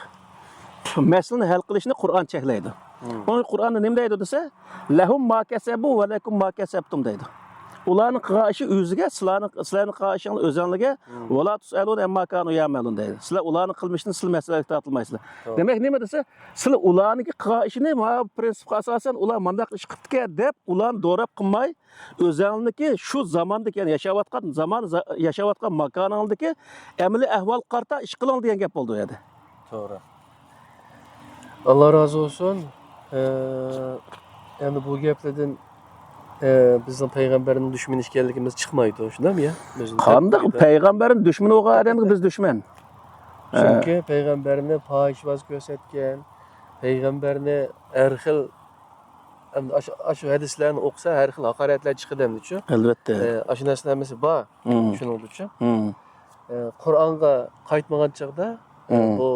مەسىلىنى ھەل قىلىشنى قۇرئان چەكلەيدۇ. مم. ئۇنى قۇرئاندا نېمە دەيدۇ دېسە، لەھۇم ما كەسەبۇ ۋە لەكۇم ما كەسەبتۇم دەيدۇ. ئۇلارنىڭ قىلغان ئىشى ئۆزىگە، سىلەرنىڭ، سىلەرنىڭ قىلغان ئىشىڭلار ئۆزۈڭلارغا، مم. ۋە لا تۇسئەلۇنە ئەمما كانۇ يەئمەلۇن دەيدۇ. سىلەر ئۇلارنىڭ قىلمىشىدىن سىلەر مەسئۇلىيەتكە تارتىلمايسىلەر. توغرا. دېمەك، نېمە دېسە، سىلەر ئۇلارنىڭكى قىلغان ئىشىنى مانا بۇ پرىنسىپقا ئاساسەن ئۇلار مانداق ئىش قىپتىكەن دەپ، ئۇلارنى دوراپ قىلماي، ئۆزەڭلىكى شۇ زاماندىكى، يەنى ياشاۋاتقان زامان، زا-، ياشاۋاتقان ماكانىڭدىكى ئەمەلىي ئەھۋالغا قارىتا ئىش قىلىڭ دېگەن گەپ بولدى ئۇ يەردە. توغرا. ئاللا رازى بولسۇن. ئە، ئەمدى بۇ گەپلەردىن، ئە، بىزنىڭ پەيغەمبەرنىڭ دۈشمىنى ئىكەنلىكىمىز چىقمايدۇ، شۇنداقمۇ يا؟ قانداق پەيغەمبەرنىڭ دۈشمىنى بولغان ئادەمگە بىز دۈشمەن؟ چۈنكى پەيغەمبەرنى پاھىشۋاز كۆرسەتكەن، پەيغەمبەرنى ھەر خىل ئەمدى ئاشۇ، ئاشۇ ھەدىسلەرنى ئوقۇسا، ھەر خىل ھاقارەتلەر چىقىدۇ ئەمدىچۇ. ئەلۋەتتە. ئە، ئاشۇ نەرسىلەر ھەممىسى بار. مم. شۇنىڭدىچۇ. مم. ئە، قۇرئانغا قايتمىغان چاغدا، ئە، مم. بۇ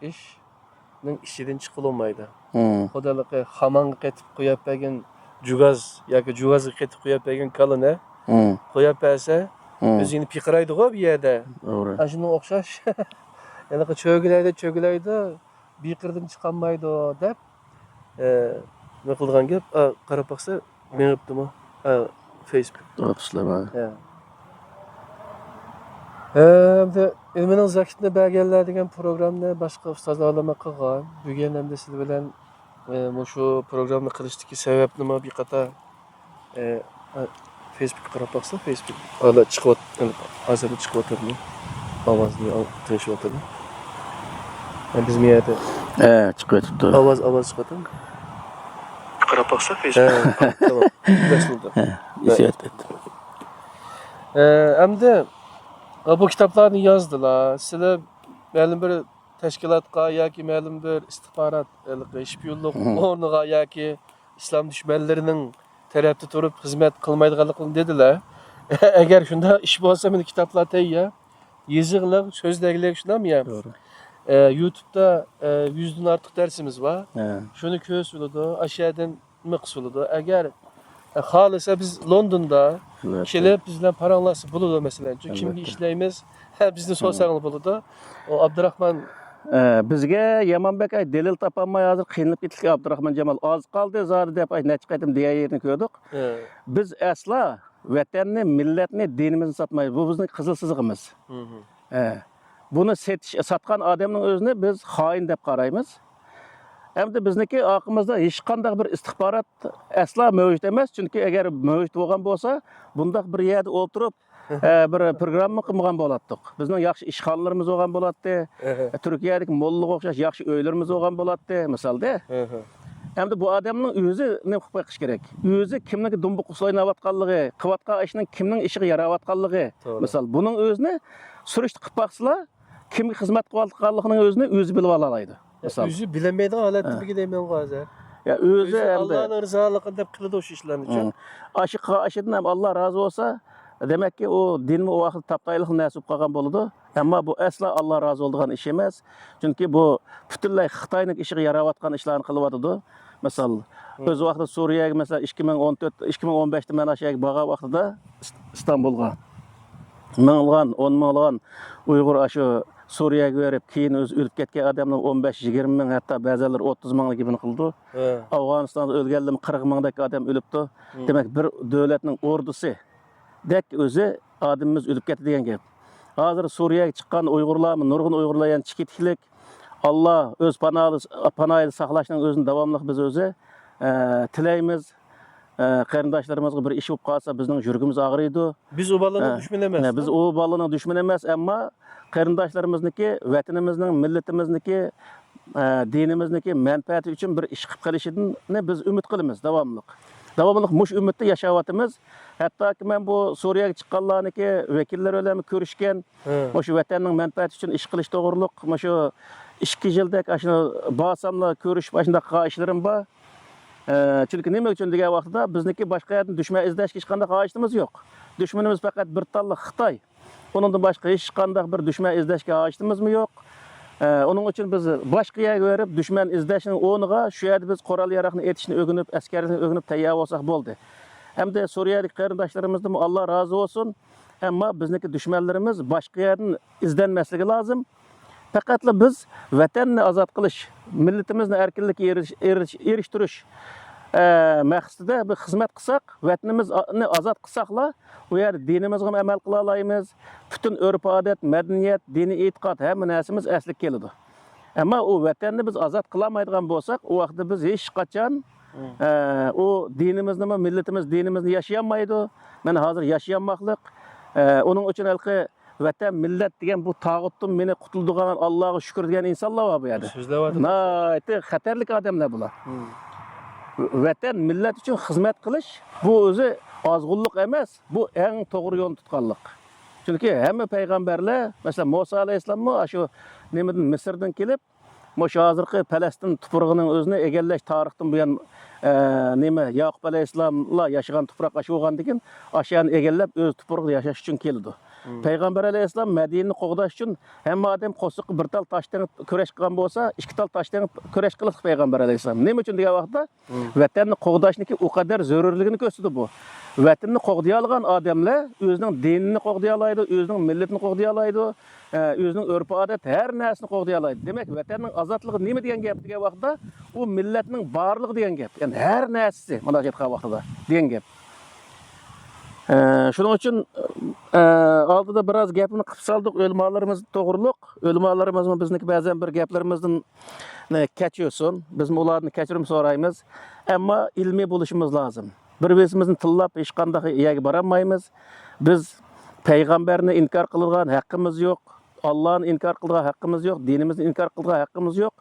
ئىشنىڭ ئىچىدىن چىقىلالمايدۇ. مم. خۇدالىقى خامانغا قېتىپ قويۇپ بەرگەن جۇگاز ياكى جۇگازغا قېتىپ قويۇپ بەرگەن كالىنى مم. قويۇپ بەرسە، مم. ئۆزىنى پىقىرايدىغۇ بۇ يەردە. توغرا. ئاشۇنىڭغا ئوخشاش. ھېلىقى چۆگىلەيدۇ، چۆگىلەيدۇ. بىر قىرىدىن چىقالمايدۇ دەپ، ئە، نېمە قىلىدىغان گەپ؟ ئا، قاراپ باقسا، مېڭىپتىمۇ؟ ئا، فېيسبۇك. توغرا، ئىشلەپ، ھە. ھە. ئە، ئەمدى ئىلمىنىڭ زاكىتىنى بەرگەنلەر دېگەن پروگراممىنى باشقا ئۇستازلارمۇ قىلغان. بۈگۈن ئەمدى سىلەر بىلەن، ئە، مۇشۇ پروگراممىنى قىلىشتىكى سەۋەبنىمۇ بىر قاتار ئە، ئە، فېيسبۇكقا قاراپ باقسا، فېيسبۇك ھازىر چىقىۋات-، ھازىر چىقىۋاتىدۇ. ئاۋازنى ئال-، تىڭشىۋاتىدۇ. ئە، بىز مۇ يەردە ھە، چىقىۋېتىپتۇ. ئاۋاز، ئاۋاز چىقىۋاتىدۇ. قاراپ باقسا، فېيسبۇك. ھە، تامام. باشلىدى. ھە، ئېسىۋېتىپتۇ. ئە، ئەمدى، ئە، بۇ كىتابلارنى يازدىلا. سىلەر مەلۇم بىر تەشكىلاتقا ياكى مەلۇم بىر ئىستىخبارات، ھېلىقى شپىيونلۇق مم. ئورنىغا ياكى ئىسلام دۈشمەنلىرىنىڭ تەرەپتە تۇرۇپ خىزمەت قىلمايدىغانلىقىنى دېدىلە. ئەگەر شۇنداق ئىش بولسا، مېنىڭ كىتابلار تەييار. يېزىقلىق، سۆزلەگلىك شۇنداقمۇ يا؟ توغرا. ئە، يۇتۇبتا، ئە، يۈزدىن ئارتۇق دەرسىمىز بار. ھە. شۇنى كۆرسە بولىدۇ. ئاشۇ يەردىن نېمە قىلسا بولىدۇ. ئەگەر، ئە، خالىسا بىز لوندوندا ئەلۋەتتە. كېلىپ بىز بىلەن پاراڭلاشسا بولىدۇ مەسىلەن. چۈنكى كىمگە ئەلۋەتتە. ئىشلەيمىز؟ ھە، بىزنى ھە. سورىساڭلار بولىدۇ. ئۇ ئابدۇراخمان. ئە، بىزگە يامان بەك، ئاي، دەلىل تاپالماي ھازىر قىينىلىپ كېتىلگەن ئابدۇراخمان جامال. ئاز قالدى زادى دەپ، ئاي، نەچچە قېتىم دېگەن يېرىنى كۆردۇق. ھە. بىز ئەسلا ۋەتەننى، مىللەتنى، دىنىمىزنى ساتمايمىز. بۇ بىزنىڭ قىزىل سىزىقىمىز. مم. ھە. بۇنى سېتىش، ساتقان ئادەمنىڭ ئۆزىنى بىز خائىن دەپ قارايمىز. ئەمدى بىزنىڭكى ئارقىمىزدا ھېچقانداق بىر ئىستىخبارات ئەسلا مەۋجۇت ئەمەس. چۈنكى ئەگەر مەۋجۇت بولغان بولسا، بۇنداق بىر يەردە ئولتۇرۇپ، ئە، بىر پروگرامما قىلمىغان بولاتتۇق. بىزنىڭ ياخشى ئىشخانىلىرىمىز بولغان بولاتتى. ئەھە. تۈركىيەدىكى موللىغا ئوخشاش ياخشى ئۆيلىرىمىز بولغان بولاتتى، مىسالدا. ئەھە. ئەمدى بۇ ئادەمنىڭ ئۆزى نېمە قىلىپ بېقىش كېرەك؟ ئۆزى كىمنىڭكى دۇمبىقى ئۇسسۇلىنىۋاتقانلىقى، قىلىۋاتقان ئىشىنىڭ كىمنىڭ ئىشىغا ياراۋاتقانلىقى، توغرا. مىسال، بۇنىڭ ئۆزىنى سۈرۈشتە قىلىپ باقسىلا، كىمگە خىزمەت قىلىۋاتقانلىقىنىڭ ئۆزىنى ئۆزى بىلىۋالالايدۇ. مىسال. ئۆزى بىلەلمەيدىغان ھالەتتە ھە. بىر دەيمەنغۇ ھازىر. يا، ئۆزى ئۆزى ئەمدى ئاللانىڭ رىزالىقىنى دەپ قىلىدۇ شۇ ئىشلارنى. ھىم. ئاشۇ قىلغان ئىشىدىن ھەم ئاللا رازى بولسا، دېمەككى، ئۇ دىنمۇ ئۇ ۋاقىتتا تاپتايلىق نەرسە بولۇپ قالغان بولىدۇ. ئەمما بۇ ئەسلا ئاللا رازى بولىدىغان ئىش ئەمەس. چۈنكى بۇ پۈتۈنلەي خىتاينىڭ ئىشىغا ياراۋاتقان ئىشلارنى قىلىۋاتىدۇ. مىسال، ھىم. ئۆز ۋاقتىدا سۈرىيەگە، مەسىلەن، ئىككى مىڭ ئون تۆت، ئىككى مىڭ ئون بەشتە مەن ئاشۇ يەرگە بارغان ۋاقتىدا ئىست-، ئىستانبۇلغا مىڭلىغان، ئون مىڭلىغان ئۇيغۇر ئاشۇ سۈرىيەگە بېرىپ، كېيىن ئۆزى ئۆلۈپ كەتكەن ئادەمنىڭ ئون بەش، يىگىرمە مىڭ، ھەتتا بەزىلەر ئوتتۇز مىڭلىك گېپىنى قىلىدۇ. ھە. ئافغانىستاندا ئۆلگەنلىرىمۇ قىرىق مىڭدەك ئادەم ئۆلۈپتۇ. ھىم. دېمەك، بىر دۆلەتنىڭ ئوردىسىدەك ئۆزى ئادىمىمىز ئۆلۈپ كەتتى دېگەن گەپ. ھازىر سۈرىيەگە چىققان ئۇيغۇرلارمۇ، نۇرغۇن ئۇيغۇرلار يەنە چېكىتلىك. ئاللا ئۆز پاناھىدا، پاناھىدا ساقلاشنىڭ ئۆزىنى داۋاملىق بىز ئۆزى، ئە، تىلەيمىز. ئە، قېرىنداشلىرىمىزغا بىر ئىش بولۇپ قالسا، بىزنىڭ يۈرىكىمىز ئاغرىيدۇ. بىز ئۇ بالىنىڭ ئە، دۈشمىنى ئەمەس. ئە، بىز ئۇ بالىنىڭ دۈشمىنى ئەمەس، ئەمما قېرىنداشلىرىمىزنىڭكى، ۋەتىنىمىزنىڭ، مىللىتىمىزنىڭكى، ئە، دىنىمىزنىڭكى مەنپەئەتى ئۈچۈن بىر ئىش قىلىپ قېلىشىنى بىز ئۈمىد قىلىمىز داۋاملىق. داۋاملىق مۇشۇ ئۈمىدتە ياشاۋاتىمىز. ھەتتاكى مەن بۇ سۈرىيەگە چىققانلارنىڭكى ۋەكىللىرى بىلەنمۇ كۆرۈشكەن. ھە. مۇشۇ ۋەتەننىڭ مەنپەئەتى ئۈچۈن ئىش قىلىش توغرۇلۇق مۇشۇ ئىككى يىلدەك ئاشۇ بارساملا كۆرۈشۈپ ئاشۇنداق قىلغان ئىشلىرىم بار. ئە، چۈنكى نېمە ئۈچۈن دېگەن ۋاقتىدا بىزنىڭكى باشقا يەردىن دۈشمەن ئىزدەشكە ھېچقانداق ھاجىتىمىز يوق. دۈشمىنىمىز پەقەت بىر تاللا خىتاي. ئۇنىڭدىن باشقا ھېچقانداق بىر دۈشمەن ئىزدەشكە ھاجىتىمىزمۇ يوق. ئە، ئۇنىڭ ئۈچۈن بىز باشقا يەرگە بېرىپ دۈشمەن ئىزدەشنىڭ ئورنىغا شۇ يەردە بىز قورال ياراغنى ئېتىشنى ئۆگىنىپ، ئەسكەرلىكنى ئۆگىنىپ تەييار بولساق بولدى. ئەمدى سۈرىيەدىكى قېرىنداشلىرىمىزدىنمۇ ئاللا رازى بولسۇن. ئەمما بىزنىڭكى دۈشمەنلىرىمىز باشقا يەردىن ئىزدەنمەسلىكى لازىم. پەقەتلا بىز ۋەتەننى ئازاد قىلىش، مىللىتىمىزنى ئەركىنلىككە ئېرىش-، ئېرىش-، ئېرىشتۈرۈش، ئە، مەقسىتىدە بىر خىزمەت قىلساق، ۋەتىنىمىزنى ئازاد قىلساقلا، ئۇ يەردە دىنىمىزغىمۇ ئەمەل قىلالايمىز، پۈتۈن ئۆرپ-ئادەت، مەدەنىيەت، دىنىي ئېتىقاد، ھەممە نەرسىمىز ئەسلىگە كېلىدۇ. ئەمما ئۇ ۋەتەننى بىز ئازاد قىلالمايدىغان بولساق، ئۇ ۋاقىتتا بىز ھېچقاچان، مم. ئە، ئۇ دىنىمىزنىمۇ، مىللىتىمىز دىنىمىزنى ياشىيالمايدۇ. مەن ھازىر ياشىيالماقلىق. ئە، ئۇنىڭ ئۈچۈن ھېلىقى ۋەتەن، مىللەت دېگەن بۇ تاغۇتتىن مېنى قۇتۇلدۇرغان ئاللاغا شۈكۈر دېگەن ئىنسانلار بار بۇ يەردە. سۆزلەۋاتىدۇ. ناھايىتى خەتەرلىك ئادەملەر بۇلار. مم. ۋەتەن، مىللەت ئۈچۈن خىزمەت قىلىش، بۇ ئۆزى ئازغۇنلۇق ئەمەس، بۇ ئەڭ توغرا يولنى تۇتقانلىق. چۈنكى ھەممە پەيغەمبەرلەر، مەسىلەن، مۇسا ئەلەيھىسسالاممۇ ئاشۇ نېمىدىن، مىسىردىن كېلىپ، مۇشۇ ھازىرقى پەلەستىن تۇپرىقىنىڭ ئۆزىنى ئىگىلەش تارىختىن بۇيان، ئە، نېمە، ياقۇپ ئەلەيھىسسالاملار ياشىغان تۇپراق ئاشۇ بولغاندىكىن، ئاشۇ يەرنى ئىگىلەپ، ئۆز تۇپرىقىدا ياشاش ئۈچۈن كېلىدۇ. مم. پەيغەمبەر ئەلەيھىسسالام مەدىنىنى قوغداش ئۈچۈن ھەممە ئادەم قورسىقىغا بىر تال تاش تېڭىپ كۈرەش قىلغان بولسا، ئىككى تال تاش تېڭىپ كۈرەش قىلىدۇ پەيغەمبەر ئەلەيھىسسالام. نېمە ئۈچۈن دېگەن ۋاقىتتا، مم، ۋەتەننى قوغداشنىڭكى ئۇ قەدەر زۆرۈرلۈكىنى كۆرسىتىدۇ بۇ. ۋەتىنىنى قوغدىيالىغان ئادەملەر ئۆزىنىڭ دىنىنى قوغدىيالايدۇ، ئۆزىنىڭ مىللىتىنى قوغدىيالايدۇ، ئە، ئۆزىنىڭ ئۆرپ-ئادەت ھەر نەرسىنى قوغدىيالايدۇ. دېمەك، ۋەتەننىڭ ئازادلىقى نېمە دېگەن گەپ دېگەن ۋاقىتتا، ئۇ مىللەتنىڭ بارلىقى دېگەن گەپ. يەنى ھەر نەرسىسى، مۇنداق ئېيتقان ۋاقتىدا دېگەن گەپ. ئە، شۇنىڭ ئۈچۈن، ئە، ئالدىدا بىراز گەپنى قىپ سالدۇق ئۆلىمالىرىمىز توغرۇلۇق. ئۆلىمالىرىمىزمۇ بىزنىڭكى بەزەن بىر گەپلىرىمىزدىن، ئە، كەچۈرسۇن. بىزمۇ ئۇلاردىن كەچۈرۈم سورايمىز. ئەمما ئىلمىي بولۇشىمىز لازىم. بىر-بىرىمىزنى تىللاپ ھېچقانداق يەرگە بارالمايمىز. بىز پەيغەمبەرنى ئىنكار قىلىدىغان ھەققىمىز يوق. ئاللانى ئىنكار قىلىدىغان ھەققىمىز يوق، دىنىمىزنى ئىنكار قىلىدىغان ھەققىمىز يوق.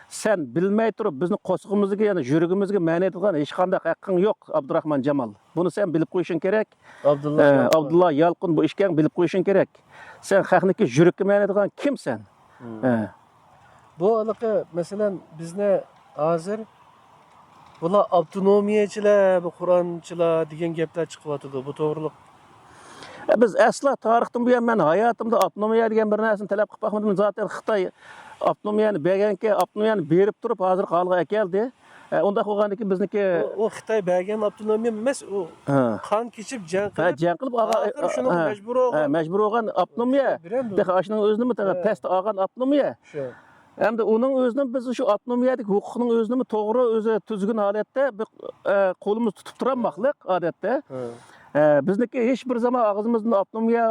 سەن بىلمەي تۇرۇپ بىزنى قورسىقىمىزدىكى، يەنى يۈرىكىمىزگە مەنىدىغان ھېچقانداق ھەققىڭ يوق، ئابدۇراخمان جامال. بۇنى سەن بىلىپ قويۇشۇڭ كېرەك. ئابدۇللا ئە، يالقۇن. ئابدۇللا يالقۇن، بۇ ئىككىڭ بىلىپ قويۇشۇڭ كېرەك. سەن خەقنىڭكى يۈرىكىگە مەنىدىغان كىمسەن؟ مم. ئە. بۇ ھېلىقى، مەسىلەن، بىزنى ھازىر بۇلار ئاپتونومىيەچىلەر، بۇ قۇرئانچىلار دېگەن گەپلەر چىقىۋاتىدۇ. بۇ توغرىلىق؟ ئە، بىز ئەسلا تارىختىن بۇيان مەن ھاياتىمدا ئاپتونومىيە دېگەن بىر نەرسىنى تەلەپ قىلىپ باقمىدىم. زاتەن خىتاي ئاپتونومىيەنى بەرگەنكەن، ئاپتونومىيەنى بېرىپ تۇرۇپ ھازىرقى ھالغا ئەكەلدى. ئە، ئۇنداق بولغاندىكىن بىزنىڭكى ئۇ، ئۇ خىتاي بەرگەن ئاپتونومىيە ئەمەس، ئۇ ھە. قان كېچىپ، جەڭ ھە، قىلىپ، جەڭ قىلىپ ئالغان، ئاخىرى شۇنىڭغا ھە، مەجبۇر بولغان. ھە، مەجبۇر بولغان ئاپتونومىيە. بېرەمدۇ؟ تېخى ئاشۇنىڭ ئۆزىنىمۇ تېخى ھە. تەستە ئالغان ئاپتونومىيە. شۇ. ئەمدى ئۇنىڭ ئۆزىنىڭ بىز شۇ ئاپتونومىيەدىكى ھوقۇقنىڭ ئۆزىنىمۇ توغرا، ئۆزى تۈزگۈن ھالەتتە بىر، ئە، قولىمىز تۇتۇپ تۇرالماقلىق ئادەتتە. ھە. ئە، بىزنىڭكى ھېچ بىر زامان ئاغزىمىزدىن ئاپتونومىيە،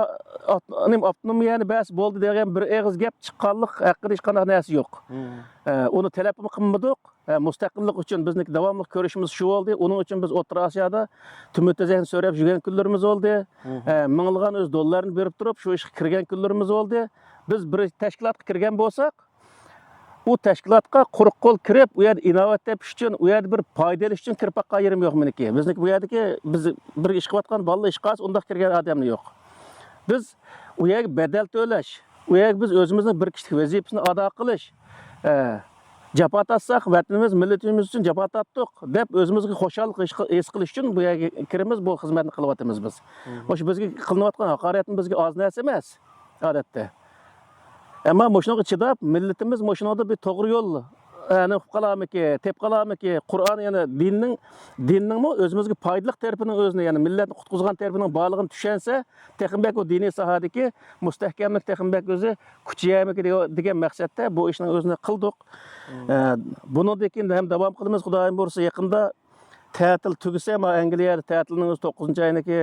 ئاپت-، نېمە، ئاپتونومىيەنى بەرسە بولدى دېگەن بىر ئېغىز گەپ چىققانلىق ھەققىدە ھېچقانداق نەرسە يوق. ھە. ئە، ئۇنى تەلەپمۇ قىلمىدۇق. ئە، مۇستەقىللىق ئۈچۈن بىزنىڭكى داۋاملىق كۈرىشىمىز شۇ بولدى. ئۇنىڭ ئۈچۈن بىز ئوتتۇرا ئاسىيادا تۆمۈر تېزەكنى سۆرەپ يۈرگەن كۈنلىرىمىز بولدى. ھە. ئە، مىڭلىغان ئۆز دوللارنى بېرىپ تۇرۇپ شۇ ئىشقا كىرگەن كۈنلىرىمىز بولدى. بىز بىر تەشكىلاتقا كىرگەن بولساق، ئۇ تەشكىلاتقا قۇرۇق قول كىرىپ، ئۇ يەردە ئىناۋەت تېپىش ئۈچۈن، ئۇ يەردە بىر پايدا ئېلىش ئۈچۈن كىرىپ باققان يېرىم يوق مېنىڭكى. بىزنىڭكى بۇ يەردىكى، بىز بىر ئىش قىلىۋاتقان بالىلار ئىش قىلسا، ئۇنداق كىرگەن ئادەملا يوق. بىز ئۇ يەرگە بەدەل تۆلەش، ئۇ يەرگە بىز ئۆزىمىزنىڭ بىر كىشىلىك ۋەزىپىسىنى ئادا قىلىش، ئە، جاپا تارتساق، ۋەتىنىمىز، مىللىتىمىز ئۈچۈن جاپا تارتتۇق، دەپ ئۆزىمىزگە خۇشاللىق ھېس قىل-، ھېس قىلىش ئۈچۈن بۇ يەرگە كىرىمىز، بۇ خىزمەتنى قىلىۋاتىمىز بىز. مم. مۇشۇ بىزگە قىلىنىۋاتقان ھاقارەتمۇ بىزگە ئاز نەرسە ئەمەس، ئادەتتە. ئەمما مۇشۇنىڭغا چىداپ، مىللىتىمىز مۇشۇنىڭدا بىر توغرا يول، ئە، نېمە قىلىپ قالارمىكى، تېپىپ قالارمىكى، قۇرئان، يەنى دىننىڭ، دىننىڭمۇ ئۆزىمىزگە پايدىلىق تەرىپىنىڭ ئۆزىنى، يەنى مىللەتنى قۇتقۇزغان تەرىپىنىڭ بارلىقىنى چۈشەنسە، تېخىمۇ بەك ئۇ دىنىي ساھەدىكى مۇستەھكەملىك تېخىمۇ بەك ئۆزى كۈچىيەرمىكى دېگەن، دېگەن مەقسەتتە بۇ ئىشنىڭ ئۆزىنى قىلدۇق. مم. ئە، بۇنىڭدىن كېيىن ھەم داۋام قىلىمىز، خۇدايىم بۇيرۇسا يېقىندا. تەتىل تۈگىسە، مانا ئەنگلىيەدە تەتىلنىڭ ئۆزى توققۇزىنچى ئاينىڭكى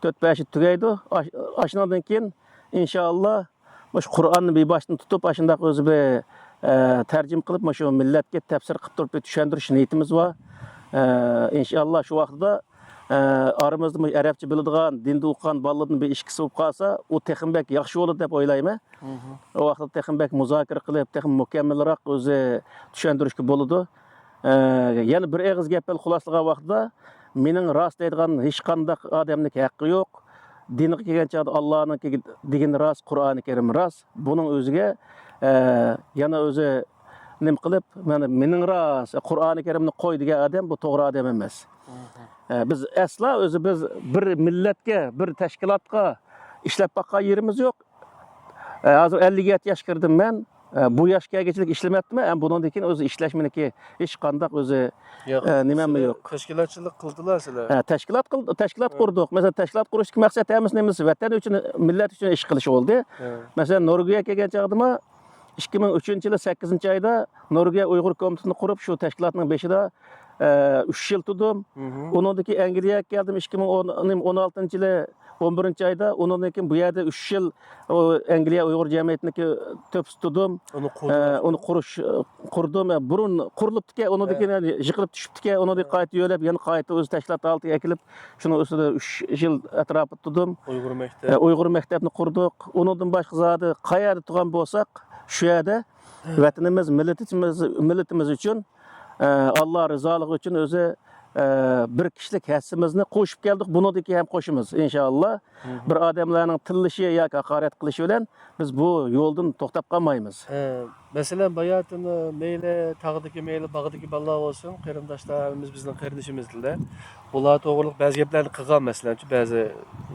تۆت بەشى تۈگەيدۇ. ئاش-، ئاشۇنىڭدىن كېيىن، ئىنشائاللا، مۇشۇ قۇرئاننى بىباشتىن تۇتۇپ، ئاشۇنداق ئۆزى بىر، ئە، تەرجىمە قىلىپ، مۇشۇ مىللەتكە تەپسىر قىلىپ تۇرۇپ بىر چۈشەندۈرۈش نىيىتىمىز بار. ئە، ئىنشائاللا، شۇ ۋاقتىدا، ئە، ئارىمىزدا مۇشۇ ئەرەبچە بىلىدىغان، دىندا ئوقۇغان بالىلىرىدىن بىر ئىككىسى بولۇپ قالسا، ئۇ تېخىمۇ بەك ياخشى بولىدۇ دەپ ئويلايمەن. مم. ئۇ ۋاقىتتا تېخىمۇ بەك مۇزاكىرە قىلىپ، تېخىمۇ مۇكەممەلرەك ئۆزى چۈشەندۈرۈشكە بولىدۇ. ئە، يەنە بىر ئېغىز گەپ بىلەن خۇلاسىلىغان ۋاقتىدا، مېنىڭ راست دەيدىغان ھېچقانداق ئادەمنىڭكى ھەققى يوق. دىنغا كەلگەن چاغدا ئاللانىڭكى دېگىنى راست، قۇرئانى كەرىم راست. بۇنىڭ ئۆزىگە، ئە، يەنە ئۆزى نېمە قىلىپ، مانا مېنىڭ راست، قۇرئانى كەرىمنى قوي دېگەن ئادەم بۇ توغرا ئادەم ئەمەس. مم. ئە، بىز ئەسلا ئۆزى بىز بىر مىللەتكە، بىر تەشكىلاتقا ئىشلەپ باققان يېرىمىز يوق. ئە، ھازىر ئەللىك يەتتە ياشقا كىردىم مەن. ئە، بۇ ياشقا كەلگۈچىلىك ئىشلىمەپتىمەن. ئەمما بۇنىڭدىن كېيىن ئۆزى ئىشلەشمىنىكى ھېچقانداق ئۆزى، ياق، ئە، نېمەممۇ سىلەر يوق. تەشكىلاتچىلىق قىلدىلا سىلەر. ئە، تەشكىلات قىل-، تەشكىلات ھە. قۇردۇق. مەسىلەن، تەشكىلات قۇرۇشتىكى مەقسەت ھەممىسى نېمىسى؟ ۋەتەن ئۈچۈن، مىللەت ئۈچۈن ئىش قىلىش بولدى. ھە. مەسىلەن، نورۋېگىيە كەلگەن چاغدىمۇ ئىككى مىڭ ئۈچىنچى يىلى سەككىزىنچى ئايدا نورۋېگىيە ئۇيغۇر كومىتېتىنى قۇرۇپ، شۇ تەشكىلاتنىڭ بېشىدا، ئە، ئۈچ يىل تۇردۇم. مم. ئۇنىڭدىن كېيىن ئەنگلىيەگە كەلدىم، ئىككى مىڭ ئون، ئون ئالتىنچى يىلى ئون بىرىنچى ئايدا، ئۇنىڭدىن كېيىن بۇ يەردە ئۈچ يىل ئۇ ئەنگلىيە ئۇيغۇر جەمئىيىتىنىڭكى تۆپىسى تۇردۇم. ئۇنى ئە، قۇردۇم. ئۇنى قۇرۇش، قۇردۇم. ئە، بۇرۇن قۇرۇلۇپتىكەن، ئۇنىڭدىن ھە. كېيىن يەنە يىقىلىپ چۈشۈپتىكەن، ئۇنىڭدىن ھە. قايتا يۆلەپ، يەنە قايتا ئۆز تەشكىلات ھالىتىگە ئەكېلىپ، شۇنىڭ ئۈستىدە ئۈچ يىل ئەتراپىدا تۇردۇم. ئۇيغۇر مەكتەپ. ئە، ئۇيغۇر مەكتەپنى قۇردۇق. ئۇنىڭدىن باشقا زادى قەيەردە تۇرغان بولساق، شۇ يەردە ھە. ۋەتىنىمىز، مىللىتىمىز، مىللىتىمىز ئۈچۈن، ئە، ئاللا رىزالىقى ئۈچۈن ئۆزى ئە، بىر كىشىلىك ھەسسىمىزنى قوشۇپ كەلدۇق. بۇنىڭدىن كېيىن ھەم قوشىمىز، ئىنشائاللا. بىر ئادەملەرنىڭ تىللىشى ياكى ھاقارەت قىلىشى بىلەن بىز بۇ يولدىن توختاپ قالمايمىز. ئە، مەسىلەن، باياتىن مەيلى تاغدىكى، مەيلى باغدىكى بالىلار بولسۇن، قېرىنداشلار، ھەممىمىز بىزنىڭ قېرىندىشىمىز-دە. بۇلار توغرىلىق بەزى گەپلەرنى قىلغان، مەسىلەن، بەزى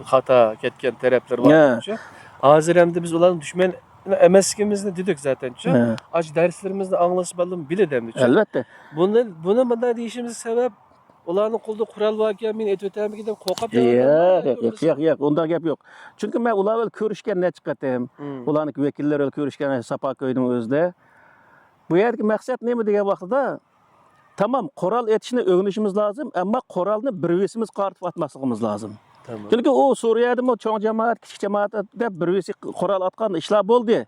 خاتا كەتكەن تەرەپلىرى بار. ھە. ھازىر ئەمدى بىز ئۇلارنىڭ دۈشمەن ئەمەسلىكىمىزنى دېدۇك زاتەن. ھە. ئاشۇ دەرسلىرىمىزنى ئاڭلىسا بالىلىرمۇ بىلىدۇ ئەمدى. ئەلۋەتتە. بۇنى، بۇنى مۇنداق دېيىشىمىزگە سەۋەب، ئۇلارنىڭ قولىدا قورال باركەن، مېنى ئېتىۋېتەرمىكىن دەپ قورقۇپ ياق، ياق، ياق، ياق، ياق، ئۇنداق گەپ يوق. چۈنكى مەن ئۇلار بىلەن كۆرۈشكەن نەچچە قېتىم. ئۇلارنىڭ ۋەكىللىرى بىلەن كۆرۈشكەن ساپا كۆينىڭ ئۆزىدە. بۇ يەردىكى مەقسەت نېمە دېگەن ۋاقتىدا، تامام، قورال ئېتىشنى ئۆگىنىشىمىز لازىم، ئەمما قورالنى بىر بىرىمىزگە قارىتىپ ئاتماسلىقىمىز لازىم. تامام. چۈنكى ئۇ سۈرىيەدىمۇ چوڭ جامائەت، كىچىك جامائەت دەپ بىر بىرىسى قورال ئاتقان ئىشلار بولدى.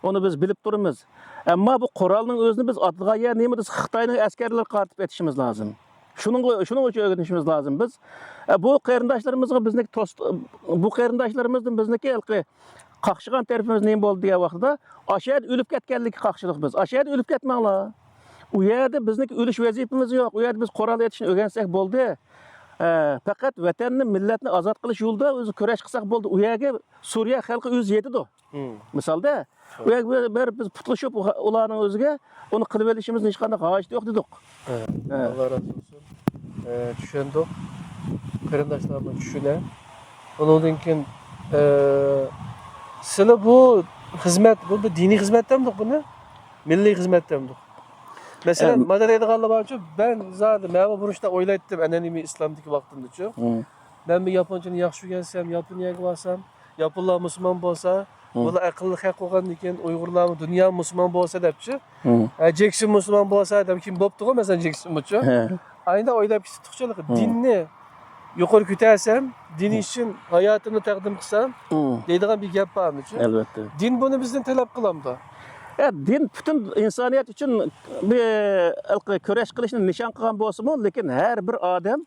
ئۇنى بىز بىلىپ تۇرىمىز. ئەمما بۇ قورالنىڭ ئۆزىنى بىز ئاتىدىغان يەر نېمە دېسە، خىتاينىڭ ئەسكەرلىرىگە قارىتىپ ئېتىشىمىز لازىم. شۇنىڭغا، شۇنىڭ ئۈچۈن ئۆگىنىشىمىز لازىم بىز. ئە، بۇ قېرىنداشلىرىمىزغا بىزنىڭكى توس-، بۇ قېرىنداشلىرىمىزدىن بىزنىڭكى ھېلىقى قاقشىغان تەرىپىمىز نېمە بولدى دېگەن ۋاقتىدا، ئاشۇ يەردە ئۆلۈپ كەتكەنلىكى قاقشىدۇق بىز. ئاشۇ يەردە ئۆلۈپ كەتمەڭلار. ئۇ يەردە بىزنىڭكى ئۆلۈش ۋەزىپىمىز يوق. ئۇ يەردە بىز قورال ئېتىشنى ئۆگەنسەك بولدى. ئە، پەقەت ۋەتەننى، مىللەتنى ئازاد قىلىش يولىدا ئۆزى كۈرەش قىلساق بولدى. ئۇ يەرگە سۈرىيە خەلقى ئۆزى يېتىدۇ. مىسالدا، ئۇ يەرگە بېرىپ بىز پۇتلىشىپ ئۇلارنىڭ ئۆزىگە ئۇنى قىلىۋېلىشىمىزنىڭ ھېچقانداق ھاجىتى يوق دېدۇق. ھە، ھە. ئاللا رازى بولسۇن. ئە، چۈشەندۇق. قېرىنداشلارمۇ چۈشىنە. ئۇنىڭدىن كېيىن، ئە، سىلى بۇ خىزمەت، بۇ بىر دىنىي خىزمەت دەمدۇق بۇنى؟ مىللىي خىزمەت دەمدۇق؟ مەسىلەن، ئەم، مانا دەيدىغانلار بارچۇ، مەن زادى، مەنمۇ بۇرۇنچە ئويلايتتىم، ئەنئەنىۋى ئىسلامدىكى ۋاقتىمدىچۇ. مم. مەن بىر ياپونچىنى ياخشى ئۆگەنسەم، ياپونىيەگە بارسام، ياپونلار مۇسۇلمان بولسا، مم، بۇلار ئەقىللىق خەق بولغاندىن كېيىن ئۇيغۇرلارمۇ دۇنيا مۇسۇلمان بولسا دەپچۇ. مم. ھە، جېكسون مۇسۇلمان بولسا دەپ كېيىن بوپتىغۇ، مەسىلەن، جېكسونمۇچۇ. ھە. ئاينى ئويلاپ كېتىپتۇقچۇ، مم، دىننى يۇقىرى كۆتەرسەم، دىن، مم، ئۈچۈن ھاياتىمنى تەقدىم قىلسام، مم، دەيدىغان بىر گەپ بارمىچۇ. ئەلۋەتتە. دىن بۇنى بىزدىن تەلەپ قىلامدۇ؟ يا، دىن پۈتۈن ئىنسانىيەت ئۈچۈن بىر، ھېلىقى، كۈرەش قىلىشنى نىشان قىلغان بولسىمۇ، لېكىن ھەر بىر ئادەم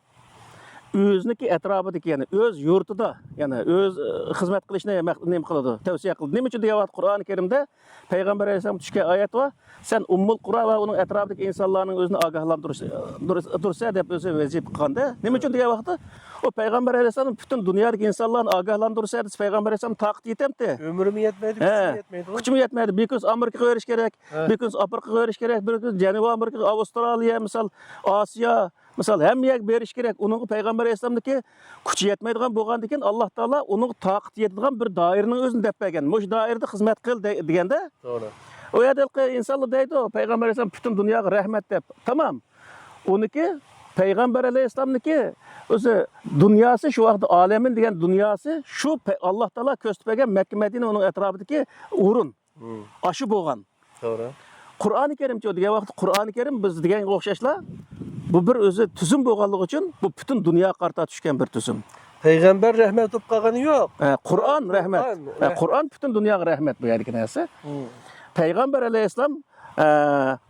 ئۆزىنىڭكى ئەتراپىدىكى، يەنى ئۆز يۇرتىدا، يەنى ئۆز، ئى، خىزمەت قىلىشنى مەق-، نېمە قىلىدۇ، تەۋسىيە قىلىدۇ. نېمە ئۈچۈن دېگەن ۋاقىت قۇرئانى كەرىمدە پەيغەمبەر ئەلەيھىسسالامغا چۈشكەن ئايەت بار، سەن ئۇممۇل قۇرا ۋە ئۇنىڭ ئەتراپىدىكى ئىنسانلارنىڭ ئۆزىنى ئاگاھلاندۇرۇش، دۇرۇس، دۇرۇس دەپ ئۆزى ۋەزىپە قىلغاندا. نېمە ئۈچۈن دېگەن ۋاقىتتا ئۇ پەيغەمبەر ئەلەيھىسسالام پۈتۈن دۇنيادىكى ئىنسانلارنى ئاگاھلاندۇرسا دېسە، پەيغەمبەر ئەلەيھىسسالام تاقىتى يېتەمتى؟ ئۆمرىمۇ يەتمەيدۇ، ھە، كۈچىمۇ يەتمەيدۇ. كۈچىمۇ يەتمەيدۇ. بىر كۈنسى ئامېرىكىغا بېرىش كېرەك، ھە، بىر كۈنسى ئاپرىقىغا بېرىش كېرەك، بىر كۈنسى جەنۇبىي ئامېرىكىغا، ئاۋسترالىيە، مىسال، ئاسىيا، مىسال، ھەممە يەرگە بېرىش كېرەك. ئۇنىڭغا پەيغەمبەر ئەلەيھىسسالامنىڭكى كۈچى يەتمەيدىغان بولغاندىكىن، ئاللا تائالا ئۇنىڭغا تاقىتى يېتىدىغان بىر دائىرىنىڭ ئۆزىنى دەپ بەرگەن. مۇشۇ دائىرىدە خىزمەت قىل دەي-، دېگەندە، توغرا، ئۇ يەردە ھېلىقى ئىنسانلار دەيدۇ، پەيغەمبەر ئەلەيھىسسالام پۈتۈن دۇنياغا رەھمەت دەپ. تامام. ئۇنىڭكى پەيغەمبەر ئەلەيھىسسالامنىڭكى ئۆزى دۇنياسى شۇ ۋاقىتتا ئالەمىن دېگەن دۇنياسى شۇ پەي-، ئاللا تائالا كۆرسىتىپ بەرگەن مەككە مەدىنە ئۇنىڭ ئەتراپىدىكى ئورۇن. مم. ئاشۇ بولغان. توغرا. قۇرئانى كەرىمچۇ دېگەن ۋاقىتتا، قۇرئانى كەرىم بىز دېگەنگە ئوخشاشلا، بۇ بىر ئۆزى تۈزۈم بولغانلىقى ئۈچۈن، بۇ پۈتۈن دۇنياغا قارىتا چۈشكەن بىر تۈزۈم. پەيغەمبەر رەھمەت بولۇپ قالغىنى يوق. ھە، قۇرئان رەھمەت. قۇرئان ھە، رەھمەت. قۇرئان پۈتۈن دۇنياغا رەھمەت بۇ يەردىكى نەرسە. مم. پەيغەمبەر ئەلەيھىسسالام، ئە،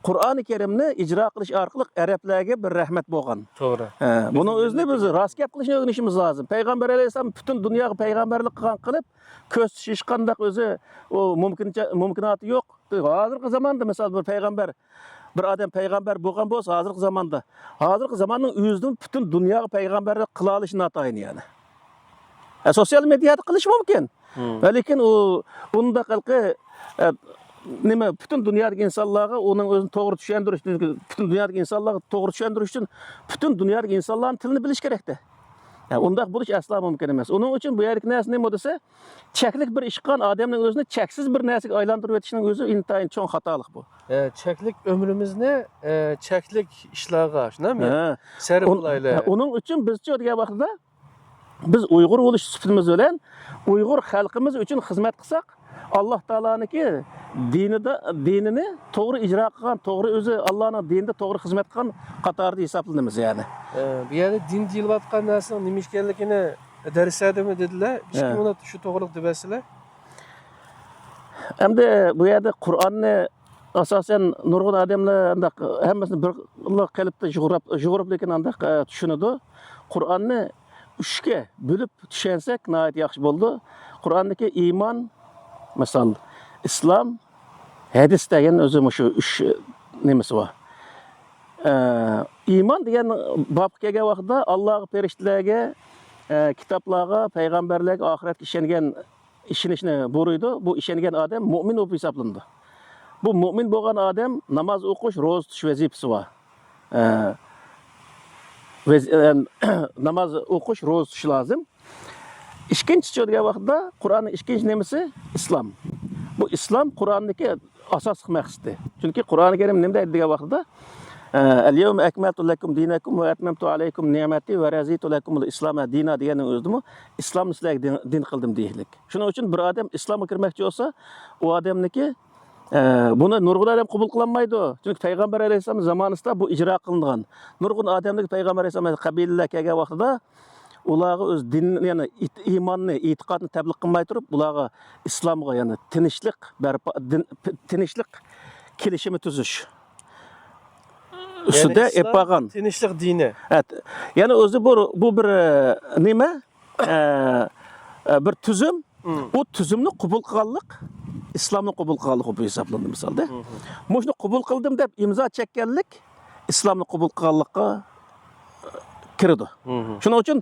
قۇرئانى كەرىمنى ئىجرا قىلىش ئارقىلىق ئەرەبلەرگە بىر رەھمەت بولغان. توغرا. ھە، بۇنىڭ ئۆزىنى بىز راست گەپ قىلىشنى ئۆگىنىشىمىز لازىم. پەيغەمبەر ئەلەيھىسسالام پۈتۈن دۇنياغا پەيغەمبەرلىك قىلغان قىلىپ، كۆرسىتىش ھېچقانداق ئۆزى ئۇ مۇمكىنچە-، مۇمكىناتى يوق. ھازىرقى زاماندا، مىسال، بىر پەيغەمبەر، بىر ئادەم پەيغەمبەر بولغان بولسا، ھازىرقى زاماندا، ھازىرقى زاماننىڭ ئۆزىدىمۇ پۈتۈن دۇنياغا پەيغەمبەرلىك قىلالىشى ناتايىن، يەنى. ھە، سوتسىيال مېدىيادا قىلىشى مۇمكىن. مم. ۋە لېكىن ئۇ ئۇنداق ھېلىقى، ئە، نېمە، پۈتۈن دۇنيادىكى ئىنسانلارغا ئۇنىڭ ئۆزىنى توغرا چۈشەندۈرۈش، پۈتۈن دۇنيادىكى ئىنسانلارغا توغرا چۈشەندۈرۈش ئۈچۈن پۈتۈن دۇنيادىكى ئىنسانلارنىڭ تىلىنى بىلىش كېرەكتە. ھە، ئۇنداق بولۇش ئەسلا مۇمكىن ئەمەس. ئۇنىڭ ئۈچۈن بۇ يەردىكى نەرسە نېمە دېسە، چەكلىك بىر ئىش قىلغان ئادەمنىڭ ئۆزىنى چەكسىز بىر نەرسىگە ئايلاندۇرۇۋېتىشنىڭ ئۆزى ئىنتايىن چوڭ خاتالىق بۇ. ئە، چەكلىك ئۆمرىمىزنى، ئە، چەكلىك ئىشلارغا، شۇنداقمۇ؟ ھە. سەرپ قىلايلى. ھە، ئۇنىڭ ئۈچۈن بىزچۇ دېگەن ۋاقتىدا، بىز ئۇيغۇر بولۇش سۈپىتىمىز بىلەن ئۇيغۇر خەلقىمىز ئۈچۈن خىزمەت قىلساق، ئاللا تائالانىڭكى دىنىدا، دىنىنى توغرا ئىجرا قىلغان، توغرا ئۆزى ئاللانىڭ دىنىدا توغرا خىزمەت قىلغان قاتارىدا ھېسابلىنىمىز، يەنى. ئە، بۇ يەردە دىن دېيىلىۋاتقان نەرسىنىڭ نېمە ئىكەنلىكىنى دەرسلەردىمۇ دېدىلە. ئىككى مىنۇت شۇ توغرىلىق دېۋەرسىلە. ئەمدى بۇ يەردە قۇرئاننى ئاساسەن نۇرغۇن ئادەملەر ئانداق ھەممىسىنى بىر قېلىپتا يۇغۇرۇپ، يۇغۇرۇپ لېكىن ئانداق، ئە، چۈشىنىدۇ. قۇرئاننى ئۈچكە بۆلۈپ چۈشەنسەك ناھايىتى ياخشى بولىدۇ. قۇرئاندىكى ئىمان، مىسال، ئىسلام، ھەدىس دېگەن ئۆزى مۇشۇ ئۈچ نېمىسى بار. ئە، ئىمان دېگەن بابقا كەلگەن ۋاقىتتا ئاللاغا، پەرىشتىلەرگە، ئە، كىتابلارغا، پەيغەمبەرلەرگە، ئاخىرەتكە ئىشەنگەن، ئىشىنىشنى بۇيرۇيدۇ. بۇ ئىشەنگەن ئادەم مۇئمىن بولۇپ ھېسابلىنىدۇ. بۇ مۇئمىن بولغان ئادەم ناماز ئوقۇش، روزا تۇتۇش ۋەزىپىسى بار. ئە، ۋەز-، ئە، ناماز ئوقۇش، روزا تۇتۇش لازىم. ئىككىنچىسى دېگەن ۋاقىتتا قۇرئاننىڭ ئىككىنچى نېمىسى؟ ئىسلام. بۇ ئىسلام قۇرئاندىكى ئاساسلىق مەقسىتى. چۈنكى قۇرئانى كەرىم نېمە دەيدۇ دېگەن ۋاقىتتا، ئە، «اليوم أكملت لكم دينكم وأتممت عليكم نعمتي ورضيت لكم الإسلام دينا» دېگەننىڭ ئۆزىدىمۇ «ئىسلامنى سىلەرگە دىن، دىن قىلدىم» دېيىلىك. شۇنىڭ ئۈچۈن بىر ئادەم ئىسلامغا كىرمەكچى بولسا، ئۇ ئادەمنىكى، ئە، بۇنى نۇرغۇن ئادەم قوبۇل قىلالمايدۇ. چۈنكى پەيغەمبەر ئەلەيھىسسالام زامانىسىدا بۇ ئىجرا قىلىنغان. نۇرغۇن ئادەملەرگە پەيغەمبەر ئەلەيھىسسالام قەبىلىلەر كەلگەن ۋاقتىدا ئۇلارغا ئۆز دىنىنى، يەنى ئىت-، ئىماننى، ئېتىقادنى تەبلىغ قىلماي تۇرۇپ، ئۇلارغا ئىسلامغا، يەنى تىنچلىق بەرپا، دىن، تىنچلىق كېلىشىمى تۈزۈش ئۈستىدە ئېلىپ بارغان. تىنچلىق دىنى. ھە، يەنى ئۆزى بۇ، بۇ بىر، ئە، نېمە؟ ئە، ئە، بىر تۈزۈم. مم. ئۇ تۈزۈمنى قوبۇل قىلغانلىق ئىسلامنى قوبۇل قىلغانلىق بولۇپ ھېسابلىنىدۇ مىسالدا. مم. مۇشۇنى قوبۇل قىلدىم دەپ ئىمزا چەككەنلىك ئىسلامنى قوبۇل قىلغانلىققا كىرىدۇ. مم. شۇنىڭ ئۈچۈن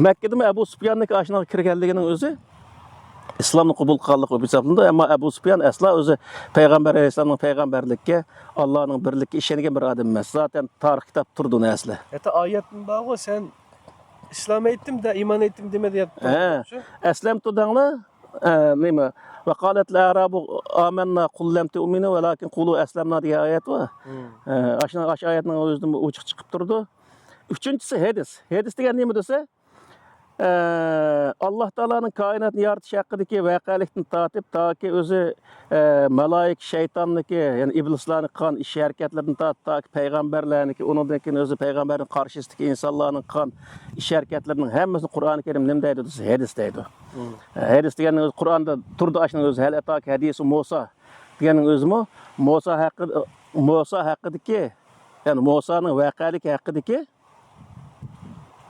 مەككىدىمۇ ئەبۇ سۇپياننىڭ ئاشۇنىڭغا كىرگەنلىكىنىڭ ئۆزى ئىسلامنى قوبۇل قىلغانلىق بولۇپ ھېسابلىنىدۇ. ئەمما ئەبۇ سۇپيان ئەسلا ئۆزى پەيغەمبەر ئەلەيھىسسالامنىڭ پەيغەمبەرلىككە، ئاللانىڭ بىرلىككە ئىشەنگەن بىر ئادەم ئەمەس. زاتەن تارىخ كىتاب تۇرىدۇ ئەسلى. ھەتتا ئايەتمۇ بارغۇ، سەن ئىسلام ئېيتتىم دە، ئىمان ئېيتتىم دېمە دەپ. ھە. ئەسلەمتۇ دەڭلار. ئە، نېمە؟ «وقالت الأعراب آمنا قل لم تؤمنوا ولكن قولوا أسلمنا» دېگەن ئايەت بار. مم. ئە، ئاشۇ، ئاشۇ ئايەتنىڭ ئۆزىدىن ئوچۇق چىقىپ تۇرىدۇ. ئۈچىنچىسى ھەدىس. ھەدىس دېگەن نېمە دېسە، ئە، ئاللا تائالانىڭ كائىناتنى يارىتىش ھەققىدىكى ۋەقەلىكتىن تارتىپ، تاكى ئۆزى، ئە، مالايىكە، شەيتاننىكى، يەنى ئىبلىسلارنى قىلغان ئىش ھەرىكەتلىرىدىن تارتىپ، تاكى پەيغەمبەرلەرنىكى، ئۇنىڭدىن كېيىن ئۆزى پەيغەمبەرنىڭ قارشىسىدىكى ئىنسانلارنىڭ قىلغان ئىش ھەرىكەتلىرىنىڭ ھەممىسىنى قۇرئانى كەرىم نېمە دەيدۇ دېسە، ھەدىس دەيدۇ. مم. ئە، ھەدىس دېگەننىڭ ئۆزى قۇرئاندا تۇرىدۇ، ئاشۇنىڭ ئۆزى، «هل أتاك حديث موسى» دېگەننىڭ ئۆزىمۇ موسا ھەققىدە، موسا ھەققىدىكى، يەنى موسانىڭ ۋەقەلىكى ھەققىدىكى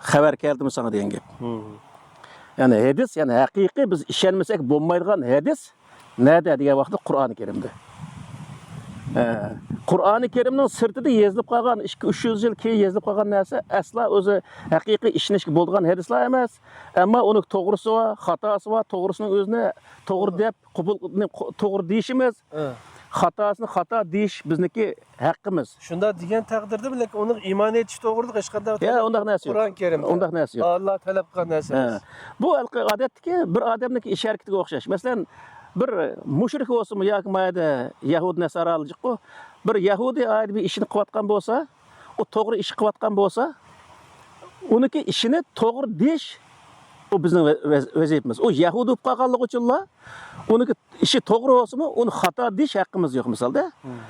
خەۋەر كەلدىمۇ ساڭا دېگەن گەپ. مم. يەنى ھەدىس، يەنى ھەقىقىي بىز ئىشەنمىسەك بولمايدىغان ھەدىس نەدە دېگەن ۋاقىتتا قۇرئانى كەرىمدە. ھە، قۇرئانى كەرىمنىڭ سىرتىدا يېزىلىپ قالغان، ئىككى، ئۈچ يۈز يىل كېيىن يېزىلىپ قالغان نەرسە ئەسلا ئۆزى ھەقىقىي ئىشىنىشكە بولىدىغان ھەدىسلەر ئەمەس. ئەمما ئۇنىڭ توغرىسى بار، خاتاسى بار، توغرىسىنىڭ ئۆزىنى توغرا دەپ قوبۇل، توغرا دېيىشىمىز، ھە. خاتاسىنى خاتا دېيىش بىزنىڭكى ھەققىمىز. شۇنداق دېگەن تەقدىردىمۇ، لېكىن ئۇنىڭ ئىمان ئېيتىش توغرىلىق ھېچقانداق يا، ئۇنداق نەرسە يوق. قۇرئان كەرىمدە. ئۇنداق نەرسە يوق. ئاللا تەلەپ قىلغان نەرسە ھە. ئەمەس. بۇ ھېلىقى ئادەتتىكى بىر ئادەمنىڭكى ئىش ھەرىكىتىگە ئوخشاش. مەسىلەن، بىر مۇشرىك بولسىمۇ ياكى ما يەردە يەھۇدىي نەسارالىققۇ، بىر يەھۇدىي ئايدا بىر ئىشنى قىلىۋاتقان بولسا، ئۇ توغرا ئىش قىلىۋاتقان بولسا، ئۇنىڭكى ئىشىنى توغرا دېيىش، ئۇ بىزنىڭ ۋە-، ۋەز-، ۋەزىپىمىز. ئۇ يەھۇدىي بولۇپ قالغانلىقى ئۈچۈنلا، ئۇنىڭكى ئىشى توغرا بولسىمۇ، ئۇنى خاتا دېيىش ھەققىمىز يوق، مىسالدا. مم.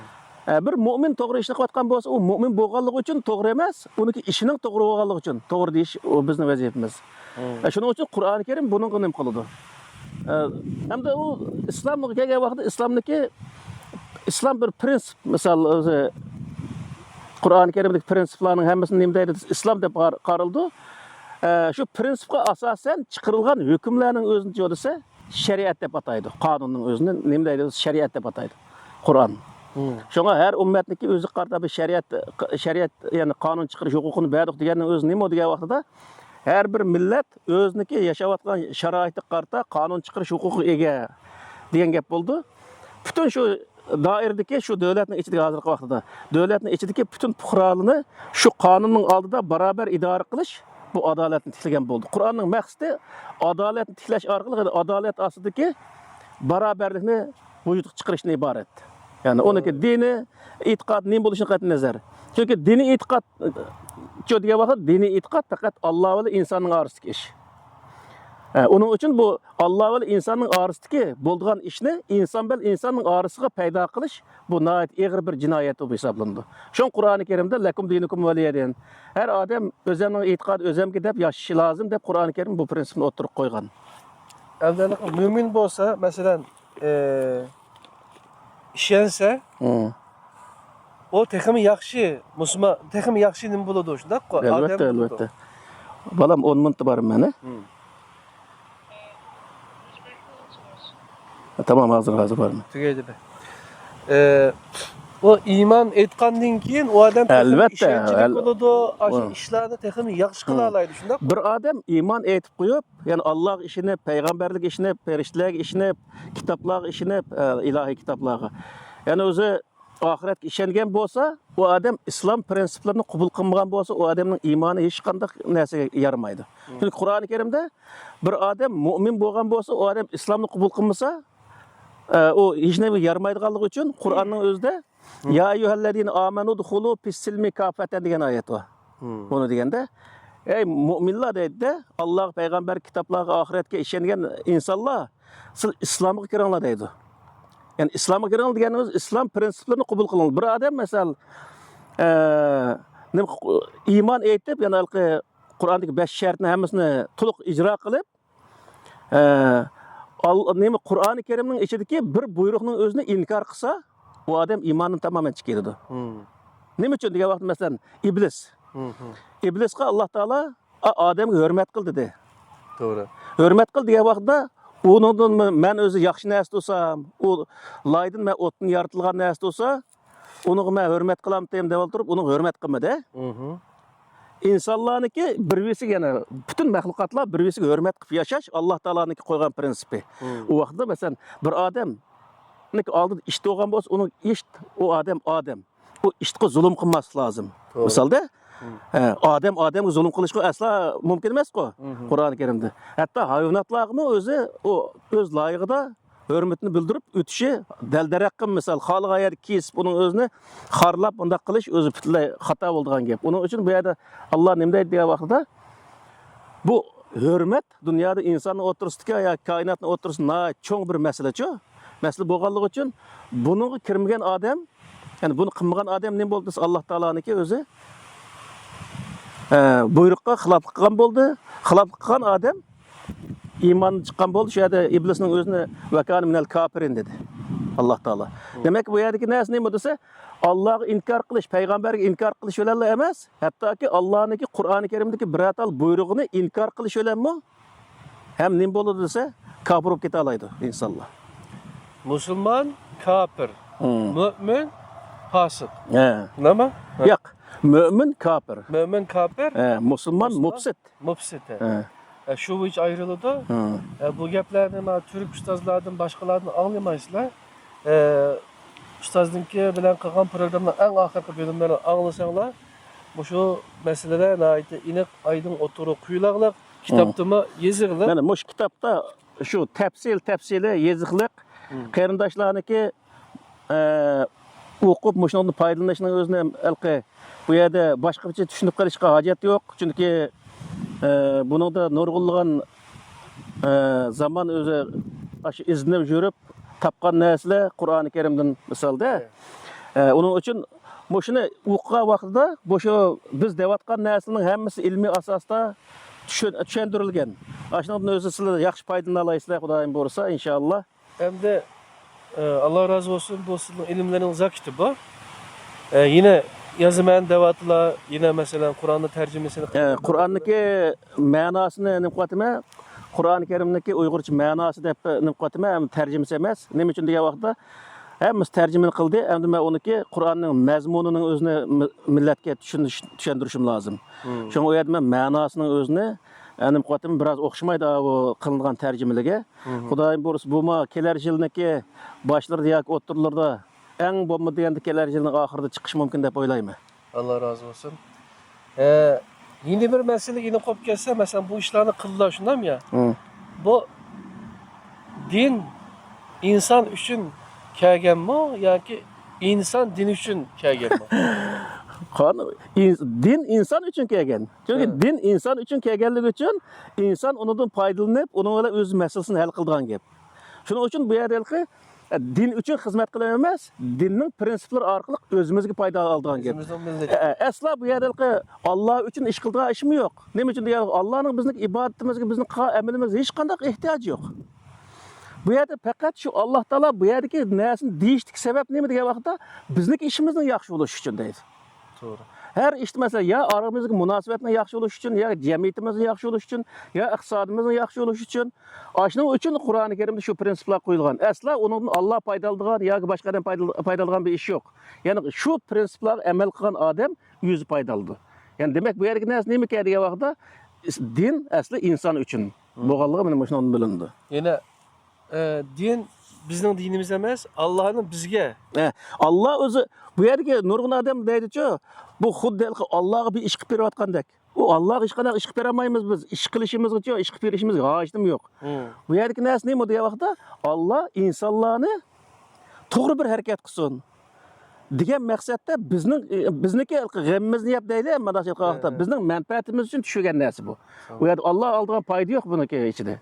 ئە، بىر مۆمىن توغرا ئىشنى قىلىۋاتقان بولسا، ئۇ مۆمىن بولغانلىقى ئۈچۈن توغرا ئەمەس، ئۇنىڭكى ئىشىنىڭ توغرا بولغانلىقى ئۈچۈن توغرا دېيىش، ئۇ بىزنىڭ ۋەزىپىمىز. مم. ئە، شۇنىڭ ئۈچۈن قۇرئانى كەرىم بۇنىڭغا نېمە قىلىدۇ؟ ئە، ھەمدە ئۇ ئىسلامغا كەلگەن ۋاقىتتا ئىسلامنىڭكى، ئىسلام بىر پرىنسىپ، مىسال، ئۆزى قۇرئانى كەرىمدىكى پرىنسىپلارنىڭ ھەممىسىنى نېمە دەيدۇ دېسە، ئىسلام دەپ قار-، قارىلىدۇ. ئە، شۇ پرىنسىپقا ئاساسەن چىقىرىلغان ھۆكۈملەرنىڭ ئۆزىنى دېسە، شەرىئەت دەپ ئاتايدۇ. قانۇننىڭ ئۆزىنى نېمە دەيدۇ دېسە، شەرىئەت دەپ ئاتايدۇ قۇرئان. مم. شۇڭا ھەر ئۈممەتنىڭكى ئۆزىگە قارىتا بىر شەرىئەت، شەرىئەت، يەنى قانۇن چىقىرىش ھوقۇقىنى بەردۇق دېگەننىڭ ئۆزى نېمە دېگەن ۋاقتىدا، ھەر بىر مىللەت ئۆزىنىڭكى ياشاۋاتقان شارائىتىغا قارىتا قانۇن چىقىرىش ھوقۇقىغا ئىگە دېگەن گەپ بولىدۇ. پۈتۈن شۇ دائىرىدىكى، شۇ دۆلەتنىڭ ئىچىدىكى، ھازىرقى ۋاقتىدا دۆلەتنىڭ ئىچىدىكى پۈتۈن پۇقرالارنى شۇ قانۇننىڭ ئالدىدا باراۋەر ئىدارە قىلىش، بۇ ئادالەتنى تىكلىگەن بولدى. قۇرئاننىڭ مەقسىتى ئادالەتنى تىكلەش ئارقىلىق، يەنى ئادالەت ئاستىدىكى باراۋەرلىكنى ۋۇجۇدقا چىقىرىشتىن ئىبارەت. يەنى ئۇنىڭكى دىنىي ئېتىقاد نېمە بولۇشىدىن قەتئىي نەزەر. چۈنكى دىنىي ئېتىقاد، چۇ دېگەن ۋاقىت دىنىي ئېتىقاد پەقەت ئاللا بىلەن ئىنساننىڭ ئارىسىدىكى ئىش. ھە، ئۇنىڭ ئۈچۈن بۇ ئاللا بىلەن ئىنساننىڭ ئارىسىدىكى بولىدىغان ئىشنى ئىنسان بىلەن ئىنساننىڭ ئارىسىغا پەيدا قىلىش، بۇ ناھايىتى ئېغىر بىر جىنايەت بولۇپ ھېسابلىنىدۇ. شۇڭا قۇرئانى كەرىمدە «لەكۇم دىنۇكۇم ۋەلىيە دىن»، ھەر ئادەم ئۆزەمنىڭ ئېتىقادى ئۆزەمگە دەپ ياشىشى لازىم دەپ قۇرئانى كەرىم بۇ پرىنسىپنى ئوتتۇرىغا قويغان. ئەمدى مۆمىن بولسا، مەسىلەن، ئى، ئىشەنسە، مم. ئۇ تېخىمۇ ياخشى مۇسۇلمان، تېخىمۇ ياخشى نېمە بولىدۇ، شۇنداققۇ؟ ئادەم ئەلۋەتتە، بولىدۇ. ئەلۋەتتە. بالام، ئون مىنۇتتا بارىمەن، ھە؟ مم. تامام، ھازىر، ھازىر بارىمەن. تۈگەيدى بە. ئى، ئۇ ئىمان ئېيتقاندىن كېيىن ئۇ ئادەم تېخىمۇ ئەلۋەتتە، ئىشەنچلىك ئەل-، بولىدۇ، ئاشۇ ئۇ ئىشلارنى تېخىمۇ ياخشى قىلالايدۇ، شۇنداقمۇ؟ بىر ئادەم ئىمان ئېيتىپ قويۇپ، يەنى ئاللاغا ئىشىنىپ، پەيغەمبەرلىككە ئىشىنىپ، پەرىشتىلەرگە ئىشىنىپ، ئە، ئىلاھىي كىتابلارغا. يەنى ئۆزى ئاخىرەتكە ئىشەنگەن بولسا، ئۇ ئادەم ئىسلام پرىنسىپلىرىنى قوبۇل قىلمىغان بولسا، ئۇ ئادەمنىڭ ئىمانى ھېچقانداق نەرسىگە يارىمايدۇ. مم. چۈنكى قۇرئانى كەرىمدە بىر ئادەم مۆمىن بولغان بولسا، ئۇ ئادەم ئىسلامنى قوبۇل قىلمىسا، ئە، ئۇ ھېچ نېمىگە يارىمايدىغانلىقى ئۈچۈن قۇرئاننىڭ ئۆزىدە، مم، يا ئەييۇھەللەزىنە ئامەنۇ دخۇلۇ فىسسىلمى كاففەتەن دېگەن ئايەت بار. مم. بۇنى دېگەندە، ئەي مۆمىنلار دەيدۇ-دە، ئاللاغا، پەيغەمبەر، كىتابلارغا، ئاخىرەتكە ئىشەنگەن ئىنسانلار، سىز ئىسلامغا كىرىڭلار دەيدۇ. يەنى ئىسلامغا كىرىڭلار دېگەنىمىز ئىسلام پرىنسىپلىرىنى قوبۇل قىلىڭلار. بىر ئادەم، مەسىلەن، ئە، نېمە، ئىمان ئېيتىپ، يەنى ھېلىقى قۇرئاندىكى بەش شەرتنى ھەممىسىنى تولۇق ئىجرا قىلىپ، ئە، ئال-، نېمە، قۇرئانى كەرىمنىڭ ئىچىدىكى بىر بۇيرۇقنىڭ ئۆزىنى ئىنكار قىلسا، ئۇ ئادەم ئىمانىدىن تامامەن چىقىپ كېتىدۇ. مم. نېمە ئۈچۈن دېگەن ۋاقىتتا، مەسىلەن، ئىبلىس. مم. ئىبلىسقا ئاللا تائالا، «ئا-، ئادەمگە ھۆرمەت قىل» دېدى. توغرا. ھۆرمەت قىل دېگەن ۋاقىتتا، ئۇنىڭدىن مەن ئۆزى ياخشى نەرسە تۇرسام، ئۇ لايدىن مەن ئوتتىن يارىتىلغان نەرسە تۇرسا، ئۇنىڭغا مەن ھۆرمەت قىلامتىم دەپ ئولتۇرۇپ، ئۇنىڭغا ھۆرمەت قىلمىدى. مم. ئىنسانلارنىڭكى بىر-بىرسىگە، يەنى پۈتۈن مەخلۇقاتلار بىر-بىرسىگە ھۆرمەت قىلىپ ياشاش ئاللا تائالانىڭكى قويغان پرىنسىپى. مم. ئۇ ۋاقىتتا، مەسىلەن، بىر ئادەمنىڭكى ئالدىدا ئىت بولغان بولسا، ئۇنىڭ ئىت، ئۇ ئادەم ئادەم. ئۇ ئىتقا زۇلۇم قىلماسلىق لازىم. توغرا. مىسالدا، مم، ھە، ئادەم ئادەمگە زۇلۇم قىلىشقا ئەسلا مۇمكىن ئەمەسقۇ، مم، قۇرئانى كەرىمدە. ھەتتا ھايۋاناتلارغىمۇ ئۆزى ئۇ ئۆز لايىقىدا ھۆرمىتىنى بىلدۈرۈپ ئۆتۈشى، دەل-دەرەخ قىلىپ، مىسال، خالىغان يەردە كېسىپ، ئۇنىڭ ئۆزىنى خارلاپ، بۇنداق قىلىش ئۆزى پۈتۈنلەي خاتا بولىدىغان گەپ. ئۇنىڭ ئۈچۈن بۇ يەردە ئاللا نېمە دەيدۇ دېگەن ۋاقتىدا، بۇ ھۆرمەت دۇنيادا ئىنساننىڭ ئوتتۇرىسىدىكى ياكى كائىناتنىڭ ئوتتۇرىسىدا ناھايىتى چوڭ بىر مەسىلىچۇ. مەسىلە بولغانلىقى ئۈچۈن بۇنىڭغا كىرمىگەن ئادەم، يەنى بۇنى قىلمىغان ئادەم نېمە بولدى دېسە، ئاللا تائالانىڭكى ئۆزى، ئە، بۇيرۇققا خىلاپلىق قىلغان بولدى. خىلاپلىق قىلغان ئادەم ئىماندىن چىققان بولدى. شۇ يەردە ئىبلىسنىڭ ئۆزىنى «ۋەكانە مىنەل كاپىرىن» دېدى ئاللا تائالا. مم. دېمەك، بۇ يەردىكى نەرسە نېمە دېسە، ئاللاغا ئىنكار قىلىش، پەيغەمبەرگە ئىنكار قىلىش بىلەنلا ئەمەس، ھەتتاكى ئاللانىڭكى قۇرئانى كەرىمدىكى بىرەر تال بۇيرۇغىنى ئىنكار قىلىش بىلەنمۇ ھەم نېمە بولىدۇ دېسە، كاپىر بولۇپ كېتەلەيدۇ ئىنسانلار. مۇسۇلمان، كاپىر. مم. مۆمىن، پاسىق. ھە. شۇنداقمۇ؟ ھە. ياق. مۆمىن، كاپىر. مۆمىن، كاپىر. ھە، مۇسۇلمان، مۇسۇلمان، مۇپسىت. مۇپسىت، ھە. ھە. ھە، شۇ بويىچە ئايرىلىدۇ. ھە. ھە، بۇ گەپلەرنى مانا تۈرك ئۇستازلاردىن، باشقىلاردىن ئاڭلىمايسىلەر. ئە، ئۇستازنىڭكى بىلەن قىلغان پروگراممىنىڭ ئەڭ ئاخىرقى بۆلۈملىرىنى ئاڭلىساڭلار، مۇشۇ مەسىلىلەر ناھايىتى ئېنىق، ئايدىڭ ئوتتۇرىغا قويۇلغانلىق، مم، كىتابتىمۇ يېزىقلىق. مانا مۇشۇ كىتابتا شۇ تەپسىل، تەپسىلىي يېزىقلىق، مم، قېرىنداشلارنىڭكى، ئە، ئوقۇپ مۇشۇنىڭدىن پايدىلىنىشنىڭ ئۆزىنى ھېلىقى بۇ يەردە باشقىچە چۈشىنىپ قېلىشقا ھاجەت يوق. چۈنكى، ئە، بۇنىڭدا نۇرغۇنلىغان، ئە، زامان ئۆزى ئاشۇ ئىزدىنىپ يۈرۈپ تاپقان نەرسىلەر قۇرئانى كەرىمدىن مىسالدا. ئە، ئۇنىڭ ئۈچۈن مۇشۇنى ئوقۇغان ۋاقتىدا مۇشۇ بىز دەۋاتقان نەرسىنىڭ ھەممىسى ئىلمىي ئاساستا چۈشەن-، چۈشەندۈرۈلگەن. ئاشۇنىڭدىن ئۆزى سىلەر ياخشى پايدىلىنالايسىلەر، خۇدايىم بۇيرۇسا، ئىنشائاللا. ئەمدى، ئە، ئاللا رازى بولسۇن، بۇ سىزنىڭ ئىلىملىرىڭىز زاكىتى بۇ. ئە، يەنە يازىمەن دەۋاتىلا، يەنە مەسىلەن، قۇرئاننىڭ تەرجىمىسىنى ئە، قۇرئاننىڭكى مەناسىنى نېمە قىلىۋاتىمەن؟ قۇرئانى كەرىمنىڭكى ئۇيغۇرچە مەناسى دەپ نېمە قىلىۋاتىمەن، ھەم تەرجىمىسى ئەمەس. نېمە ئۈچۈن دېگەن ۋاقىتتا، ھەممىسى تەرجىمىنى قىلدى. ئەمدى مەن ئۇنىڭكى قۇرئاننىڭ مەزمۇنىنىڭ ئۆزىنى مىل-، مىللەتكە چۈشىنىش-، چۈشەندۈرۈشۈم لازىم. مم. شۇڭا ئۇ يەردە مەن مەناسىنىڭ ئۆزىنى، ئە، نېمە قىلىۋاتىمەن، بىراز ئوخشىمايدۇ، ئۇ قىلىنغان تەرجىمىلىرىگە. مم. خۇدايىم بۇيرۇسا، بۇمۇ كېلەر يىلنىڭكى باشلىرىدا ياكى ئوتتۇرىلىرىدا، ئەڭ بولمىدى دېگەندە كېلەر يىلنىڭ ئاخىرىدا چىقىشى مۇمكىن دەپ ئويلايمەن. ئاللا رازى بولسۇن. ئە، يەنە بىر مەسىلە ئېنىق بولۇپ كەتسە، مەسىلەن، بۇ ئىشلارنى قىلدىلا، شۇنداقمۇ يا؟ ھە. بۇ دىن ئىنسان ئۈچۈن كەلگەنمۇ ياكى ئىنسان دىن ئۈچۈن كەلگەنمۇ؟ قان-، ئىن-، دىن ئىنسان ئۈچۈن كەلگەن. چۈنكى، ھە، دىن ئىنسان ئۈچۈن كەلگەنلىكى ئۈچۈن ئىنسان ئۇنىڭدىن پايدىلىنىپ، ئۇنىڭ بىلەن ئۆز مەسىلىسىنى ھەل قىلىدىغان گەپ. شۇنىڭ ئۈچۈن بۇ يەردە ھېلىقى دىن ئۈچۈن خىزمەت قىلىپ ئەمەس، دىننىڭ پرىنسىپلىرى ئارقىلىق ئۆزىمىزگە پايدا ئالىدىغان گەپ. ئۆزىمىزنىڭ مىللىتى. ئە، ئە، ئەسلا بۇ يەردە ھېلىقى ئاللا ئۈچۈن ئىش قىلىدىغان ئىشمۇ يوق. نېمە ئۈچۈن دېگەن، ئاللانىڭ بىزنىڭ ئىبادىتىمىزگە، بىزنىڭ قىلغان ئەمىلىمىزگە ھېچقانداق ئېھتىياجى يوق. بۇ يەردە پەقەت شۇ ئاللا تائالا بۇ يەردىكى نەرسىنى دېيىشتىكى سەۋەب نېمە دېگەن ۋاقىتتا، بىزنىڭكى ئىشىمىزنىڭ ياخشى بولۇشى ئۈچۈن دەيدۇ. توغرا. ھەر ئىشتا، مەسىلەن، يا ئارىمىزدىكى مۇناسىۋەتنى ياخشى بولۇش ئۈچۈن، يا جەمئىيىتىمىزنى ياخشى بولۇش ئۈچۈن، يا ئىقتىسادىمىزنى ياخشى بولۇش ئۈچۈن، ئاشۇنىڭ ئۈچۈن قۇرئانى كەرىمدە شۇ پرىنسىپلار قويۇلغان. ئەسلا ئۇنىڭدىن ئاللا پايدا ئالىدىغان ياكى باشقا ئادەم پايدا، پايدا ئالىدىغان بىر ئىش يوق. يەنى شۇ پرىنسىپلارغا ئەمەل قىلغان ئادەم ئۆزى پايدا ئالىدۇ. يەنى دېمەك، بۇ يەردىكى نەرسە نېمىكەن دېگەن ۋاقىتتا، دىن ئەسلى ئىنسان ئۈچۈن بولغانلىقى مانا مۇشۇنىڭدىن بىلىنىدۇ. يەنە، ئە، دىن بىزنىڭ دىنىمىز ئەمەس، ئاللانىڭ بىزگە. ئە، ئاللا ئۆزى، بۇ يەردىكى نۇرغۇن ئادەم دەيدىچۇ، بۇ خۇددى ھېلىقى ئاللاغا بىر ئىش قىلىپ بېرىۋاتقاندەك. ئۇ ئاللاغا ھېچقانداق ئىش قىلىپ بېرەلمەيمىز بىز. ئىش قىلىشىمىزغىچە، ئىش قىلىپ بېرىشىمىزگە ھاجىتىم يوق. مم. بۇ يەردىكى نەرسە نېمە دېگەن ۋاقىتتا، ئاللا ئىنسانلارنى توغرا بىر ھەرىكەت قىلسۇن دېگەن مەقسەتتە بىزنىڭ، بىزنىڭكى غېمىمىزنى يەپ دەيلى، مۇنداق ئېيتقان ۋاقىتتا، بىزنىڭ مەنپەئەتىمىز ئۈچۈن چۈشۈرگەن نەرسە بۇ. بۇ يەردە ئاللا ئالىدىغان پايدا يوق بۇنىڭكى ئىچىدە.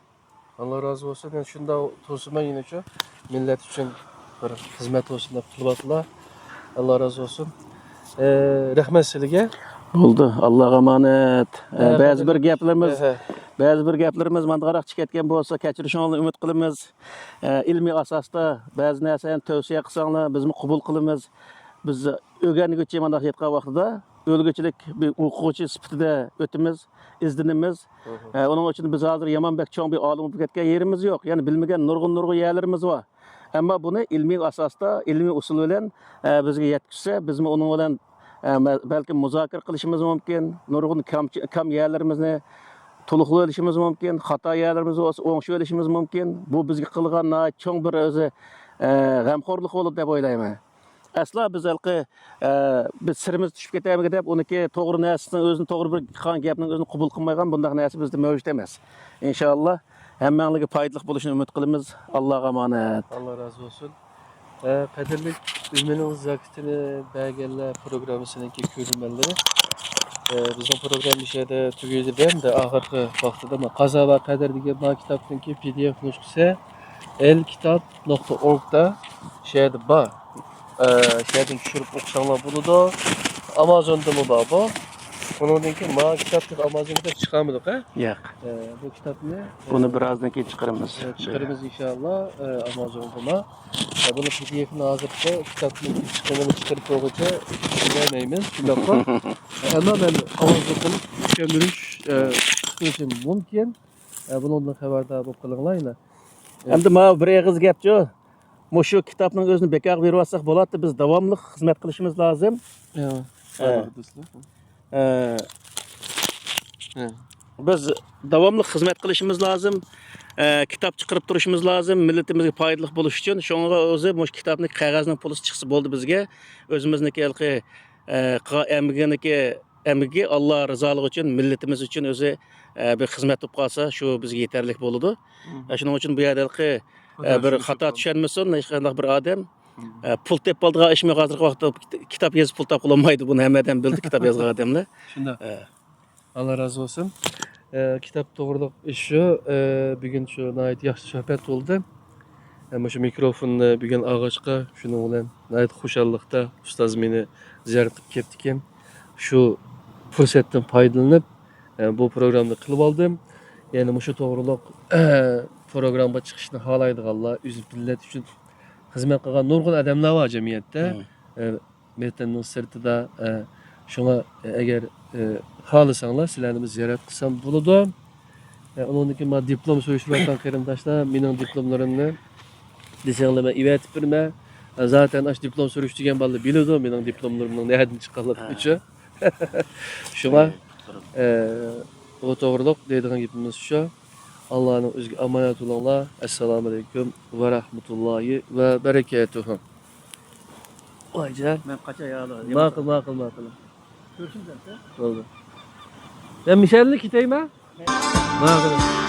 ئاللا رازى بولسۇن. يەنە شۇنداق تۇرسىمەن يەنىچۇ مىللەت ئۈچۈن بىر خىزمەت بولسۇن دەپ قىلىۋاتىلا. ئاللا رازى بولسۇن. ئە، رەھمەت سىلىگە. بولدى، ئاللاغا ئامانەت. ئە، بەزى بىر گەپلىرىمىز، بەزى بىر گەپلىرىمىز ماندىغاراق چىقىپ كەتكەن بولسا، كەچۈرۈشۈڭلارنى ئۈمىد قىلىمىز. ئە، ئىلمىي ئاساستا بەزى نەرسىلەرنى تەۋسىيە قىلساڭلار، بىزمۇ قوبۇل قىلىمىز. بىز ئۆگەنگۈچى مانداق ئېيتقان ۋاقتىدا ئۆلگۈچىلىك بىر ئوقۇغۇچى سۈپىتىدە ئۆتىمىز، ئىزدىنىمىز. ئە، ئۇنىڭ ئۈچۈن بىز ھازىر يامان بەك چوڭ بىر ئالىم بولۇپ كەتكەن يېرىمىز يوق. يەنى بىلمىگەن نۇرغۇن، نۇرغۇن يەرلىرىمىز بار. ئەمما بۇنى ئىلمىي ئاساستا، ئىلمىي ئۇسۇل بىلەن، ئە، بىزگە يەتكۈزسە، بىزمۇ ئۇنىڭ بىلەن، ئە، مە-، بەلكىم مۇزاكىرە قىلىشىمىز مۇمكىن. نۇرغۇن كام، كام يەرلىرىمىزنى تولۇقلىۋېلىشىمىز مۇمكىن. خاتا يەرلىرىمىز بولسا ئوڭشىۋېلىشىمىز مۇمكىن. بۇ بىزگە قىلغان ناھايىتى چوڭ بىر ئۆزى، ئە، غەمخورلۇق بولىدۇ دەپ ئويلايمەن. ئەسلا بىز ھېلىقى، ئە، بىز سىرىمىز چۈشۈپ كېتەرمىكىن دەپ، ئۇنىڭكى توغرا نەرسىنىڭ ئۆزىنى، توغرا بىر قىلغان گەپنىڭ ئۆزىنى قوبۇل قىلمايدىغان بۇنداق نەرسە بىزدە مەۋجۇت ئەمەس. ئىنشائاللا، ھەممەڭلارگە پايدىلىق بولۇشىنى ئۈمىد قىلىمىز. ئاللاغا ئامانەت. ئاللا رازى بولسۇن. ئە، قەدىرلىك ئۈزمىنىڭ زاكىتىنى بەرگەنلەر پروگراممىسىنىڭكى كۆرۈرمەنلىرى. ئە، بىزنىڭ پروگرامما شۇ يەردە تۈگىدى دەمدە، ئاخىرقى ۋاقتىدا ما قازا ۋە قەدىر دېگەن ما كىتابنىڭكى پى دى ئېف نۇسخىسى ئېل كىتاب نۇقتا ئورگدا شۇ يەردە بار. ئە، شۇ يەردىن چۈشۈرۈپ ئوقۇساڭلار بولىدۇ. ئامازوندىمۇ بار بۇ. ئۇنىڭدىن كېيىن ما كىتاب تېخى ئامازوندا چىقارمىدۇق، ھە؟ ياق. ئە، بۇ كىتابنى، بۇنى ئە، بىرازدىن كېيىن چىقىرىمىز. ئە، چىقىرىمىز ئىنشائاللا، ئە، ئامازونغىمۇ. ئە، بۇنى پى دى ئېفنى ھازىرقى كىتابنىڭ چىقىمىنى چىقىرىپ بولغۇچە چىقىرالمايمىز، شۇنداققۇ؟ ئەمما مەن ئاۋازلىق قىلىپ چۈشەندۈرۈش، ئە، قىلىشىم مۇمكىن. ئە، بۇنىڭدىن خەۋەردار بولۇپ قېلىڭلار يەنە. ئەمدى ماۋۇ بىر ئېغىز گەپچۇ، مۇشۇ كىتابنىڭ ئۆزىنى بىكارغا بېرىۋاتساق بولاتتى، بىز داۋاملىق خىزمەت قىلىشىمىز لازىم. يا. ئە، ئە، بىز داۋاملىق خىزمەت قىلىشىمىز لازىم. ئە، كىتاب چىقىرىپ تۇرۇشىمىز لازىم، مىللىتىمىزگە پايدىلىق بولۇش ئۈچۈن. شۇڭا ئۆزى مۇشۇ كىتابنىڭ قەغەزنىڭ پۇلى چىقسا بولدى بىزگە. ئۆزىمىزنىڭكى ھېلىقى، ئە، قىلغان ئەمگىنىڭكى ئەمگىكى ئاللا رىزالىقى ئۈچۈن، مىللىتىمىز ئۈچۈن ئۆزى، ئە، بىر خىزمەت بولۇپ قالسا، شۇ بىزگە يېتەرلىك بولىدۇ. مم. ئە، شۇنىڭ ئۈچۈن بۇ يەردە ھېلىقى، ئە، بىر خاتا چۈشەنمىسۇن ھېچقانداق بىر ئادەم. مم. ئە، پۇل تېپىپ بولىدىغان ئىشمۇ ھازىرقى ۋاقىتتا كىت-، كىتاب يېزىپ پۇل تاپقىلى بولمايدۇ. بۇنى ھەممە ئادەم بىلدى، كىتاب يازغان ئادەملەر. شۇنداق. ئە. ئاللا رازى بولسۇن. ئە، كىتاب توغرىلىق ئىش شۇ، ئە، بۈگۈن شۇ ناھايىتى ياخشى سۆھبەت بولدى. ئە، مۇشۇ مىكروفوننى بۈگۈن ئالغاچقا، شۇنىڭ بىلەن ناھايىتى خۇشاللىقتا ئۇستاز مېنى زىيارەت قىلىپ كەپتىكەن. شۇ پۇرسەتتىن پايدىلىنىپ، ئە، بۇ پروگراممىنى قىلىۋالدىم. يەنى مۇشۇ توغرىلىق، ئە، پروگراممىغا چىقىشنى خالايدىغانلار، ئۆز مىللەت ئۈچۈن خىزمەت قىلغان نۇرغۇن ئادەملەر بار جەمئىيەتتە. مم. ئە، ۋەتەننىڭ سىرتىدا، ئە، شۇڭا، ئە، ئەگەر، ئە، خالىساڭلار، سىلەرنىمۇ زىيارەت قىلسام بولىدۇ. ئە، ئۇنىڭدىن كېيىن مانا دىپلوم سۈرۈشتۈرۈۋاتقان قېرىنداشلار مېنىڭ دىپلوملىرىمنى دېسەڭلار مەن ئېۋەتىپ بېرىمەن. ئە، زاتەن ئاشۇ دىپلوم سۈرۈشتۈرگەن بالىلار بىلىدۇ مېنىڭ دىپلوملىرىمنىڭ نەدىن چىققانلىقىنى. شۇڭا، ئە، بۇ توغرىلىق دەيدىغان گېپىمىز شۇ. ئاللانىڭ ئۆزىگە ئامانەت بولۇڭلار. ئەسسالامۇئەلەيكۇم ۋە رەھمەتۇللاھى ۋە بەرەكاتۇھۇ. ۋايجان. مەن قاچاي ھازىر. ماقۇل، ماقۇل، ماقۇل. كۆرۈشىمىز ئەمسە. بولدى. مەن مىشەلدىن كېتەيمەن. ماقۇل.